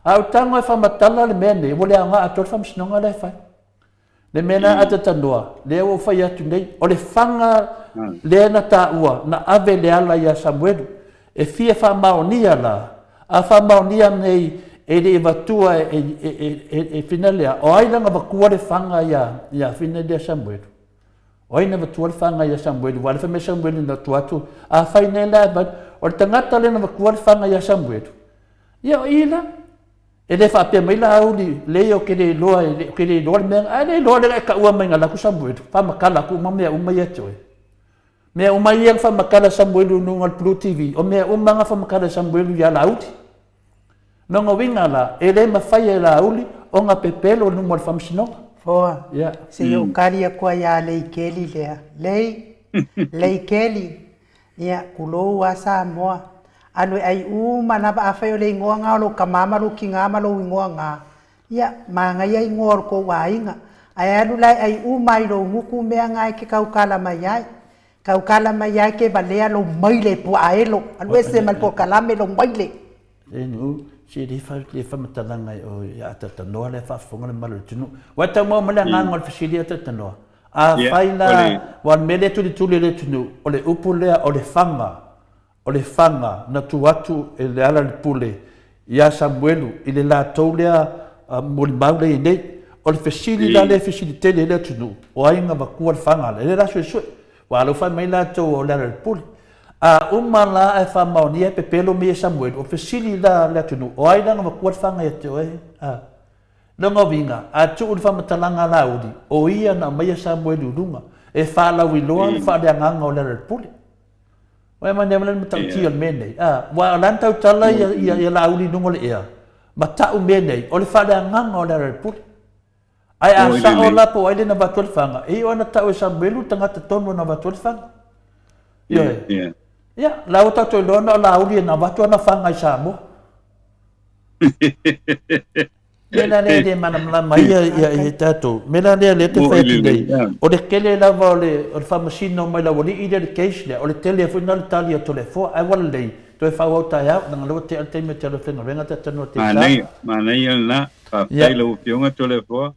A ou tago e faamatala le mea nei, ua le aoga atoa le faamasinoga la e fai. Le mea lena a tatanoa, lea ua ou fai atu nei, o le faga lea na taua, na ave le ala ia Samuelu, e fia faamaonia la, a faamaonia nei e le i avatua e Finalia, o ai la na avatua le faga ia Finalia Samuelu? O ai na avatua le faga ia Samuelu? Aua o lea fai mai Samuelu na tua atu, afai nei la e avatu, o le tagata lea na avatua le faga ia Samuelu, ia o i la. E le faapea mai Laauli, Leai ou te le iloa, ou te le iloa le mea, ae le iloa lea na e taua mai na alu atu Samuelu, faamatala atu uma mea uma ia te oe. Mea uma ia na faamatala e Samuelu i luga o le Blue TV, o mea uma na faamatala e Samuelu ia Laauli. Lona uiga la, e le mafai e Laauli ona pepelo i luma o le Faamasinoga. Foa, se i ou kali atu ai ia Lei Keli lea. Lei, Lei Keli, Ia, tulou a Samoa. Alu e ai uma lava, afai o le igoa na o lou tama ma lou tina ma lou igoa na, ia, manaia igoa o lo tou aiga. Ae alu la e ai uma i lou gutu mea na e te tautala mai ai. Tautala mai ai ke valea lou maile puaa elo. Alu ese ma le polokalame lou maile. Inu, se le fa le faamatalaga o ia Atatanoa lea faafofoga le mamalu o le atunuu. Ua tau maua mai le agaga o le fesili Atatanoa. Afai la, aua o le mea lea e tulituli e le atunuu, o le upu lea o le faga, o le faga na tuu atu e Lealailepule ia Samuelu i le latou lea molimau lea e i ai nei. O le fesili la lea e fesili tele ai le atunuu, o ai na avatua le faga lea? Lea la suesue, aua o lea ua fai mai latou o Lealailepule. A uma la ae faamaonia e pepelo mea ia e Samuelu, o le fesili la a le atunuu, o ai la na avatua le faga ia te oe? A. Lona uiga, a tuu le faamatalaga a Laauli, o ia na aumaia Samuelu i luga, e faalauiloa le faaleagaga o Lealailepule. Ua e manaia le matautia o le mea nei, a, aua o la e na tautala ia Laauli i luga o le ea, ma tau mea nei, o le faaleagaga o Lealailepule. Ae a sao la po o ai lea na avatu ai le faga, e iu lava ina tau e Samuelu le tagata tonu na avatu ai le faga. Ioe. Ia, la ua tatou iloa na o Laauli na avatu ana faga i Samoa. Mea la lea e le malamalama ai ia tatou. Mea la lea lea te fai atu nei, o le tele lava o le faamasino mai le aualii lea i le case lea, o le tele foi lena o le tali a Toleafoa. Ae ua lelei, toe faaauau taeao, leaga o lea ua tea le taimi ou te alu e faigaluega ta talanoa te sa. Manaia, manaia lena. Faafetai i lau Afioga Toleafoa.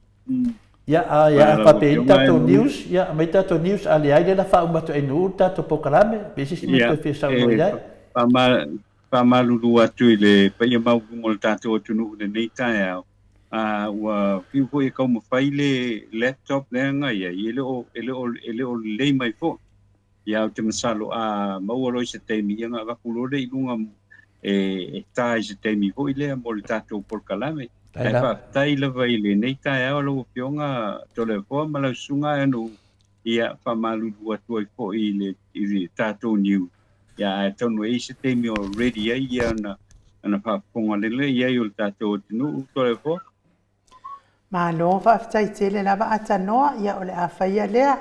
Ia, a ia a faapea ai tatou news, ia aumai tatou news, a leai lea la faauma atu e Nu'u le tatou polokalame, pe i ai se isi mea toe fia saunoa i ai. Faamalulu atu i le paia maualuga o le tatou atunuu i lenei taeao, a ua fiu foi e taumafai le laptop lea na i ai, e le o, e le o, e le o lelei mai foi. Ia, ou te masalo a maua loa i se taimi, ia ona avatu loa lea i luga e, e ta i se taimi foi lea mo le tatou polokalame. Ae faafetai lava i lenei taeao lau Afioga Toleafoa ma lau Susuga Aeanu'u, ia faamalulu atu ai foi i le, i le tatou news. Ia, ae atonu e i ai se taimi o ready ai ia ona, ona faafofoga lelei ai o le tatou atunuu, Toleafoa. Malo, faafetai tele lava Atanoa, ia o le a faia lea.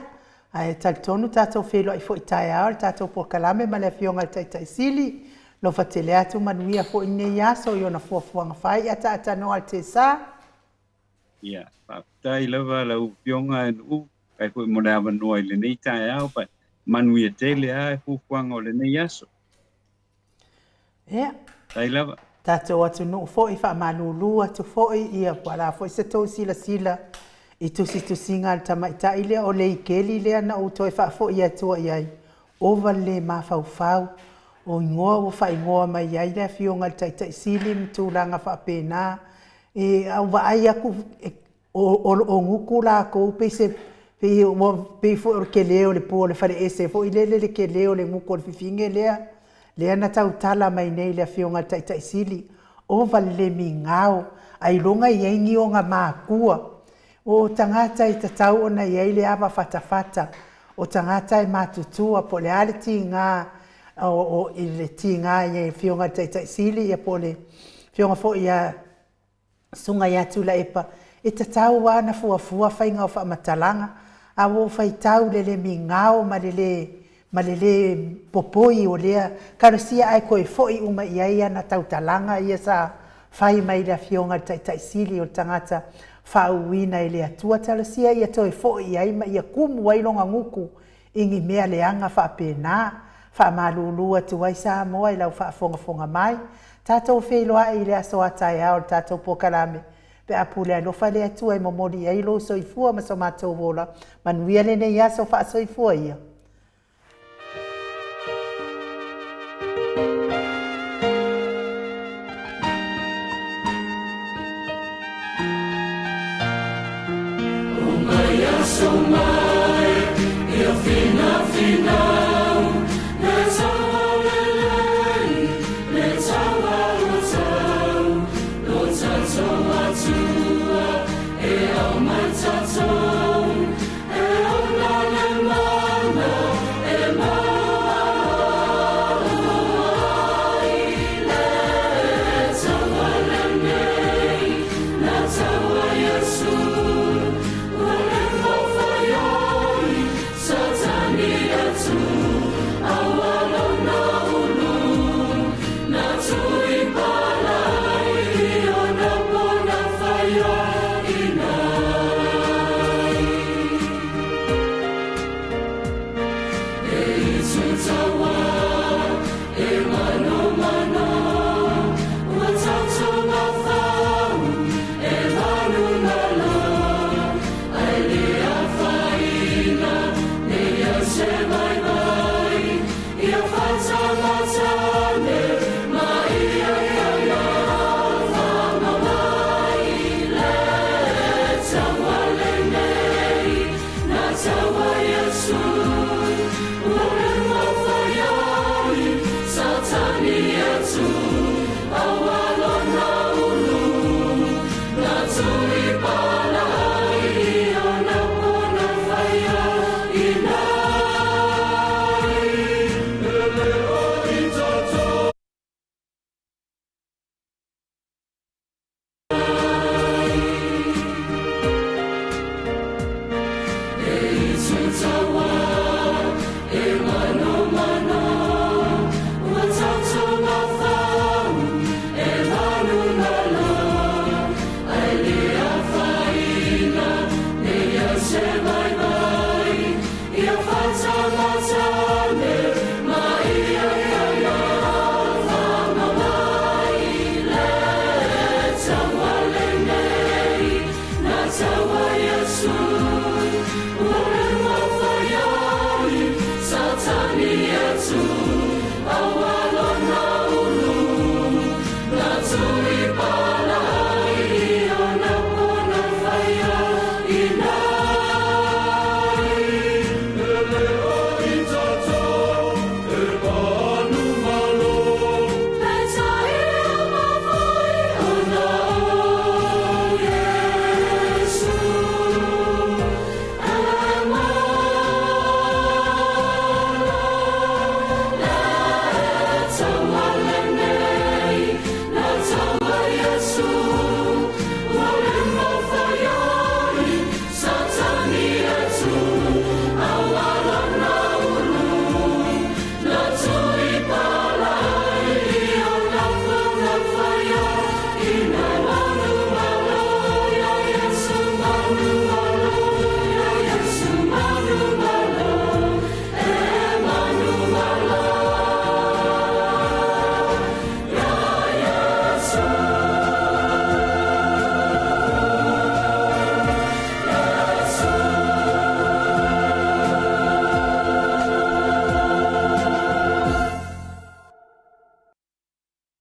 Ae talitonu tatou feiloai foi taeao i le tatou polokalame ma le Afioga i le Taitai Sili. Alofa tele atu, manuia foi lenei aso i ona fuafuaga fai ata Atanoa Altesa. Ia, faafetai lava lau Afioga Nu'u, faafetai foi mo le avanoa i lenei taeao, manuia tele lava fuafuaga o lenei aso. Ia. Faafetai lava. Tatou atunuu foi, faamalulu atu foi, ia po o le a foi se tou silasila i tusitusiga a le tamaitai lea o Leikeli lea na ou toe faafoi atua i ai, ova le le mafaufau, o igoa ua faaigoa mai ai le Afioga i le Taitai Sili ma tulaga faapena. E, a ou vaai atu, O gutu latou pei se pei ua pei foi o le tele o le pua o le faleese foi lele le tele o le gutu o le fifine lea lea na tautala mai nei le Afioga i le Taitai Sili. Ova le le migao ailoga e i ai ni ona matua. O tagata e tatau ona i ai le ava fatafata, o tagata e matutua po o le a le tiga o i le tiga i le Afioga i le Taitai Sili ia po o le Afioga foi ia Susuga ia Tuilaepa, e tatau lava ona fuafua faiga o faamatalaga, a ua ou faitau i le le migao ma le le ma le le popoi o lea talosia ae toe foi uma i ai ana tautalaga ia sa fai mai i le Afioga i le Taitai Sili o le tagata faauuina e le Atua talosia ia toe foi i ai ma ia tumu ai lona gutu i ni mea leaga faapena. Faamalulu atu ai Samoa i lau faafogafoga mai. Tatou feiloai i le aso a taeao i le tatou polokalame pe a pule alofa le Atua e momoli i ai lou soifua ma so matou ola. Manuia lenei aso faasoifua ia.